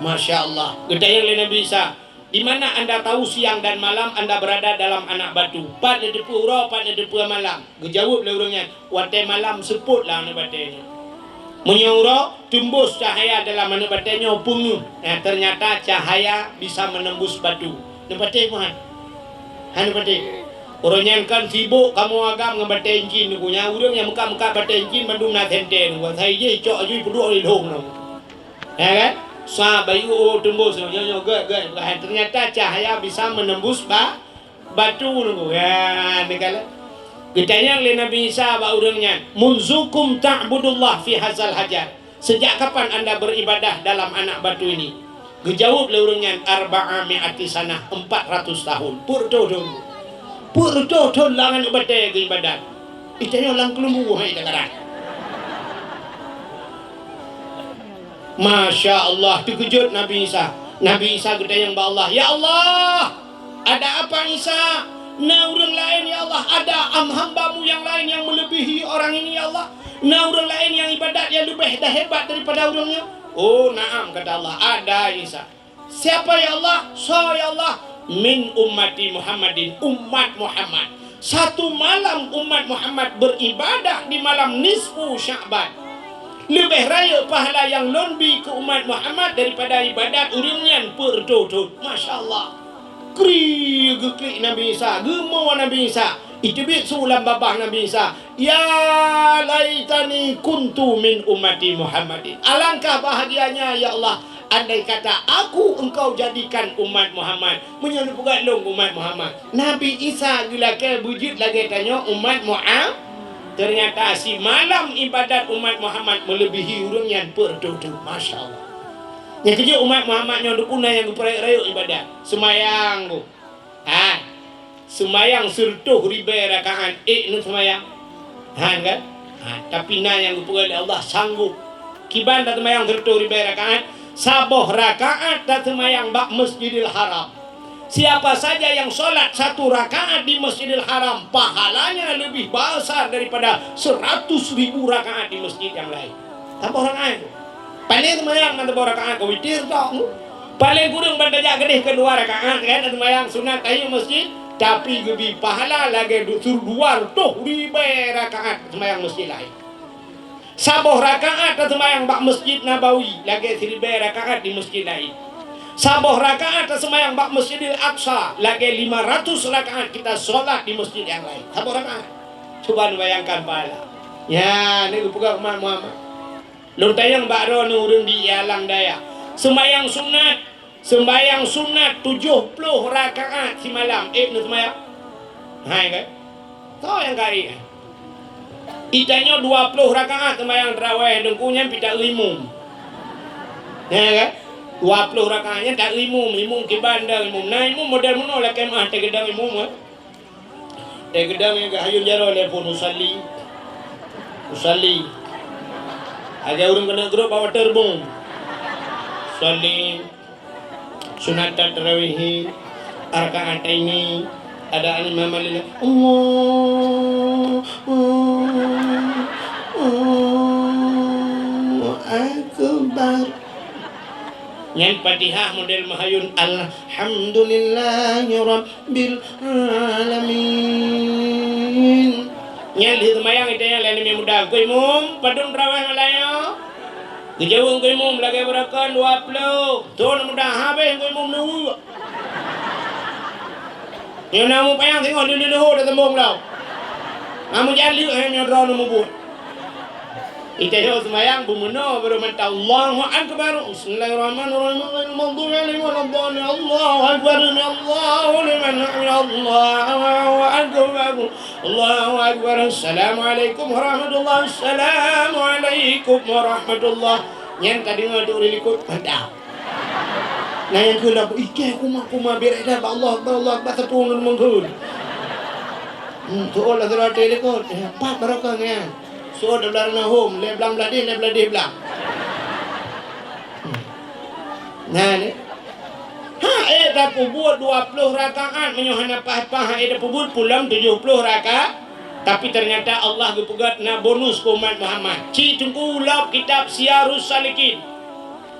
Masya Allah. Geutanyong lé Nabi Isa, "Di mana anda tahu siang dan malam anda berada dalam anak batu? Pat neuteupeue uroe, pat neuteupeue malam?" Geujaweueb lé ureueng nyan, "Watèe malam seupôt lam aneuk batèe nyoe. Meunyoe uroe, teumbôh cahya dalam aneuk batèe nyoe peungeuh. Nah, ternyata cahaya bisa menembus batu." Aneuk batèe meuhan. Aneuk batèe. Uroe nyan kan sibok kamoe agam ngon batèe incin teungku. Nyan ureueng nyang meukat-meukat batèe incin bandum na senter teungku. Asai jih icok aju ipeuduek di lhông teungku. Ya kan? Sa bayu, oh, teumbôh nyoe, nyoe, nyoe, gèt, gèt. Ternyata cahaya bisa menembus ba-, batu teungku. Ya, ni kan. Geutanyong lé Nabi Isa bak ureueng nyan, "Munzukum ta'budullah fi hazal hajar?" Sejak kapan anda beribadah dalam anak batu ini? Geujaweueb lé ureueng nyan, "Arba'a mi'ati sanah, empat ratus tahun." Peuet reutôh thôn. Peuet reutôh thôn lam aneuk batèe geuibadat. Ih, tanyoe lam keulumbu hai takaran. Masya Allah, teukeujot Nabi Isa. Nabi Isa geutanyong bak Allah, "Ya Allah, ada apa Isa? Na ureueng laén, ya Allah, ada am hamba-Mu nyang laén nyang melebihi orang ini, ya Allah? Na ureueng laén nyang ibadat nyang leubeh dan hebat daripada ureueng nyoe?" "Oh, na'am," kata Allah, "ada, Isa." "Siapa, ya Allah?" "Soe, ya Allah?" "Min ummati Muhammadin, umat Muhammad. Satu malam umat Muhammad beribadah di malam nisfu Sya'ban. Leubeh rayeuk pahala nyang lôn bi keu umat Muhammad daripada ibadat ureuëng nyan peuet reutôh thon. Masya Allah. Kri geuklik Nabi Isa, geumo Nabi Isa, iteubiet su lam babah Nabi Isa, "Ya laitani kuntu min ummati Muhammadin." Alangkah bahagianya, ya Allah, andai kata aku Engkau jadikan umat Muhammad. Meunyoe neupeugah lôn umat Muhammad, Nabi Isa geulakée beujeuet lagée tanyoe umat Muhammad. Teunyata simalam ibadat umat Muhammad meuleubihi ureuëng nyan peuet reutôh thon. Masya Allah. Nyang keujeuet umat Muhammad nyoe dukun na nyang geupeurayeuk-rayeuk ibadat. Seumayang bu. Ha. Seumayang sireutôh ribée rakaat ék neuseumayang. Han kan? Ha, tapi na nyang geupeugah lé Allah sanggob. Kiban taseumayang sireutôh ribée rakaat, saboh rakaat taseumayang bak Masjidil Haram. Siapa saja yang sholat satu rakaat di Masjidil Haram, pahalanya lebih besar daripada seratus ribu rakaat di masjid yang lain. Saboh rakaat. Paléng seumayang ban saboh rakaat ka witir tok. Paléng kureueng ban tajak keudeh keu dua rakaat kan, seumayang sunat tahiyatul masjid, tapi geubi pahala lagée du-, su-, dua reutôh ribée rakaat seumayang masjid laén. Saboh rakaat taseumayang bak Masjid Nabawi lagée siribée rakaat di masjid laén. Saboh rakaat taseumayang bak Masjidil Aqsa lagée lima ratus rakaat kita sholat di masjid nyang laén. Saboh rakaat. Cuba neubayangkan pahala. Nyan, ni geupeugah umat Muhammad. Lôn tanyong bak droeneuh ureuëng di Alang Daya. Seumayang sunat, seumayang sunat tujoh ploh rakaat simalam. Ék neuseumayang? Hai kan? Toh nyang ka ék. Itanyoe dua ploh rakaat seumayang tarawih Teungku nyan pih ta-eu imum. Ya kan? Dua ploh rakaat nyan ta-eu imum, imum kiban dang imum. Na imum model meunoe lakée meuah teugeudang imum kan? Teugeudang nyang geuyue jaroe lé phon, "Usalli, usalli." Lagée ureuëng keuneuk grob bak waterboom. "Usalli sunata tarawihi raka'ataini." Ada imam lila, "Allahu Akbar." Nyan Fatihah model meuhayun, "Alhamdulillahi Rabbil Alamin." Nyan lheueh seumayang itanyoe lé aneuk muda, "Teungku Imum, padum tarawih malam nyoe?" Geujaweueb Teungku Imum, "Lagée beureukan dua ploh." Thon muda habéh Teungku Imum neuweuek. Nyoe na mupayang singoh lheueh-lheueh tateumbong lom. Amu jan lheueh hai nyoe droeneuh mubuet. Itanyoe seumayang beumeunoe baru mantap, "Allahu Akbar. Bismillahirrahmanirrahim. Ghairil maghdubi alaihim waladdallin. Allahu Akbar. Sami'allahu liman hamidah. Allahu Akbar. Allahu Akbar. Assalamualaikum warahmatullahi, assalamualaikum warahmatullah." Nyan ka deungoe di ureuëng likot, mantap. Na nyang kheun lom, "Ikée kuma-kuma, biar eda bak Allah Akbar, Allah Akbar, sapeue ngon meukeun." Hmm, tu'oh lah surat likot, eh, pat barokah nyan. Su'oh dablah na hom, lé blang blah deh, lé blah deh blang. Hmm. Nah, ni. Ha, eh, tapeubuet dua ploh rakaat, meunyoe hana paih-paih, eh, tapeubuet pulang tujoh ploh rakaat. Tapi ternyata Allah geupeugét na bonus keu umat Muhammad. Ci Teungku lop kitab Siyarus Salikin.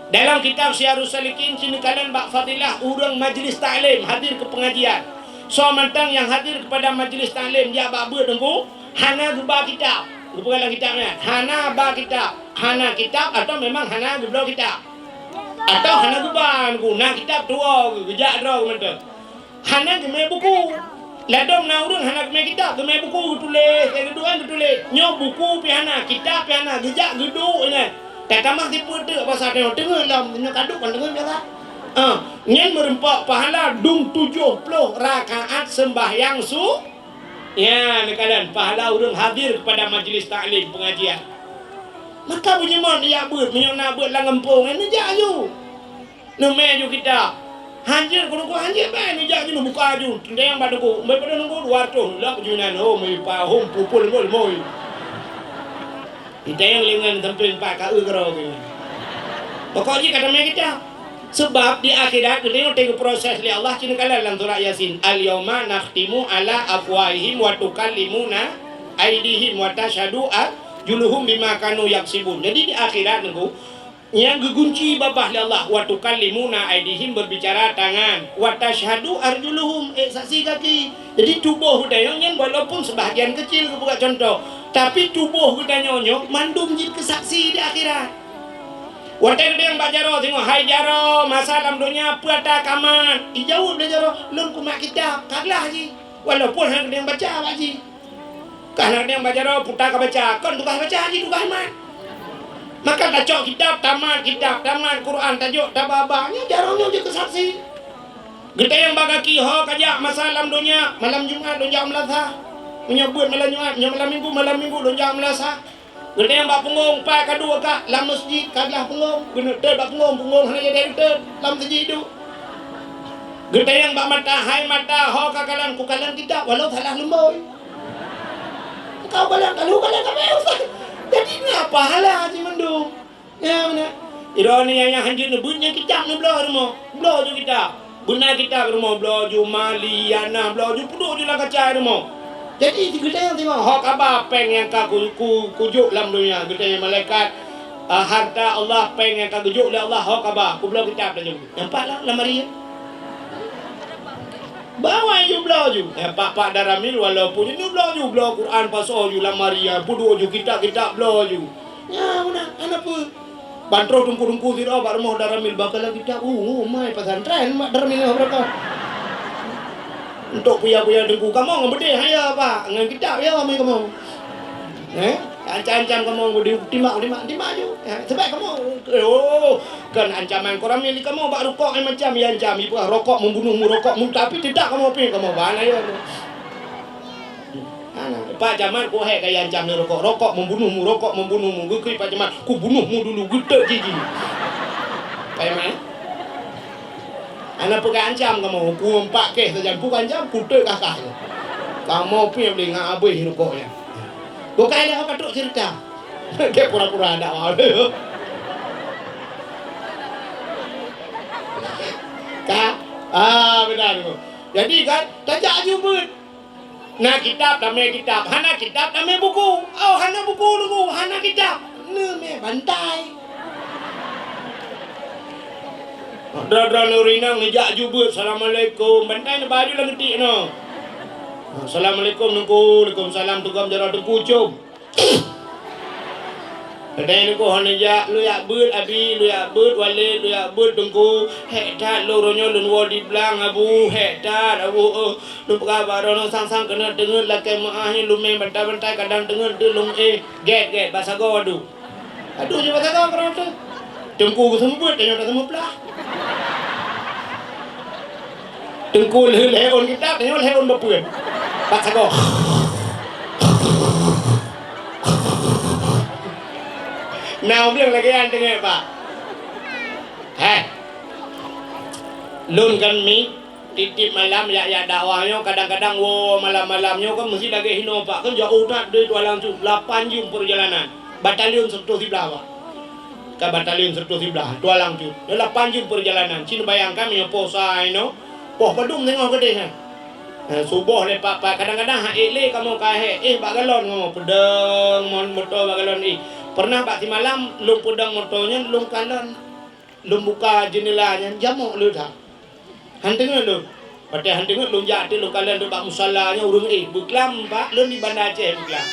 Dalam kitab Siyarus Salikin, ci neukalon bak fadilah ureuëng majlis taklim hadir keu pengajian. Soe mantong nyang hadir kepada majlis taklim jak bak beuet Teungku, hana geuba kitab. Geupeugah lam kitab nyan, hana ba kitab. Hana kitab atau memang hana geubloe kitab. Atau hana geuba Teungku, na kitab tuwoe geu-, geujak droe geuh mantong. Hana geumé buku. Ladôm na ureuëng hana geumé kitab, geumé buku geutuléh, eh, geuduek geutuléh. Nyoe buku pih hana, kitab pih hana, geujak geuduek nyan. Tatamah sipeuet teuk basa tanyoe, teungeut lom, nyoe kaduk kon teungeut biasa. Ah, nyan meureumpok pahala dum tujoh ploh rakaat seumbahyang su-, ya, neukalon pahala ureuëng hadir kepada majlis taklim pengajian. Maka beujeuet mon jak beuet, meunyoe na beuet lam gampông, eh, neujak aju. Neumé ju kitab. Hanjeuet keuneuk hanjeuet bèk neujak ju neubuka ju. Teuntèe nyang bak teungku, meupadub teungku dua reutôh lom ju inan. Oh, meuipa hom pupul mol moi. Itayang lingan sampéng pat ka eu keudroe keuh. Pokok jih ka teumé kitab. Sebab di akhirat geutanyoe teuproses lé Allah, ci neukalon lam surat Yasin, "Al-yauma nakhtimu ala afwahihim wa tukallimuna aidihim wa tasyhadu arjuluhum bima kanu yaksibun." Jadi di akhirat teungku, nyang geugunci babah lé Allah, "Wa tukallimuna aidihim," berbicara tangan, "wa tasyhadu arjuluhum," eh, saksi kaki. Jadi tuboh geutanyoe nyan walaupun sebahagian kecil geupeugah contoh, Tapi tuboh geutanyoe nyoe mandum jeuet keu saksi di akhirat. Watée geutanyoe bak jaroe singoh, "Hai jaroe, masa lam donya peue ata kamat?" Ijaweueb lé jaroe, "Lôn kumat kitab, ka glah jih." Walaupun hana geutanyoe baca bak jih. Ka hana geutanyoe bak jaroe, peue ata ka baca, kon tugaih baca jih, tugaih mat. Maka tacok kitab, tamat kitab, tamat Quran, tajok taba-ba, nyoe jaroe nyoe jeuet keu saksi. Geutanyoe bak gaki ho ka jak masa lam donya, malam Jumat lôn jak u meulasah. Meunyoe beuet malam Jumat, meunyoe malam Minggu, malam Minggu lôn jak u meulasah. Geutanyoe bak punggong, pai ka duek kah lam meuseujid, ka glah punggong, keuneuk teuet bak punggong, punggong hana jadi teuet, lam meuseujid duek. Geutanyoe bak mata, hai mata, ho kakalon, kukalon kitab, walau salah lumbôi. Kau kalon, kalu kalon, tapi ustaz. Jadi, na pahala jih mandum. Ya, beuna. Droeneuh nyang, nyang hanjeuet neubeuet nyan kitab neubloe rumoh. Bloe ju kitab. Beuna kitab rumoh, bloe ju mali, yana, bloe ju peuduek ju lam kaca rumoh. Jadi, geutanyoe singoh, ho kaba péng nyang ka ku, ku, kujok lam donya. Geutanyoe malaikat, ah, harta Allah, péng nyang ka geujok lé Allah, ho kaba. Kubloe kitab laju. Nampak lah lam lamari. Bawa ju bloe ju. Ya, pak-pak daramil walaupun ju bloe ju, bloe Quran pasoe ju lamari, ya, peuduek ju kitab-kitab bloe ju. Nyan meunan, hana peue. Ban troh teungku-teungku sidroe bak rumoh daramil, bak kalon kitab, uh, uh, mai pesantren bak daramil nyoe beureukat. Untuk kuya-kuya teungku, kamoe ngon beudeh hana, Pak, ngon kitab ya mai kamoe. Eh? Ancam-ancam kamoe beudeh, timbak, timbak, timbak ju. Eh, sebab kamoe, eh, oh, kan ancaman koramil kamoe bak rukok, eh, macam ya ancam, ipeugah rokok membunuhmu, rokok mem-, tapi tidak kamoe pi, kamoe bana ya. Hana, Pak Camat, ku hek ka iancam lé rokok. Rokok membunuhmu, rokok membunuhmu. Geukheun Pak Camat, "Kubunuhmu dulu, geutot jiji." Pak Camat, eh? Hana peugah ancam kamoe, ku empat keh sajan, ku ancam, kutot kakah nyoe. Kamoe pih boleh ngak abéh rokok nyan. Bukai lé ka trok cerita. Kek pura-pura dakwah. Ka? Ah, benar tu. Jadi kan, tajak aju beuet. Na kitab, tamé kitab. Hana kitab, tamé buku. Oh, hana buku, buku. Hana kitab. Neumé bantai. Dra-dra nuri nang neujak ju beuet, "Assalamualaikum." Bantai neuba ju lam geutik nyoe. "Assalamualaikum, Teungku." "Waalaikumsalam." Teugom jaroe Teungku com. Kadang niko hana jak, lôn jak beuet, Abi, lôn jak beuet, Walid, lôn jak beuet, Teungku. Hék that lôn uroe nyoe lôn woe di blang, Abu, hék that, Abu, eh. Lôn peugah bak droeneuh sang-sang keuneuk teungeut lakée meuáh nyoe, lôn mé bantai-bantai kadang teungeut teuh lôn éh. Gét, gét, bak sagoe adu. Adu jih bak sagoe keudroe teuh. Teungku geuseumeubeuet, tanyoe taseumeublah. Teungku lheueh lhée ôn kitab, tanyoe lhée ôn beupeuen. Bak sagoe. Na ureuëng lagée nyan teungoh, Pak. Heh. Lôn kan mi tieb-tieb malam jak-jak dakwah nyoe, kadang-kadang woe malam-malam nyoe kan meusti lagée hinoe, Pak. Kan jauh that dari Tualang Cut, lapan jeuem peurjalanan. Batalion seratus siblah, Pak. Ka batalion seratus siblah, Tualang Cut. Nyoe lapan jeuem peurjalanan. Ci neubayangkan meunyoe poh sa inoe, poh padum teungoh keudeh nyan. Eh, suboh lé pat-pat, kadang-kadang hak ék lé kamoe ka hék, éh bak galon kamoe, peudong mon-, moto bak galon éh. Pernah bak simalam lôn peudong moto nyan, lôn kalon, lôn buka jeundela nyan, jamok le that. Han teungeut lôn. Watée han teungeut lôn jak teuk lôn kalon teuk bak musala nyan ureuëng éh, beuklam, Pak, lôn di Banda Aceh beuklam.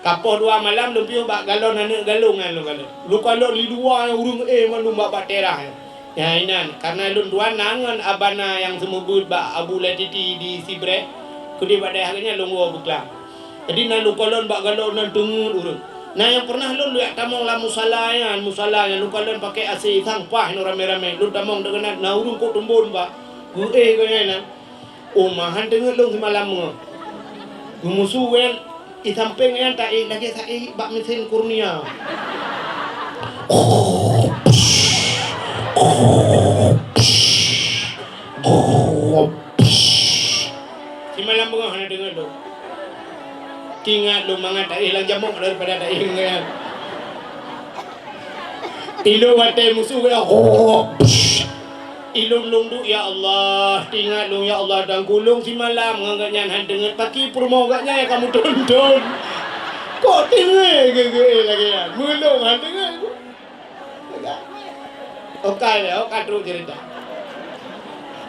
Ka poh dua malam lôn piôh bak galon aneuk galong nyan lôn kalon. Lôn kalon di luwa nyan ureuëng éh mandum bak, bak teras nyan. Nyan inan, kareuna lôn tuan na ngon abana nyang seumeubeuet bak Abu Latiti di Sibreh, keudeh bak dayah geuh nyan lôn woe beuklam. Jadi na lôn kalon bak galon nan teungeut ureuëng. Na nyang pernah lôn lôn jak tamong lam musala nyan, musala nyan lôn kalon pakai AC sang paih nyoe ramé-ramé. Lôn tamong deungon na ureuëng kok teumbon bak. Geuéh geuh nyan. Oh, meuhan teungeut lôn simalam nyoe. Geumusu nyan, i sampéng nyan taéh lagée taéh bak meusén Kurnia. Simalam beungoh hana teungeut lôn. Teuingat lôn mangat taéh lam jamok daripada taéh ngon nyan. Ilôn watée musoh geujak, oh, psh. Ilôn lôn duek, "Ya Allah, teuingat lôn, ya Allah, dan kulôn simalam ngon gobnyan han teungeut paki peurumoh gobnyan nyang ka meuthon-thon." Kok teungeut geu-geu lagée nyan? Meulôn han teungeut. Okai lé, okai trok cerita.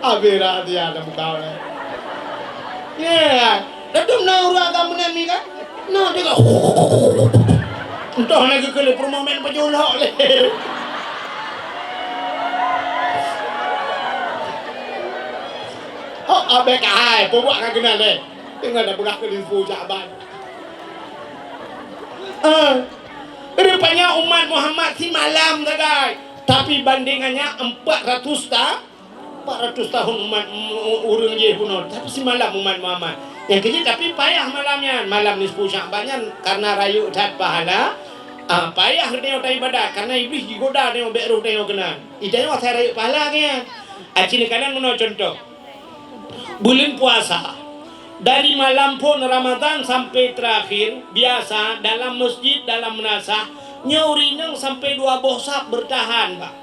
Abéh rahsia dah buka lé. Ya, tetap na urang agam meunan ni kan? Nah, dia kata, entah lagi kali peurumoh main baju lhok lé. Hok abéh ka hai, peubuet ka keunan lé. Tinggai dah beurah keu libu Syaban. Ah, rupanya umat Muhammad simalam sagai. Tapi bandingannya empat ratus ta-, empat ratus tahun umat, u-, ureuëng jih bunoe. Tapi simalam umat Muhammad. Nyang keujeuet tapi payah malam nyan. Malam nisfu Sya'ban nyan karena rayeuk that pahala. Ah, payah geutanyoe taibadat karena Iblih jigoda tanyoe bék roh tanyoe keunan. Geutanyoe asai rayeuk pahala nyan. Aci neukalon meunoe contoh. Buleuen puasa, dari malam phon Ramadhan sampai terakhir, biasa dalam masjid, dalam meunasah, nyoe ureuëng inong sampai dua boh saf beurtahan, Pak.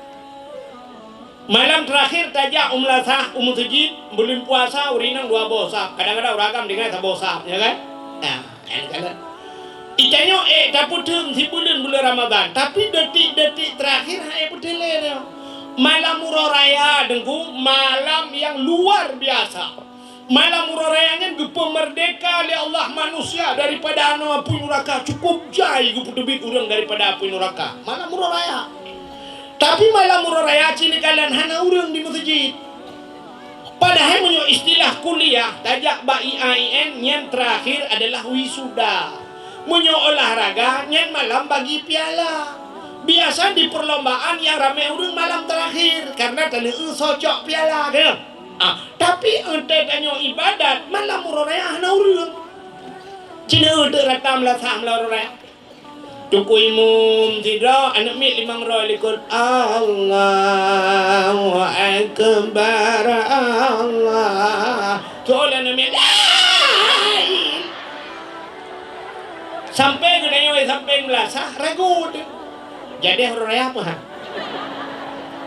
Malam terakhir tajak u meunasah, u meuseujid, buleuen puasa, ureuëng inong dua boh saf. Kadang-kadang ureuëng agam deungon saboh saf, ya kan? Nah, nyan kan. Geutanyoe ék tapeuteun sibuleuen buleuen Ramadhan, tapi detik-detik terakhir han ék peuteun lé nyoe. Malam Uroe Raya, Teungku, malam yang luar biasa. Malam Uroe Raya nyan geupeumeurdeka lé Allah manusia daripada hana apui nuraka, cukup jai geupeuteubiet ureuëng daripada apui nuraka. Malam Uroe Raya. Tapi malam Uroe Raya cit neukalon hana ureuëng di meuseujid. Padahai meunyoe istilah kuliah, tajak bak I A I N, nyan terakhir adalah wisuda. Meunyoe olahraga, nyan malam bagi piala. Biasa di perlombaan nyang ramé ureuëng malam terakhir, karena taneu soe cok piala, kan? Ah, tapi enteuk tanyoe ibadat, malam Uroe Raya hana ureuëng. Cina enteuk rata meulasah malam Uroe Raya. Teungku Imum sidroe, aneuk miet limong droe likot, "Allahu Akbar, Allah." Soe lé aneuk miet, "Lain." Sampai geutanyoe sampai meulasah, ragu teuh. Jadi Uroe Raya apa, ha?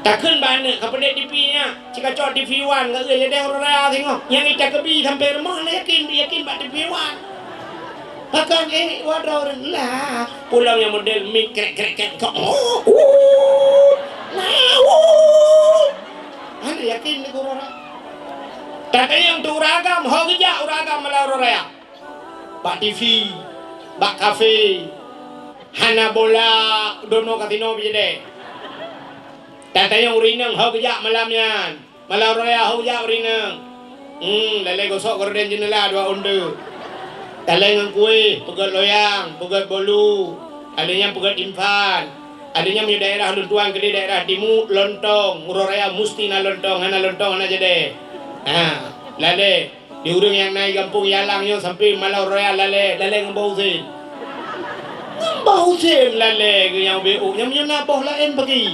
Takheun bak aneuk, ka peudeh T V nyan, cit kacok T V One, ka jadi Uroe Raya singoh. Nyang ita keubi sampai rumoh, na yakin, yakin bak T V One. Pakon, eh, wadrah ureuëng lah. Pulang nyang model mik krek, krek, krek, krek. Oh, uh, lah, uh. Hana yakin di Uroe Raya. Tapi nyang tu ureuëng agam, ho geujak ureuëng agam malam Uroe Raya. Bak T V, bak kafe. Hana bola, dono kasino bijadé. Tatanyong ureuëng inong ho geujak malam nyan. Malam raya ho jak ureuëng inong. Hmm, lalé gosok gorden jeuneula dua onde. Lalé ngon kueh, peugét loyang, peugét bolu. Lalé nyan peugét timphan. Lalé nyan meunyoe daerah lôn tuan keudeh daerah timu, lontong. Uroe raya musti na lontong, hana lontong hana jadi. Ha, lalé. Di ureuëng nyang na i gampông Yalang nyoe sampoe malam raya lalé, lalé ngon boh usen. Ngon boh usen lalé keu nyang B O, nyang meunyoe na boh laén pagi.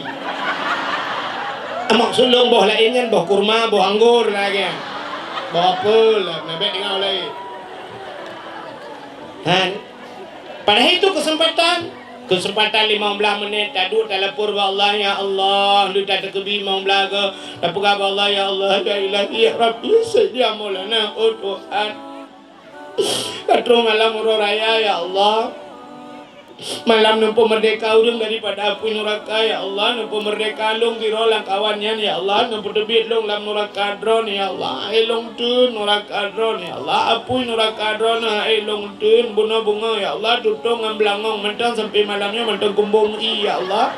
Maksud lôn boh laén nyan boh kurma, boh anggor lagée nyan. Boh apel, na bék deungoe laén. Han. Padahai itu kesempatan, kesempatan lima belas menit taduek talapor bak Allah, "Ya Allah, leuta takeubi lima belas go." Tapeugah bak Allah, "Ya Allah, ya Ilahi, ya Rabbi, Sayyidi, ya Maulana, oh Tuhan." Ka troh malam uroe raya, ya Allah. Malam neupeumeurdeka ureuëng daripada apui nuraka, ya Allah. Neupeumeurdeka lôn sidroe lam kawan nyan, ya Allah. Neupeuteubiet lôn lam nuraka droeneuh, ya Allah. Hai lôn teun nuraka droeneuh, ya Allah. Apui nuraka droeneuh, hai lôn teun. Bunoe beungoh, ya Allah. Tutong ngon beulangong mantong sampoe malam nyoe mantong kumbong ie, ya Allah.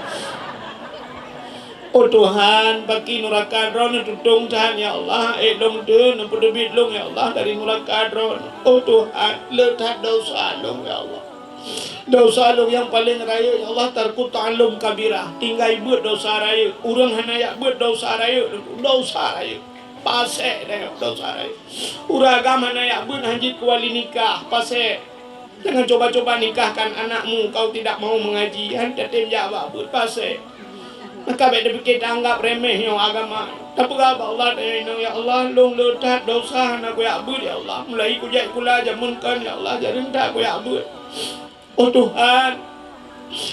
Oh Tuhan, paki nuraka droeneuh tutong that, ya Allah. Hai lôn teun, neupeuteubiet lôn, ya Allah, dari nuraka droeneuh. Oh Tuhan, le that desya lôn, ya Allah. Desya lôn nyang paleng rayeuk, ya Allah, tarku ta'allum kabirah. Tinggai beuet desya rayeuk. Ureuëng hana jak beuet desya rayeuk, desya rayeuk. Pasék rayeuk, desya rayeuk. Ureuëng agam hana jak beuet, hanjeuet keu wali nikah, pasék. Jangan coba-coba nikahkan anakmu, kau tidak mau mengaji. Han tatem jak bak beuet, pasék. Maka bék tapike taanggap remeh nyoe agama. Tapeugah bak Allah, tanyoe inong, ya Allah, lôn le that desya hana kujak beuet, ya Allah. Mulai kujak sikula jameun kon, ya Allah, jareueng that kujak beuet. Oh Tuhan,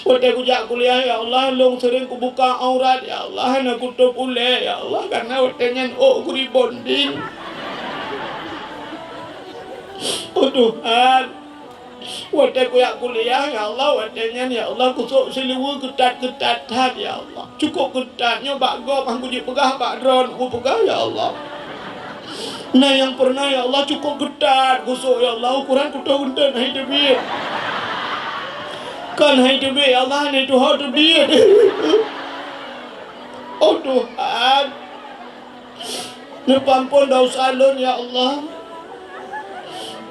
watée kujak kuliah, ya Allah, lôn seuring kubuka aurat, ya Allah, hana kutôb ulée, ya Allah, karena watée nyan ôk kuribonding. Oh Tuhan, watée kujak kuliah, ya Allah, watée nyan, ya Allah, kusok siluweue keutat-keutat that, ya Allah. Cukôp keutat, nyoe bak gob han kujeuet peugah bak droeneuh kupeugah, ya Allah. Na nyang pernah, ya Allah, cukup geutat gusok, ya Allah, ukuran kuto geutat hai teubiet. Kon hai teubiet, ya Allah, hai tuho teubiet. Oh Tuhan, neupeuampon dosa lôn, ya Allah.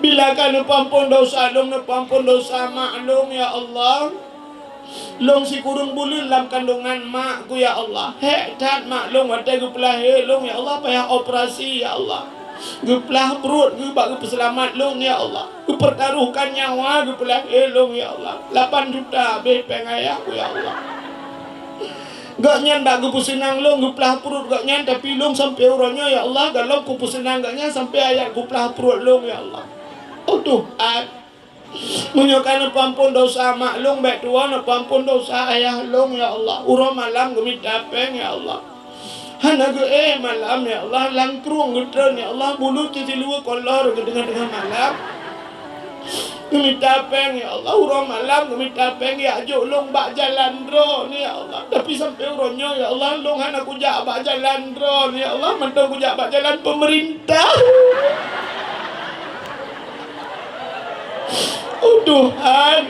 Bila ka neupeuampon dosa lôn, neupeuampon dosa mak lôn, ya Allah. Lôn sikureueng buleuen lam kandongan mak ku, ya Allah. Hék that mak lôn watée geupeulahé lôn, ya Allah, payah operasi, ya Allah. Geuplah pruet geuh bak geupeuseulamat lôn, ya Allah. Geupeutaruhkan nyawa geupeulahé lôn, ya Allah. Lapan juta habéh péng ayah ku, ya Allah. Gobnyan bak geupeuseunang lôn geuplah pruet gobnyan, tapi lôn sampoe uroe nyoe, ya Allah, gohlom kupeuseunang gobnyan sampoe ayat geuplah pruet lôn, ya Allah. Oh Tuhan, meunyoe ka neupeuampon dosa mak lôn, bék tuwoe neupeuampon dosa ayah lôn, ya Allah. Uroe malam geumita péng, ya Allah. Hana geuéh malam, ya Allah, lam krueng geutreun, ya Allah, bulut cit siluweue kolor keu teungoh-teungoh malam. Geumita péng, ya Allah, uroe malam geumita péng, jak jok lôn bak jalan droeneuh, ya Allah. Tapi sampoe uroe nyoe, ya Allah, lôn hana kujak bak jalan droeneuh, ya Allah, mantong kujak bak jalan peumeurintah. Oh Tuhan,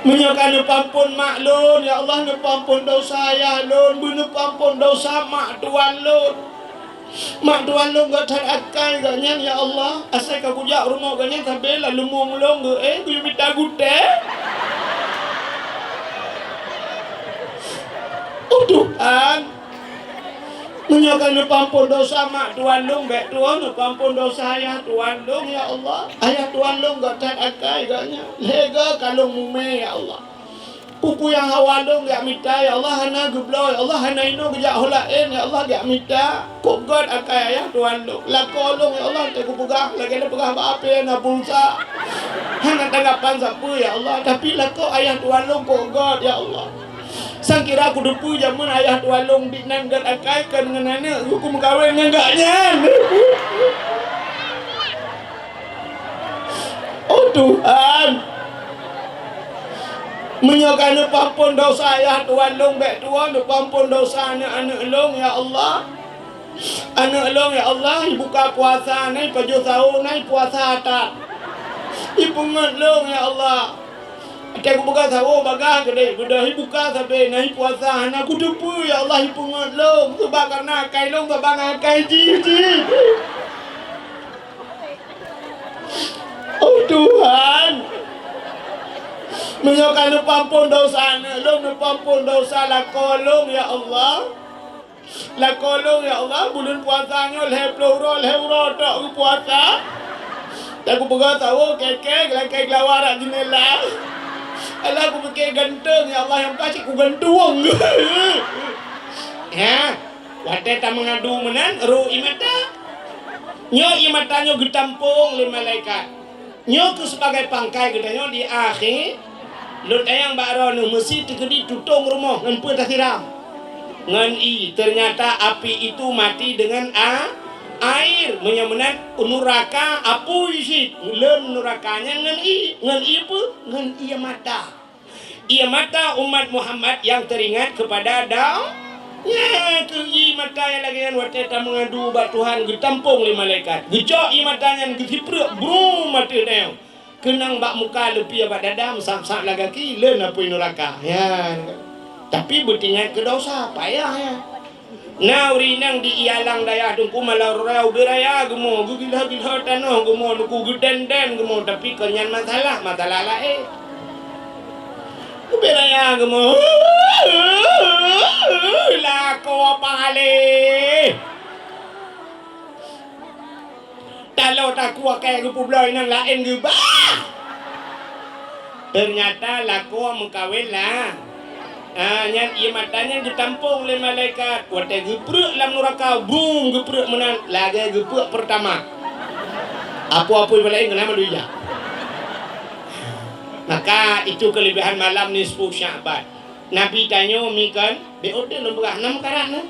meunyoe ka neupeuampon mak lôn, ya Allah, neupeuampon dosa ayah lôn, beuneupeuampon dosa mak tuan lôn. Mak tuan lôn göt that akai gobnyan, ya Allah. Asai ka kujak rumoh gobnyan sabe lam leumueng lôn geuéh, geuyue mita gutée. Oh Tuhan, meunyoe ka neupeuampon dosa mak tuan lôn, bék tuwoe neupeuampon dosa ayah tuan lôn, ya Allah. Ayah tuan lôn göt that akai gobnyan. Lhée goe ka lôn mumé, ya Allah. Peue-peue nyang hawa lôn geujak mita, ya Allah, hana geubloe, ya Allah, hana inoe geujak ho laén, ya Allah, geujak mita. Kok göt akai ayah tuan lôn. Lakoe lôn, ya Allah, teuka kupeugah, lagée lôn peugah bak ape na pulsa. Hana tanggapan sapeue, ya Allah, tapi lakoe ayah tuan lôn kok göt, ya Allah. Sangkira kuteupeue jameun ayah tuan lôn dit nan göt akai kon ngon aneuk, ku meukawen ngon gobnyan. Oh Tuhan, meunyoe ka neupeuampon dosa ayah tuan lôn, bék tuwoe neupeuampon dosa aneuk-aneuk lôn, ya Allah. Aneuk lôn, ya Allah, ibuka puasa na, ipajoh sawo na, ipuasa that. Ipeungeut lôn, ya Allah. Watée kubuka sawo bagaih keudeh, beudôh ibuka sabe na, ipuasa hana kuteupeue, ya Allah, ipeungeut lôn. Sabab kareuna akai lôn saban ngon akai jih, jih. Oh Tuhan, meunyoe ka neupeuampon dosa aneuk lôn, neupeuampon dosa lakoe lôn, ya Allah. Lakoe lôn, ya Allah, buleuen puasa nyoe lhée ploh uroe, lhée uroe tok geupuasa. Dan kupeugah sawo keke, geulakée geulawa rot jeunela. Alah, kupike ganteng, ya Allah, nyang pasti kugantung. Ya. Watée tameungadu meunan, roh ié mata. Nyoe ié mata nyoe geutampong lé malaikat. Nyoe keuh sibagai pangkai geutanyoe di akhé. Lôn tanyong bak droeneuh, meusi teukeudi tutong rumoh ngon peue tasiram? Ngon ié. Ternyata api itu mati dengan a-, air. Meunyoe meunan, nuraka apui cit. Lom nuraka nyan ngon ié. Ngon ié peue? Ngon ié mata. Ié mata umat Muhammad nyang teuringat keupada dau-, nyan keuh ié mata nyang lagée nyan watée tameungadu bak Tuhan geutampong lé malaikat. Geucok ié mata nyan geusipreuk, brum, ateueh dayong. Keunong bak muka, leupie bak dada, meusab-sab lam gaki, lom apui nuraka. Nyan. Tapi beuteuingat keu dosa, payah nyan. Na ureuëng inong di Ialang dayah Teungku, malam raya ubé raya geumo, geugilah-gilah tanoh geumo, Teungku, geuden-den geumo, tapi kon nyan masalah, masalah laén. Ubé raya geumo, lakoe paléh. Taloe takue akai geupeubloe inong laén geuba. Teunyata lakoe meukawen lah. Ah, nyan ié mata nyan geutampong lé malaikat. Watée geupreuk lam nuraka, brum, geupreuk meunan lagée geupreuk peurtama. Apui-apui malaikat keunan meuluya. Maka itu keulebihan malam nisfu Sya'ban. Nabi tanyoe mi kon, bék udeb lôn peugah, na meukarat na.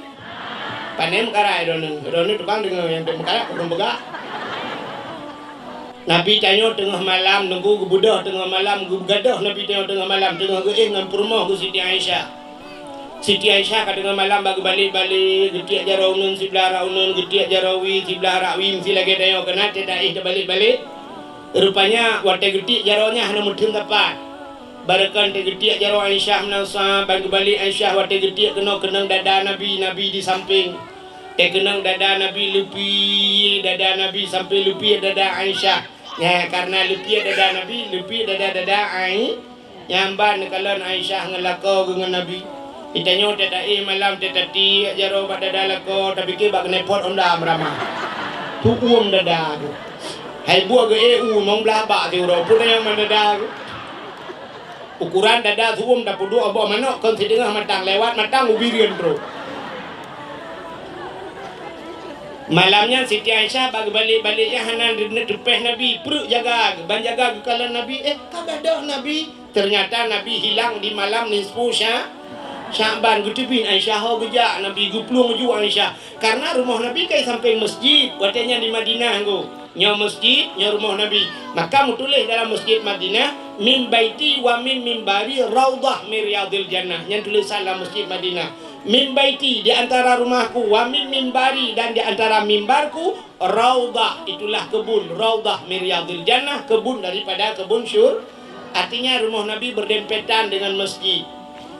Pane meukarat droeneuh? Droeneuh tukang deungoe nyang meukarat ureuëng peugah. Nabi tanyoe teungoh malam, Teungku, geubeudôh teungoh malam, geugadôh Nabi tanyoe teungoh malam, teungoh geuéh ngon peurumoh geuh Siti Aisyah. Siti Aisyah ka teungoh malam bak geubalek-balek, geutiek jaroe uneun siblah rak uneun, geutiek jaroe wie siblah rak wie, meusi lagée tanyoe keunan teudaih teubalek-balek. Rupanya watée geutiek jaroe nyan hana meutheun sapat. Barokon teugeutiek jaroe Aisyah meunan sa, ban geubalek Aisyah watée geutiek keunoe keunong dada Nabi, Nabi di sampéng. Teukeunong dada Nabi leupie, dada Nabi sampoe leupie dada Aisyah. Nyan, kareuna leupie dada Nabi, leupie dada-dada Ai-, nyan ban neukalon Aisyah ngon lakoe geuh ngon Nabi. Di tanyoe teudaih malam teutatiek jaroe bak dada lakoe, tapike bak keuneuk pot honda meuramah. Tuuem dada tu. Hai buet geu-e u mong blah bak siuroe, peue nyang mandada tu. Ukuran dada su'um tapeuduek boh manok kon sideungoh matang, lewat matang ubirian trok. Malam nyan Siti Aisyah bak geubalek-balek nyan hana neuteupeh Nabi, preuk jaga, ban jaga geukalon Nabi, eh, ka gadôh Nabi. Ternyata Nabi hilang di malam nisfu Sya-, Sya'ban. Geuteubiet Aisyah ho geujak Nabi, geuplueng ju Aisyah. Karena rumoh Nabi ka sampéng masjid, watée nyan di Madinah nggo. Nyoe masjid, nyoe rumoh Nabi. Maka meutuléh dalam masjid Madinah, "Min baiti wa min mimbari raudhah min riyadhil jannah." Nyan tulésan lam masjid Madinah. "Min baiti," di antara rumahku, "wa min mimbari," dan di antara mimbarku, "raudhah," itulah kebun, "raudhah min riyadhil jannah," kebun daripada kebun syur-, artinya rumoh Nabi berdempetan dengan masjid.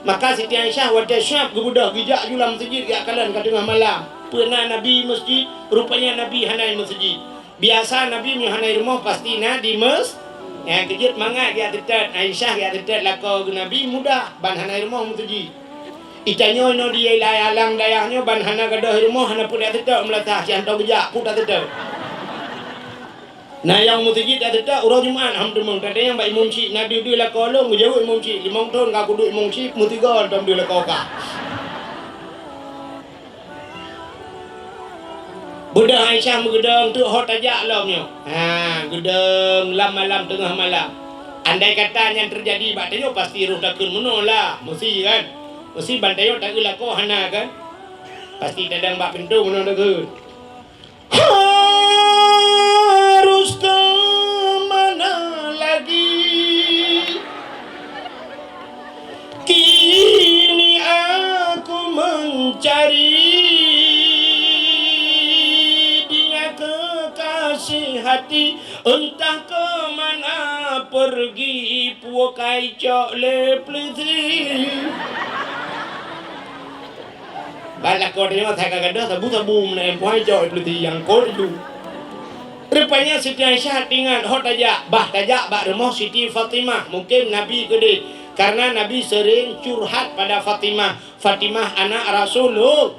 Maka Siti Aisyah watée syab geubeudôh geujak ju lam masjid jak kalon ka teungoh malam. Peue na Nabi masjid, rupanya Nabi hana masjid. Biasa Nabi meunyoe hana i rumoh pasti na di mes-, nyang keujeuet mangat geujak seutôt, Aisyah geujak seutôt lakoe geuh Nabi mudah ban hana i rumoh meuseujid. I tanyoe inoe di alang dayah nyoe ban hana gadôh i rumoh hana peue geujak seutôt meulatah, si hantom geujak peue taseutôt. Na nyang meuseujid taseutôt uroe Jumat hom teumeung, tadayang bak imum syik na deuh-deuh lakoe lôn geujaweueb imum syik, limong thon ka kuduek imum syik, meusigoe hantom deuh lakoe kah. Beudôh Aisyah meugeudong teuk ho tajak lom nyoe. Ha, geudong lam malam teungoh malam. Andai kata nyan teujadi bak tanyoe pasti roh takheun meunoe lah, meusi kan? Meusi ban tanyoe takheun lakoe hana kan? Pasti tadong bak pintoe meunoe takheun. Harus ke mana lagi? Kini aku mencari dia kekasih hati, entah ke mana pergi, pukai cok le pelisi. Ban lakoe tanyoe asai ka gadôh sabu-sabu meunan, puhai jok i peuleuti nyang kot ju. Rupanya Siti Aisyah ingat ho tajak, bah tajak bak rumoh Siti Fatimah. Mungkin Nabi keudeh, karena Nabi sering curhat pada Fatimah. Fatimah anak Rasulullah.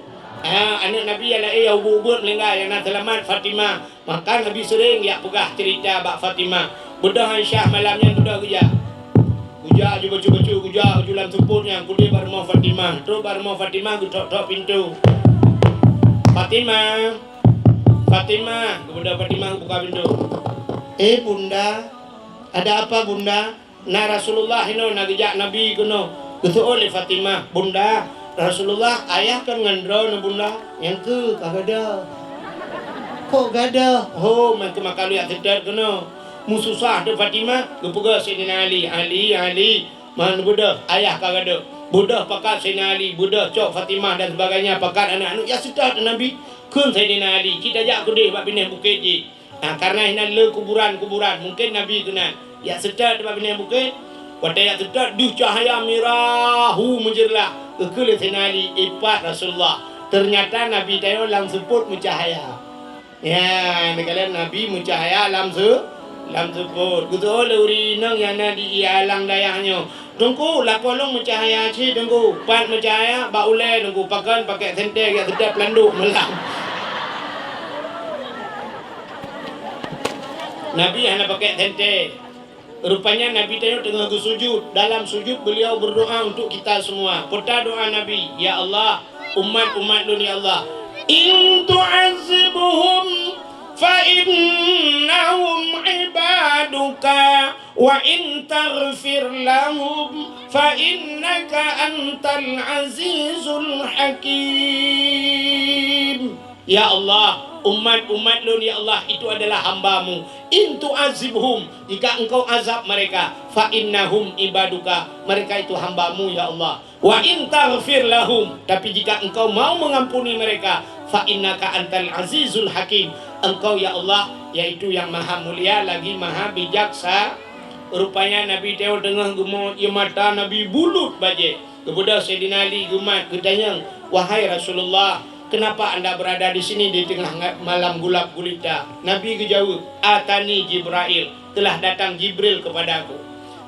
Ha, aneuk Nabi nyang laén nyang ubit-ubit meuninggai nyang na seulamat Fatimah. Maka Nabi sering jak peugah cerita bak Fatimah. Beudôh Aisyah malam nyan beudôh geujak. Geujak ju bacut-bacut, geujak ju lam seupôt nyan, keudeh bak rumoh Fatimah. Trok bak rumoh Fatimah, geutok-tok pintoe. "Fatimah, Fatimah," geubeudôh Fatimah geubuka pintoe. "Eh, Bunda, ada apa, Bunda?" "Na Rasulullah inoe, na geujak Nabi keunoe." Geuseuôt lé Fatimah, "Bunda, Rasulullah ayah kon ngon droeneuh, Bunda?" "Nyang keu ka gadôh." "Kok gadôh?" "Ho, meukeumaka lôn jak seutôt keunoe." Meususah teuk Fatimah, geupeugah Saidina Ali, "Ali, Ali, man beudôh, ayah ka gadôh." Beudôh pakat Saidina Ali, beudôh cok Fatimah dan sebagainya, pakat aneuk-aneuk jak seutôt Nabi. Kheun Saidina Ali, "Ci tajak keudeh bak binéh bukét jih." Nah, karena hinan le kuburan-kuburan, mungkin Nabi keunan. Jak seutôt bak binéh bukét, watée jak seutôt deuh cahya mirah hu meujeurlah. Geukheun lé Saidina Ali, "Ipat Rasulullah." Ternyata Nabi tanyoe lam seupôt meucahya. Ya, neukalon Nabi meucahya lam seu-, lam seupôt. Geuseuôt lé ureuëng inong nyang na di alang dayah nyoe. "Teungku, lakoe lôn meucahya cit, Teungku." "Pat meucahya?" "Bak ulée, Teungku." "Pakon?" "Pakék sentée, geujak seutôt peulandok malam." Nabi hana pakék sentée. Rupanya Nabi tanyoe teungoh geusujud. Dalam sujud beliau berdoa untuk kita semua. Peue doa Nabi, "Ya Allah, umat-umat lôn, ya Allah, in tu'azzibhum fa innahum ibaduka." "Wa in taghfir lahum fa innaka antal azizul hakim." Ya Allah, umat-umat lôn, ya Allah, itu adalah hamba-Mu. In tu'adzibhum, jika Engkau azab mereka, fa innahum ibaduka, mereka itu hamba-Mu, ya Allah. Wa in taghfir lahum, tapi jika Engkau mau mengampuni mereka, fa innaka antal azizul hakim, Engkau, ya Allah, yaitu yang Maha Mulia lagi Maha Bijaksa. Rupanya Nabi teuh teungoh geumot, ie mata Nabi bulut bajée. Geubeudôh Saidina Ali geumat, geutanyong, "Wahai Rasulullah, kenapa Anda berada di sini di tengah nga-, malam gulap gulita?" Nabi geujaweueb, "Atani Jibrail, telah datang Jibril kepadaku."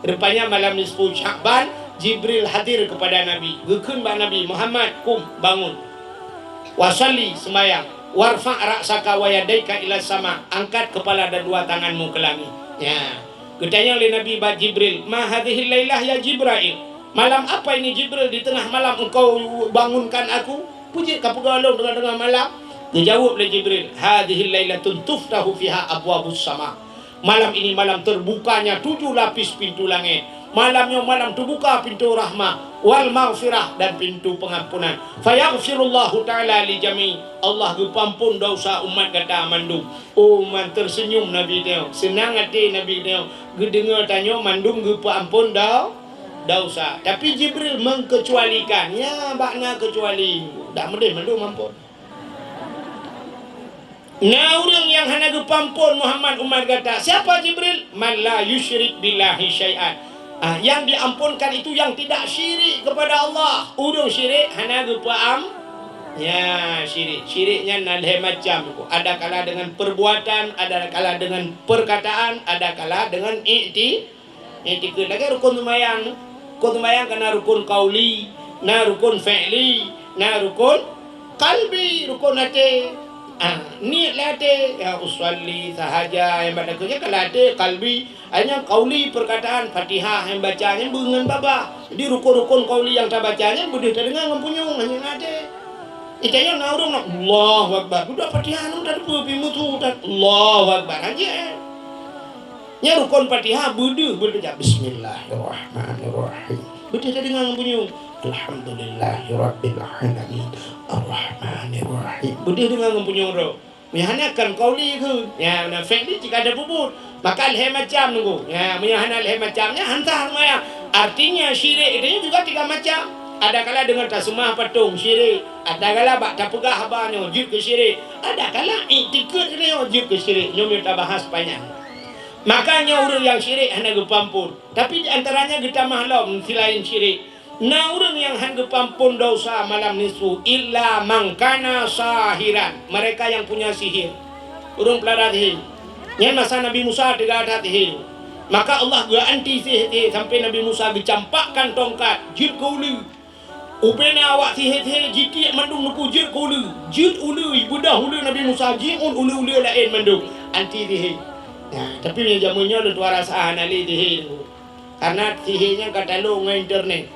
Rupanya malam nisfu Sya'ban, Jibril hadir kepada Nabi. Geukheun bak Nabi, "Muhammad, kum, bangun. Wasalli, sembahyang. Warfa' ra'saka wa yadaika ila sama, angkat kepala dan dua tanganmu ke langit." Ya. Geutanyong lé Nabi bak Jibril, "Ma hadhihil lailah ya Jibrail? Malam apa ini Jibril, di tengah malam engkau bangunkan aku? Peue jeuet ka peugah lôn teungoh-teungoh malam?" Geujaweueb lé Jibril, "Hadhihil lailatun tuftahu fiha abwabus sama." Malam ini malam terbukanya tujuh lapis pintu langit. Malam nyoe malam teubuka pintoe rahmat, wal maghfirah, dan pintu pengampunan. Fayaghfirullahu ta'ala li jami', Allah geupeuampon dosa umat gata mandum. Oh, man teuseunyum Nabi teuh, seunang até Nabi teuh, geudeungoe tanyoe mandum geupeuampon do-, dosa. Tapi Jibril mengkecualikan, ya, bak na keucuali, dak meudeh mandum ampon. Na ureuëng nyang hana geupeuampon Muhammad umat gata. Siapa Jibril? Man la yusyrik billahi syai'an. Ah, yang diampunkan itu yang tidak syirik kepada Allah. Ureuëng syirik hana geupeuam-, ya, syirik. Syirik nyan na lhée macam. Ada kala dengan perbuatan, ada kala dengan perkataan, ada kala dengan ikti-, iktikad. Lagée rukun seumayang. Rukun seumayang kan na rukun qauli, na rukun fi'li, na rukun qalbi, rukun até. Ah, niet lé até, ya usalli sahaja, nyang bak takheun nyan ka lé até, qalbi, hanya qauli, perkataan, Fatihah nyang baca nyan beungon babah. Jadi rukun-rukun qauli nyang tabaca nyan beudeuh tadeungoe ngon punyueng, hanya ngon até. Itanyong na ureuëng na, "Allahu Akbar." Budak Fatihah nyan tateupeue pi mutu, tat-, "Allahu Akbar." Hanya. Nya rukun Fatihah beudeuh, beudeuh jak, "Bismillahirrahmanirrahim." Beudeuh tadeungoe ngon punyueng, "Alhamdulillahirabbil alamin. Arrahmanirrahim." Beudeuh deungoe ngon punyueng droe. Meunyo hana kan qauli keu, nya, na fi'li cit ka ada peubuet. Maka lhée macam nunggu. Nya, meunyo hana lhée macam, nya hana sah seumayang. Artinya syirik itu juga tiga macam. Ada kala deungon taseumah patong, syirik. Ada kala bak tapeugah haba nyoe, jeuet keu syirik. Ada kala iktikad nyoe, jeuet keu syirik. Nyoe meutabahas panyang. Maka nyoe ureuëng nyang syirik hana geupeuampon. Tapi di antaranya geutamah lom selain syirik. Na ureuëng nyang hán geupeuampon desya malam nisfu illa man kana sahiran, mereka yang punya sihir. Ureuëng peulara sihé. Nyan masa Nabi Musa teuga that sihé. Maka Allah geuanti sihé-sihé sampai Nabi Musa geucampakkan tongkat jeuet keu uleue. Ubena awak sihé-sihé jitiek mandum nuku jeuet keu uleue. Jeuet uleue, beudôh uleue Nabi Musa, jiôn uleue-uleue laén mandum. Anti sihé. Nah, tapi meunyo jameun nyoe leutuara sa hana lé sihé. Karena sihé nyan ka talô ngon internet.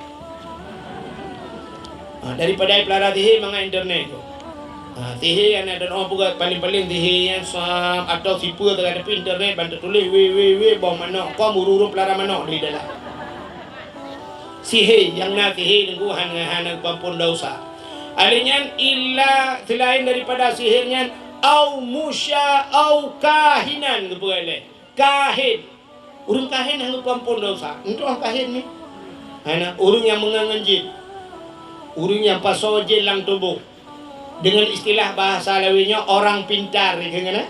Ha, daripada peulara sihé mangat internet. Ha, sihé nyan ada orang peugah paling-paling sihé nyan sam atau sipeue teuka tapi internet ban teutuléh www boh manok com ureuëng peulara manok di dalam. Sihé nyang na sihé nunggu hana hana geupeuampon desya. Alèh nyan illa selain daripada sihé nyan au musya au kahinan geupeugah lé. Kahin. Ureuëng kahin hana geupeuampon desya. Entah kahin ni. Hana ureuëng nyang meungon ngon jin. Ureuëng nyang pasoe jin lam tuboh. Dengan istilah bahasa Lawi nyoe orang pintar ikheun kan?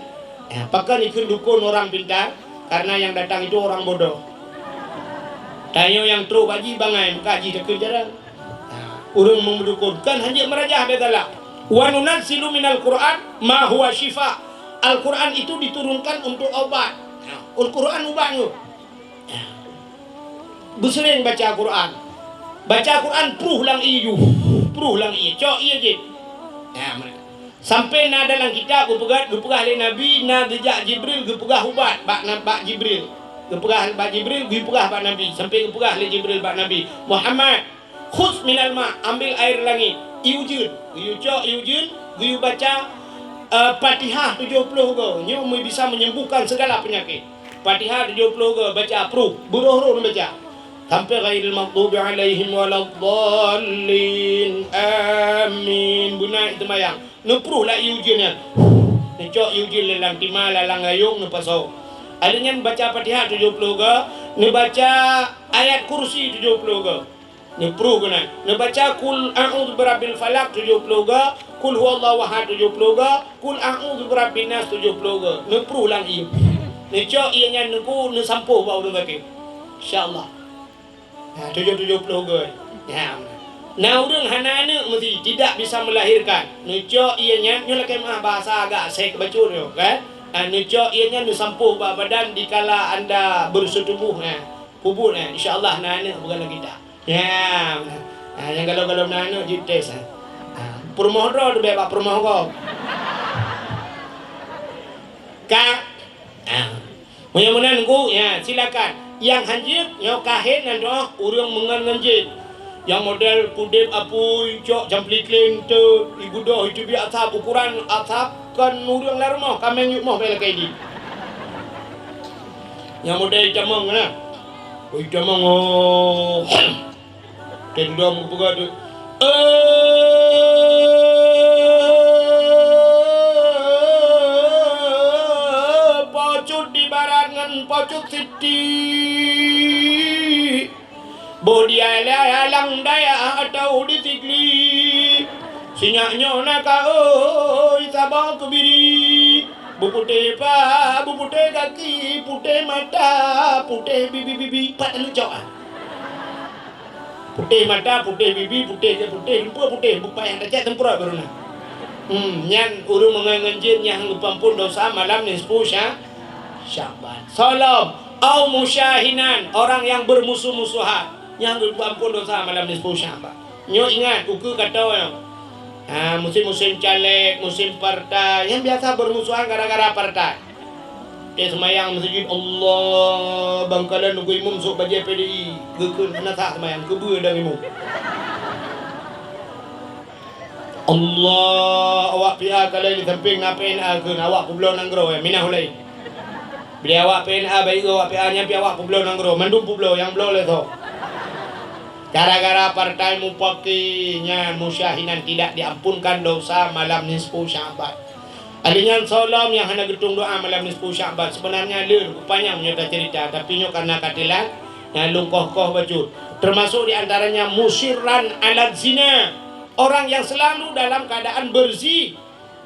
Ya, pakon ikheun dukun orang pintar? Karena yang datang itu orang bodoh. Tanyoe nyang trok bak jih bangai, meukaji takheun jarang. Nah, ureuëng meudukon kan hana meurajah bak galak. Wa nunazzilu minal Qur'an ma huwa syifa. Al-Qur'an itu diturunkan untuk obat. Nah, Al-Qur'an ubat nyoe. Nah, beuseuréng baca Qur'an. Baca Qur'an pruh lam ié ju. Pruh lam ié, cok ié jih. Nah, sampai na dalam kitab geupeugah, geupeugah lé Nabi, na geujak Jibril geupeugah ubat bak, bak Jibril. Geupeugah bak Jibril, geupeugah bak Nabi. Sampai geupeugah lé Jibril bak Nabi, Muhammad, khudz minal ma, ambil air langit. Ié ujeuen, geuyue cok ié ujeuen, geuyue baca, eh, Fatihah tujoh ploh go. Nyoe bisa menyembuhkan segala penyakit. Fatihah tujoh ploh go baca pruh, beurôh-rôh baca. Sampai ghairil maghdubi alaihim waladdallin. Amin. Beuna itu mayang. Neupruh lah ié ujeuen nyan. Neucok ié ujeuen lé lam tima, lalang gayong, neupasoe. Alheuh nyan baca Fatihah tujoh ploh go, neubaca ayat kursi tujoh ploh go. Neupruh keunan. Neubaca Qul a'udzu birabbil falaq tujoh ploh go, Qul huwallahu ahad tujoh ploh go, Qul a'udzu birabbin nas tujoh ploh go. Neupruh lam ié. Neucok ié nyan neuku neusampôh bak ureueng sakét. Insya Allah. Ha, tujoh tujoh ploh go. Ya. Na ureueng hana aneuk meusi, tidak bisa melahirkan. Neucok ié nyan, nyoe lakée meuah bahasa agak sek bacut nyoe, kan? Ha, neucok ié nyan neusampôh bak badan dikala anda bersetubuh, ha. Peubuet, ha. Insya Allah na aneuk beugalan kita. Ya, ha, nyang galom-galom na aneuk jites, ha. Ha, peurumoh droe teubiet bak peurumoh gob. Ka, ha. Meunyoe meunan, Teungku, ya, silakan. Nyang hanjeuet, nyoe kahén nan doh ureueng meungon ngon jén. Nyang model kudeb apui, cok camplikling, teut, ibudoh, iteubiet asab, ukuran asab, kon ureueng lam rumoh, kaméng yup moh bèk lakée di. Nyang model itamong na. Oh, itamong, oh. Tendom geupeugah tu, "Eh, pocut di barat ngon pocut siti. Boh di alang dayah atau di sigli. Sinyak nyoe na ka oi saboh keubiri. Beuputéh pa, beuputéh gaki, putéh mata, putéh bibi-bibi." Pat leucok ah. Putéh mata, putéh bibi, putéh ke putéh, lumpur putéh, bukpai nyang tacak teumpeurot baru na. Hmm, nyan ureueng meungon ngon jén nyang geupeuampon dosa malam nisfu Sya-, Sya'ban. Solom, au musyahinan, orang yang bermusuh-musuhan, nyang geupeuampon dosa malam nisfu Sya'ban. Nyoe ingat, ukeue katoe nyoe. Ha, musim-musim caleg, musim partai, nyang biasa bermusuhan gara-gara partai. Watée seumayang meuseujid, Allah, bangkalan nunggu imum sôk bajée P D I, geukheun hana sah seumayang, keubeue dang imum. Allah, awak P A kalai di sampéng na P N A kheun, awak peubloe nanggroe, eh, minah ulée. Bila awak P N A baik awak P A nyan pi awak peubloe nanggroe, mandum peubloe, nyang bloe lé soe. Gara-gara partai mupaki nyan musyahinan tidak diampunkan dosa malam nisfu Sya'ban. Alheuh nyan soe lom nyang hana geutueng doa malam nisfu Sya'ban, seubeunarnya le panyang nyoe taceurita, tapi nyoe karna ka teulat, nyan lôn koh-koh bacut. Termasuk di antaranya musirran ala zina, orang yang selalu dalam keadaan berzi-,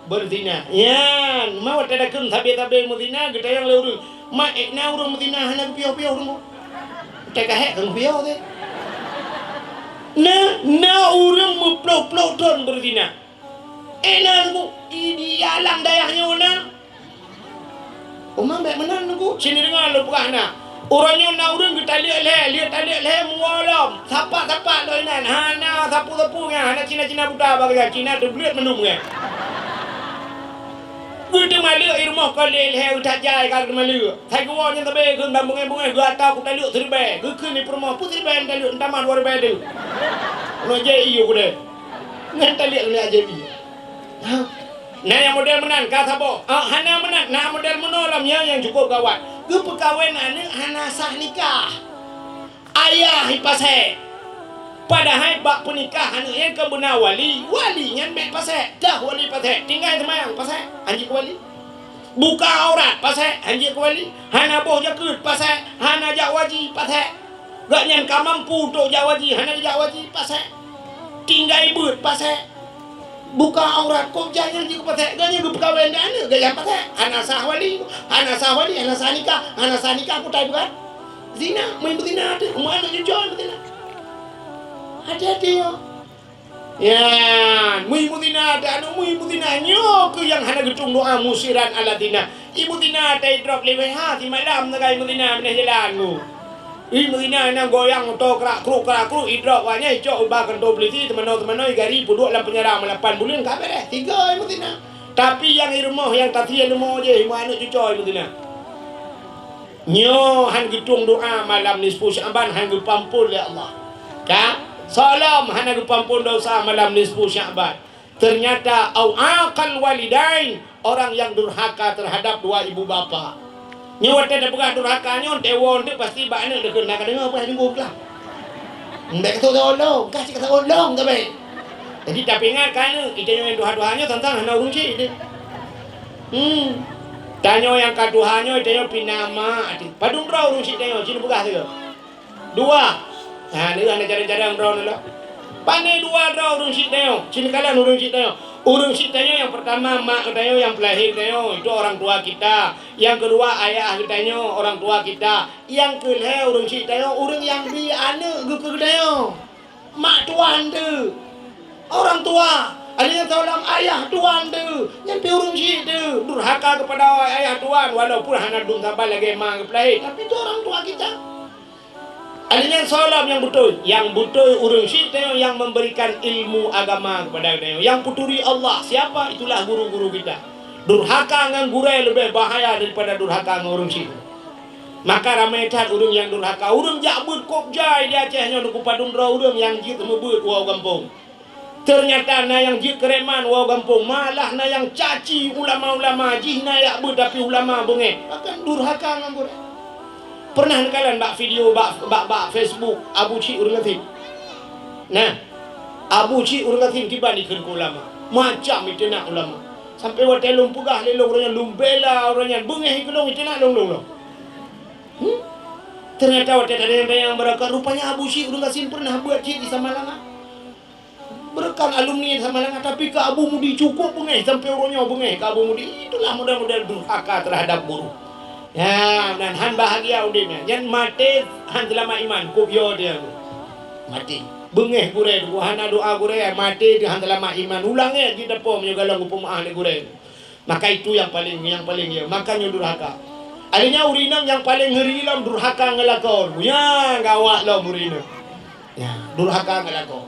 berzina. Nyan, ma watée takheun sabe-sabe meuzina, geutanyong lé ureueng, "Ma ék na ureueng meuzina hana geupiôh-piôh ureueng?" Teuka hék keu geupiôh teuh. Na, na ureueng meuploh-ploh thon beuzina. Eh, na, Teungku, i di alang dayah nyoe na. Uma bèk meunan, Teungku, sinoe deungoe lôn peugah na. Uroe nyoe na ureueng geutaleuek lhèe, lheueh taleuek lhèe muwoe lom. Sapat-sapat lom inan, hana sapeue-sapeue nyan, hana Cina-Cina buta bak geuh, Cina teubleuet mandum nyan. Geuteumaleuek i rumoh kon lé lhèe geutajai ka geuteumaleuek. Sai geuwoe nyan sabe kheun ban beungéh-beungéh geuata kutaleuek siribèe. Geukheun di peurumoh, "Peue siribèe neutaleuek, neutamah dua ribèe teuh." Uroe jai ié kudeh. Nyan taleuek keuneuk ajeub ié. Ha? Na nyang model meunan ka saboh. Ah, hana meunan, na model meunoe lom nyan nyang cukup gawat. Geupeukawen aneuk hana sah nikah. Ayah ipasèk. Padahai bak peunikah aneuk nyan kon beuna wali, wali nyan bèk pasèk. Dah wali pasèk, tinggai seumayang pasèk, hanjeuet keu wali. Buka aurat pasèk, hanjeuet keu wali. Hana boh jakeuet pasèk, hana jak waji pasèk. Gobnyan ka mampu untuk jak waji, hana jak waji pasèk. Tinggai beuet pasèk. Buka aurat, kok jai nyan jeuet keu pasèk, gobnyan geupeukawen di aneuk, gobnyan pasèk. Hana sah wali, hana sah wali, hana sah nikah, hana sah nikah, kutai beugat. Zina, meubeuzina teuh, meu aneuk cucoe beuzina. Hati-hati nyoe. Nyan, meubeuzina teuh aneuk, meubeuzina nyoe keuh nyang hana geutueng doa musiran ala zina. Ibu zina ta idrop lé W H simalam sagai ibu zina binéh jalan tu. Ibu zina nyang goyang moto krak-kruk, krak-kruk, idrop awaknyan icok uba kantô polisi, teumanoe-teumanoe igari peuduek lam peunjara meulapan buleuen ka bèrèh. Tiga ibu zina. Tapi nyang i rumoh nyang tasie leumo jih, ibu aneuk cucoe ibu zina. Nyoe han geutueng doa malam nisfu Sya'ban han geupeuampon lé Allah. Ka? Soe lom hana geupeuampon dosa malam nisfu Sya'ban. Ternyata au aqal walidain, orang yang durhaka terhadap dua ibu bapa. Nyoe watèe tapeugah durhaka nyoe, teuwoe teuk pasti bak aneuk teukeuna ka deungoe peue nyang geupeugah. Bèk kata tolong, kasih kata tolong tabé. Jadi tapeuingat keu aneuk, geutanyoe nyang tuha-tuha nyoe sang-sang hana ureueng chik teuh. Hmm. Tanyoe nyang ka tuha nyoe, geutanyoe pih na mak teuh. Padum droe ureueng chik tanyoe, ci neupeugah sigoe. Dua. Ha, nyoe hana jarang-jarang droeneuh lom. Pane dua droe ureueng chik tanyoe, ci neukalon ureueng chik tanyoe. Ureueng chik tanyoe nyang peurtama mak geutanyoe nyang peulahé geutanyoe, itu orang tua kita. Nyang keudua ayah geutanyoe, orang tua kita. Nyang keulhèe ureueng chik tanyoe, ureueng nyang bri aneuk geuh keu geutanyoe. Mak tuan teuh. Orang tua. Ada nyang salam ayah tuan teuh. Nyan pih ureueng chik teuh. Durhaka kepada ayah tuan, walaupun hana dum saban lagèe ma geupeulahé, tapi itu orang tua kita. Ada nyang salam nyang beutôi. Nyang beutôi ureueng chik tanyoe nyang memberikan ilmu agama kepada geutanyoe. Nyang peuturi Allah siapa, itulah guru-guru kita. Durhaka ngon gurèe leubeh bahaya daripada durhaka ngon ureueng chik. Maka ramé that ureueng nyang durhaka. Ureueng jak beuet kôb jai di Aceh nyoe, teungku, padum droe ureueng nyang jeuet meubeuet u gampông. Teunyata na nyang jeuet keureman u gampông, malah na nyang caci ulama-ulama, jih na jak beuet tapi ulama beungéh. Bahkan durhaka ngon gurèe. Pernah neukalon bak video, bak, bak, bak Facebook, Abu Chik ureueng gasien. Nah, Abu Chik ureueng gasien kiban ikheun keu ulama. Macam iteunak ulama. Sampai watèe lôn peugah lé lôn, uroe nyan lôn bela, uroe nyan beungéh ikheun lôn, iteunak lôn, lôn, lôn. Hmm? Teunyata watèe tanyong-tanyong beureukat, rupanya Abu Chik ureueng gasien pernah beuet cit di Samalanga. Beureukat alumni Samalanga, tapi keu Abu Mudi cukup beungéh, sampai uroe nyoe beungéh keu Abu Mudi. Itulah model-model durhaka terhadap guru. Ya, dan han bahagia udeb nyan. Nyan maté han seulamat iman, kôb yo dia. Maté. Beungéh gurèe, hana doa gurèe, maté teuh han seulamat iman. Ulang ék jiteupeue meunyoe galom geupeumeu'ah lé gurèe. Maka itu yang paling, yang paling ya, maka nyoe durhaka. Akhirnya ureueng inong nyang paling ngeuri lom durhaka ngon lakoe. Ya, gawat lom ureueng inong. Ya, durhaka ngon lakoe.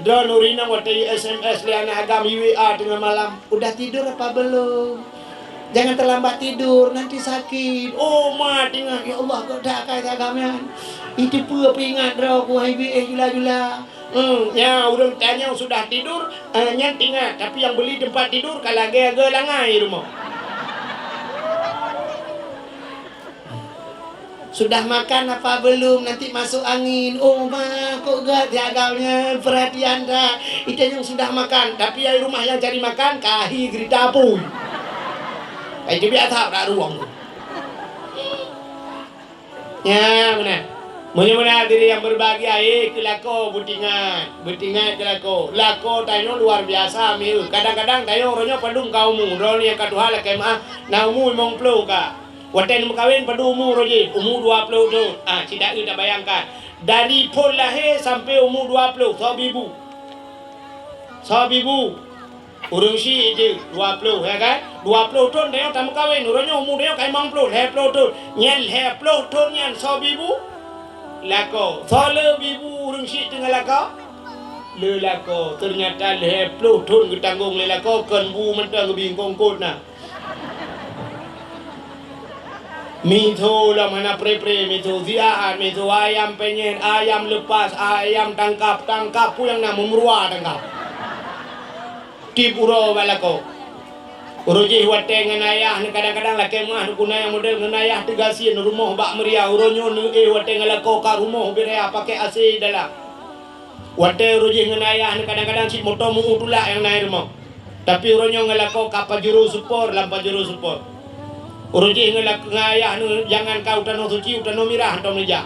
Droeneuh ureueng inong watèe i S M S lé aneuk agam, i W A teungoh malam, "Udah tidur apa belum? Jangan terlambat tidur, nanti sakit." Oh, ma teungoh, ya Allah, kok dak kai agam nyan. Itu peue peuingat droe ku hai B S jula-jula. Hmm, ya, ureueng tanyong sudah tidur, eh, nyan ingat, tapi nyang beuli teumpat tidur ka lagèe geulangai rumoh. Sudah makan apa belum? Nanti masuk angin. Oh, ma, kok gèt agam nyan, perhatian that. Itanyong sudah makan, tapi ai rumoh nyang cari makan, ka hi geurita apui. Ai teubiet that dak ruwong. Ya, meunan. Meunyoe meunan hadirin yang berbahagia, eh, keu lakoe beutingat, beutingat keu lakoe. Lakoe tanyoe luar biasa, meu. Kadang-kadang tanyoe uroe nyoe padum ka umu, droeneuh nyang ka tuha lakèe meu'ah, na umu limong ploh ka. Watèe neumeukawen padum umu uroe jih, umu dua ploh thon. Ah, cit dak eu tabayangkan. Dari phon lahé sampai umu dua ploh, soe bibu. Soe bibu. Ureueng chik jeuet dua ploh, ya kan? Dua ploh thon tanyoe tameukawen, uroe nyoe umu tanyoe ka limong ploh, lhèe ploh thon. Nyan lhèe ploh thon nyan soe bibu? Lakoe. Soe le bibu ureueng chik teungoh lakoe? Le lakoe. Teunyata lhèe ploh thon geutanggong lé lakoe, kon bu mantong geubri kongkot na. Mitho lom hana pre-pre, mitho siat, mitho ayam penyet, ayam lepas, ayam tangkap, tangkap peue nyang na, meumeuruwa tangkap. Tiep uroe bak lakoe. Uroe jih watèe ngon ayah neuh kadang-kadang lakèe meu'ah neukuna nyang model ngon ayah teugasien rumoh bak meuria, uroe nyoe neuéh watèe ngon lakoe ka rumoh beuria pakèk A C dalam. Watèe uroe jih ngon ayah neuh kadang-kadang cit moto meu-eu tulak nyang na i rumoh. Tapi uroe nyoe ngon lakoe ka Pajero Sport lam Pajero Sport. Uroe jih ngon lak-, ngon ayah neuh jangankan u Tanoh Suci, u Tanoh Mirah hantom neujak.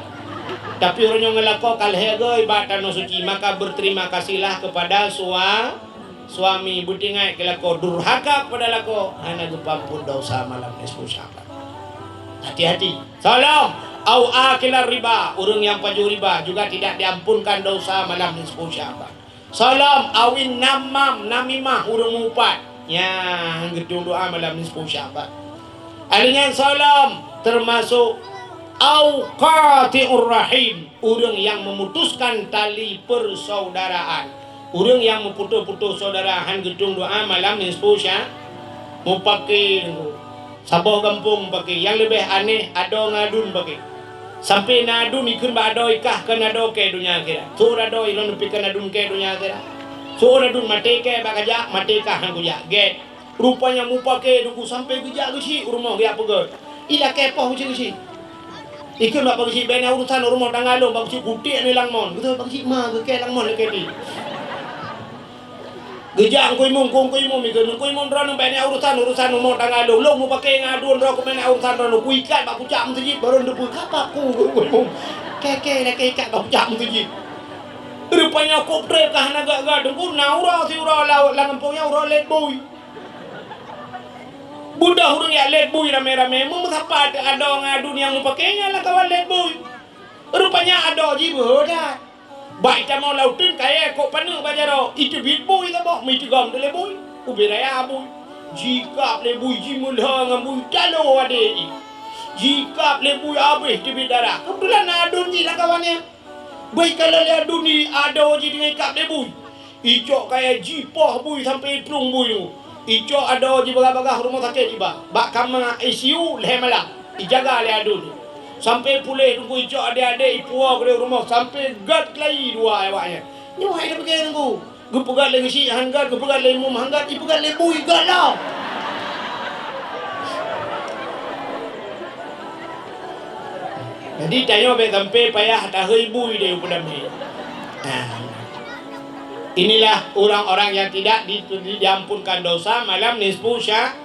Tapi uroe nyoe ngon lakoe ka lhèe göi bak Tanoh Suci, maka berterima kasihlah kepada sua-, suami, beutingat keu lakoe, durhaka kepada lakoe, hana geupeuampon desya malam nisfu Sya'ban. Hati-hati. Soe lom, au akilar riba, ureueng nyang pajoh riba juga tidak diampunkan desya malam nisfu Sya'ban. Soe lom, awin namam, namimah, ureueng mupat. Nyan geutueng doa malam nisfu Sya'ban. Ahli nyan soe lom, termasuk au qati'ur rahim, ureueng nyang memutuskan tali persaudaraan. Ureueng nyang meuputoh-putoh saudara han geutueng doa malam nisfu Sya-, mupake. Saboh gampông pake, nyang leubeh aneh adoe ngon aduen pake. Sampoe na aduen ikheun bak adoe, ikah kon adoe kèe donya akhirat. Seuôt adoe ilôn neupikeue aduen kèe donya akhirat. Seuôt aduen maté kèe bak kajak, maté kah han kujak. Gèt. Rupanya mupake teungku sampoe geujak geuchik u rumoh geujak peugöt. Ilakèe poh geuchik-geuchik. Ikheun bak pageuchik, "Bèk na urusan u rumoh tangga lôn, pageuchik kutek ni langmon." Geuteupeue pageuchik ma geukèe langmon lakèe pih. Geujak Teungku Imum, "Teungku Imum," ikheun, "Teungku Imum, droeneuh bèk neujak urusan, urusan rumoh tangga lôn. Lôn mupakè ngon aduen droe, keumeunang urusan droeneuh. Kuikat bak pucak meuseujid, barô neuteupeue." "Kapa ku, Teungku Imum?" "Kèe-kèe lakèe ikat bak pucak meuseujid." Rupanya kok trép ka hana gèt-gèt, Teungku, na uroe siuroe lam gampông nyan uroe lét bui. Beudôh ureueng jak lét bui ramé-ramé, meumeusapat adoe ngon aduen nyang mupakè nyan lam kawan lét bui. Rupanya adoe jih beuhe that. Bak itamong lam uteuen kayèe kok paneuk bak jaroe, iteubiet bui saboh, meuteugom teuk lé bui, ubé raya bui. Jikab lé bui, jimeulhô ngon bui, talo adé jih. Jikab lé bui, habéh teubiet darah. Keubeutulan na aduen jih lam kawan nyan. Beuh ikalon lé aduen jih, adoe jih teungoh ikab lé bui. Icok kayèe jipoh bui sampoe iplueng bui nyoe. Icok adoe jih bagah-bagah rumoh sakét iba. Bak kama I C U lhèe malam. Ijaga lé aduen nyoe. Sampoe puléh Teungku, icok adé-adé ipuwoe keudéh rumoh sampoe gèt keulayi dua awaknyan. Nyoe hai tapiké Teungku. Geupeugèt lé geuchik han gèt, geupeugèt lé imum han gèt, ipeugèt lé bui gèt lom. Jadi tanyoe bèk sampoe payah tahôi bui deh u peudamé. Nah. Inilah orang-orang yang tidak di-, di-, diampunkan dosa malam nisfu Sya-,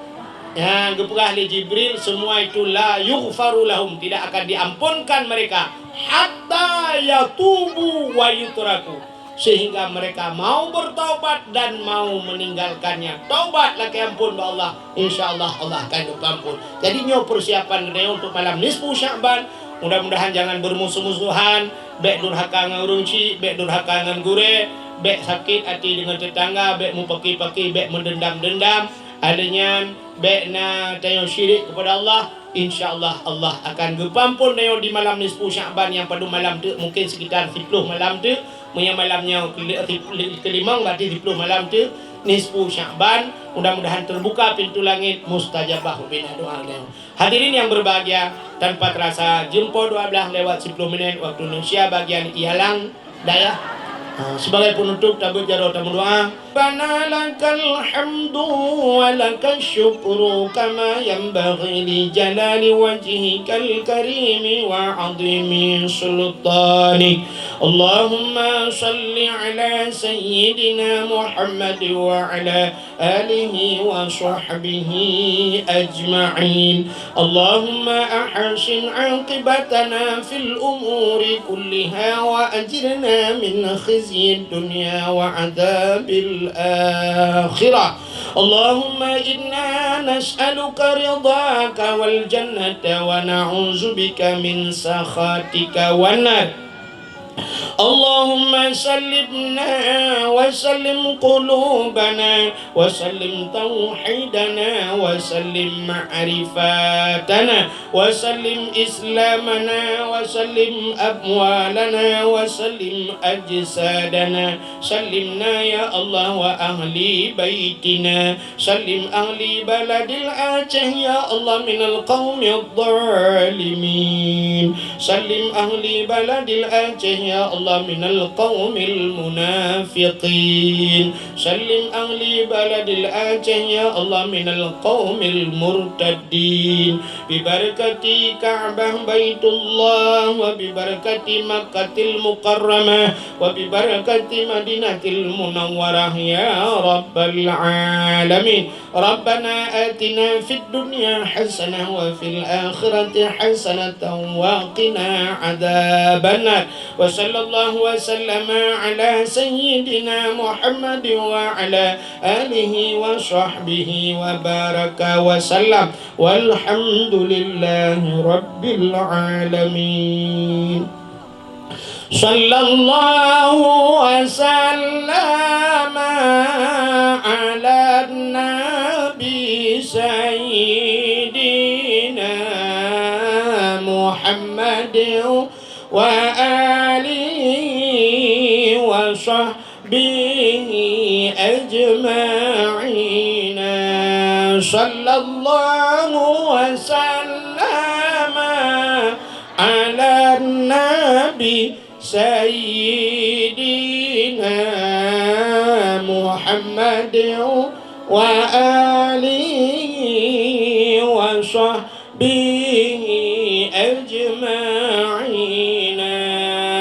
yang geupeugah lé Jibril, semua itu la yughfaru lahum, tidak akan diampunkan mereka hatta yatubu wa yutraku, sehingga mereka mau bertaubat dan mau meninggalkannya. Taubat lakèe ampôn bak Allah, insya Allah, Allah akan geupeuampôn. Jadi nyoe persiapan geutanyoe untuk malam nisfu Sya'ban. Mudah-mudahan jangan bermusuh-musuhan, bèk durhaka ngon ureueng chik, bèk durhaka ngon gurèe, bèk sakét até deungon teutangga, bèk mupaki-paki, bèk meudendam-dendam. Lheuh nyan, bèk na tanyoe syirik kepada Allah. Insya Allah, Allah akan geupeuampôn tanyoe di malam nisfu Sya'ban nyang padum malam teuk, mungkin sekitar siploh malam teuk. Meunyoe malam nyoe keu-, keu-, keulimong, berarti siploh malam teuk, nisfu Sya'ban. Mudah-mudahan terbuka pintu langit, mustajabah ubena doa tanyoe. Hadirin yang berbahagia, tanpa terasa jeuem poh dua belas lewat siploh minit waktu Indonesia bagian Ialang dayah. Ha, sebagai penutup, tabeuet jaroe tameudoa. Rabbana lakal hamdu wa lakash syukru kama yanbaghi li jalali wajhikal karimi wa azimi sultanik. Allahumma salli ala sayyidina Muhammad wa ala آله وصحبه أجمعين. اللهم أحسن عاقبتنا في الأمور كلها وأجرنا من خزي الدنيا وعذاب الآخرة. اللهم إنا نسألك رضاك والجنة ونعوذ بك من سخطك والنار. اللهم سلمنا وسلم قلوبنا وسلم توحيدنا وسلم معرفتنا وسلم إسلامنا وسلم أموالنا وسلم أجسادنا. سلمنا يا الله وأهل بيتنا. سلم أهل بلد الأعشى يا الله من القوم الظالمين. سلم أهل بلد الأعشى يا الله من القوم المنافقين. سلم أهل بلد الأعشى يا الله من القوم المرتدين. ببركة كعبة بيت الله وببركة مكة المكرمة وببركة مدينة المنورة يا رب العالمين. ربنا آتنا في الدنيا حسنة وفي الآخرة حسنة وقنا عذاب النار. وصلى الله وسلم على سيدنا محمد وعلى آله وصحبه وبارك وسلم. والحمد لله رب العالمين. صلى الله وسلم على النبي سيدنا محمد وآله وصحبه أجمعين. صلى الله وسلم على النبي سيدنا محمد وآله وصحبه أجمعين.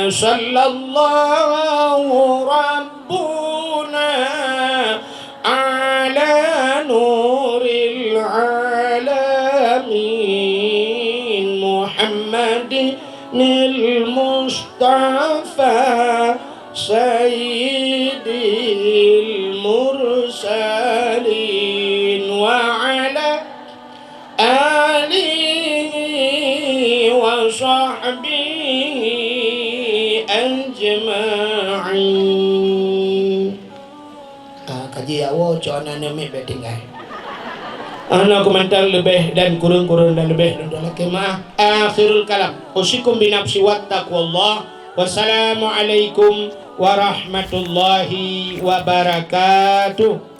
صلى الله ربنا محمد المصطفى سيد المرسلين وعلى آله وصحبه أجمعين. Ah, kaji ya Allah, cok aneuk miet bèk tinggai. Hana kumantang leubeh dan kureueng-kureueng dan leubeh, lôn lakèe meu'ah. Akhirul kalam. Usikum binafsi wattaqwallah. Wassalamualaikum warahmatullahi wabarakatuh.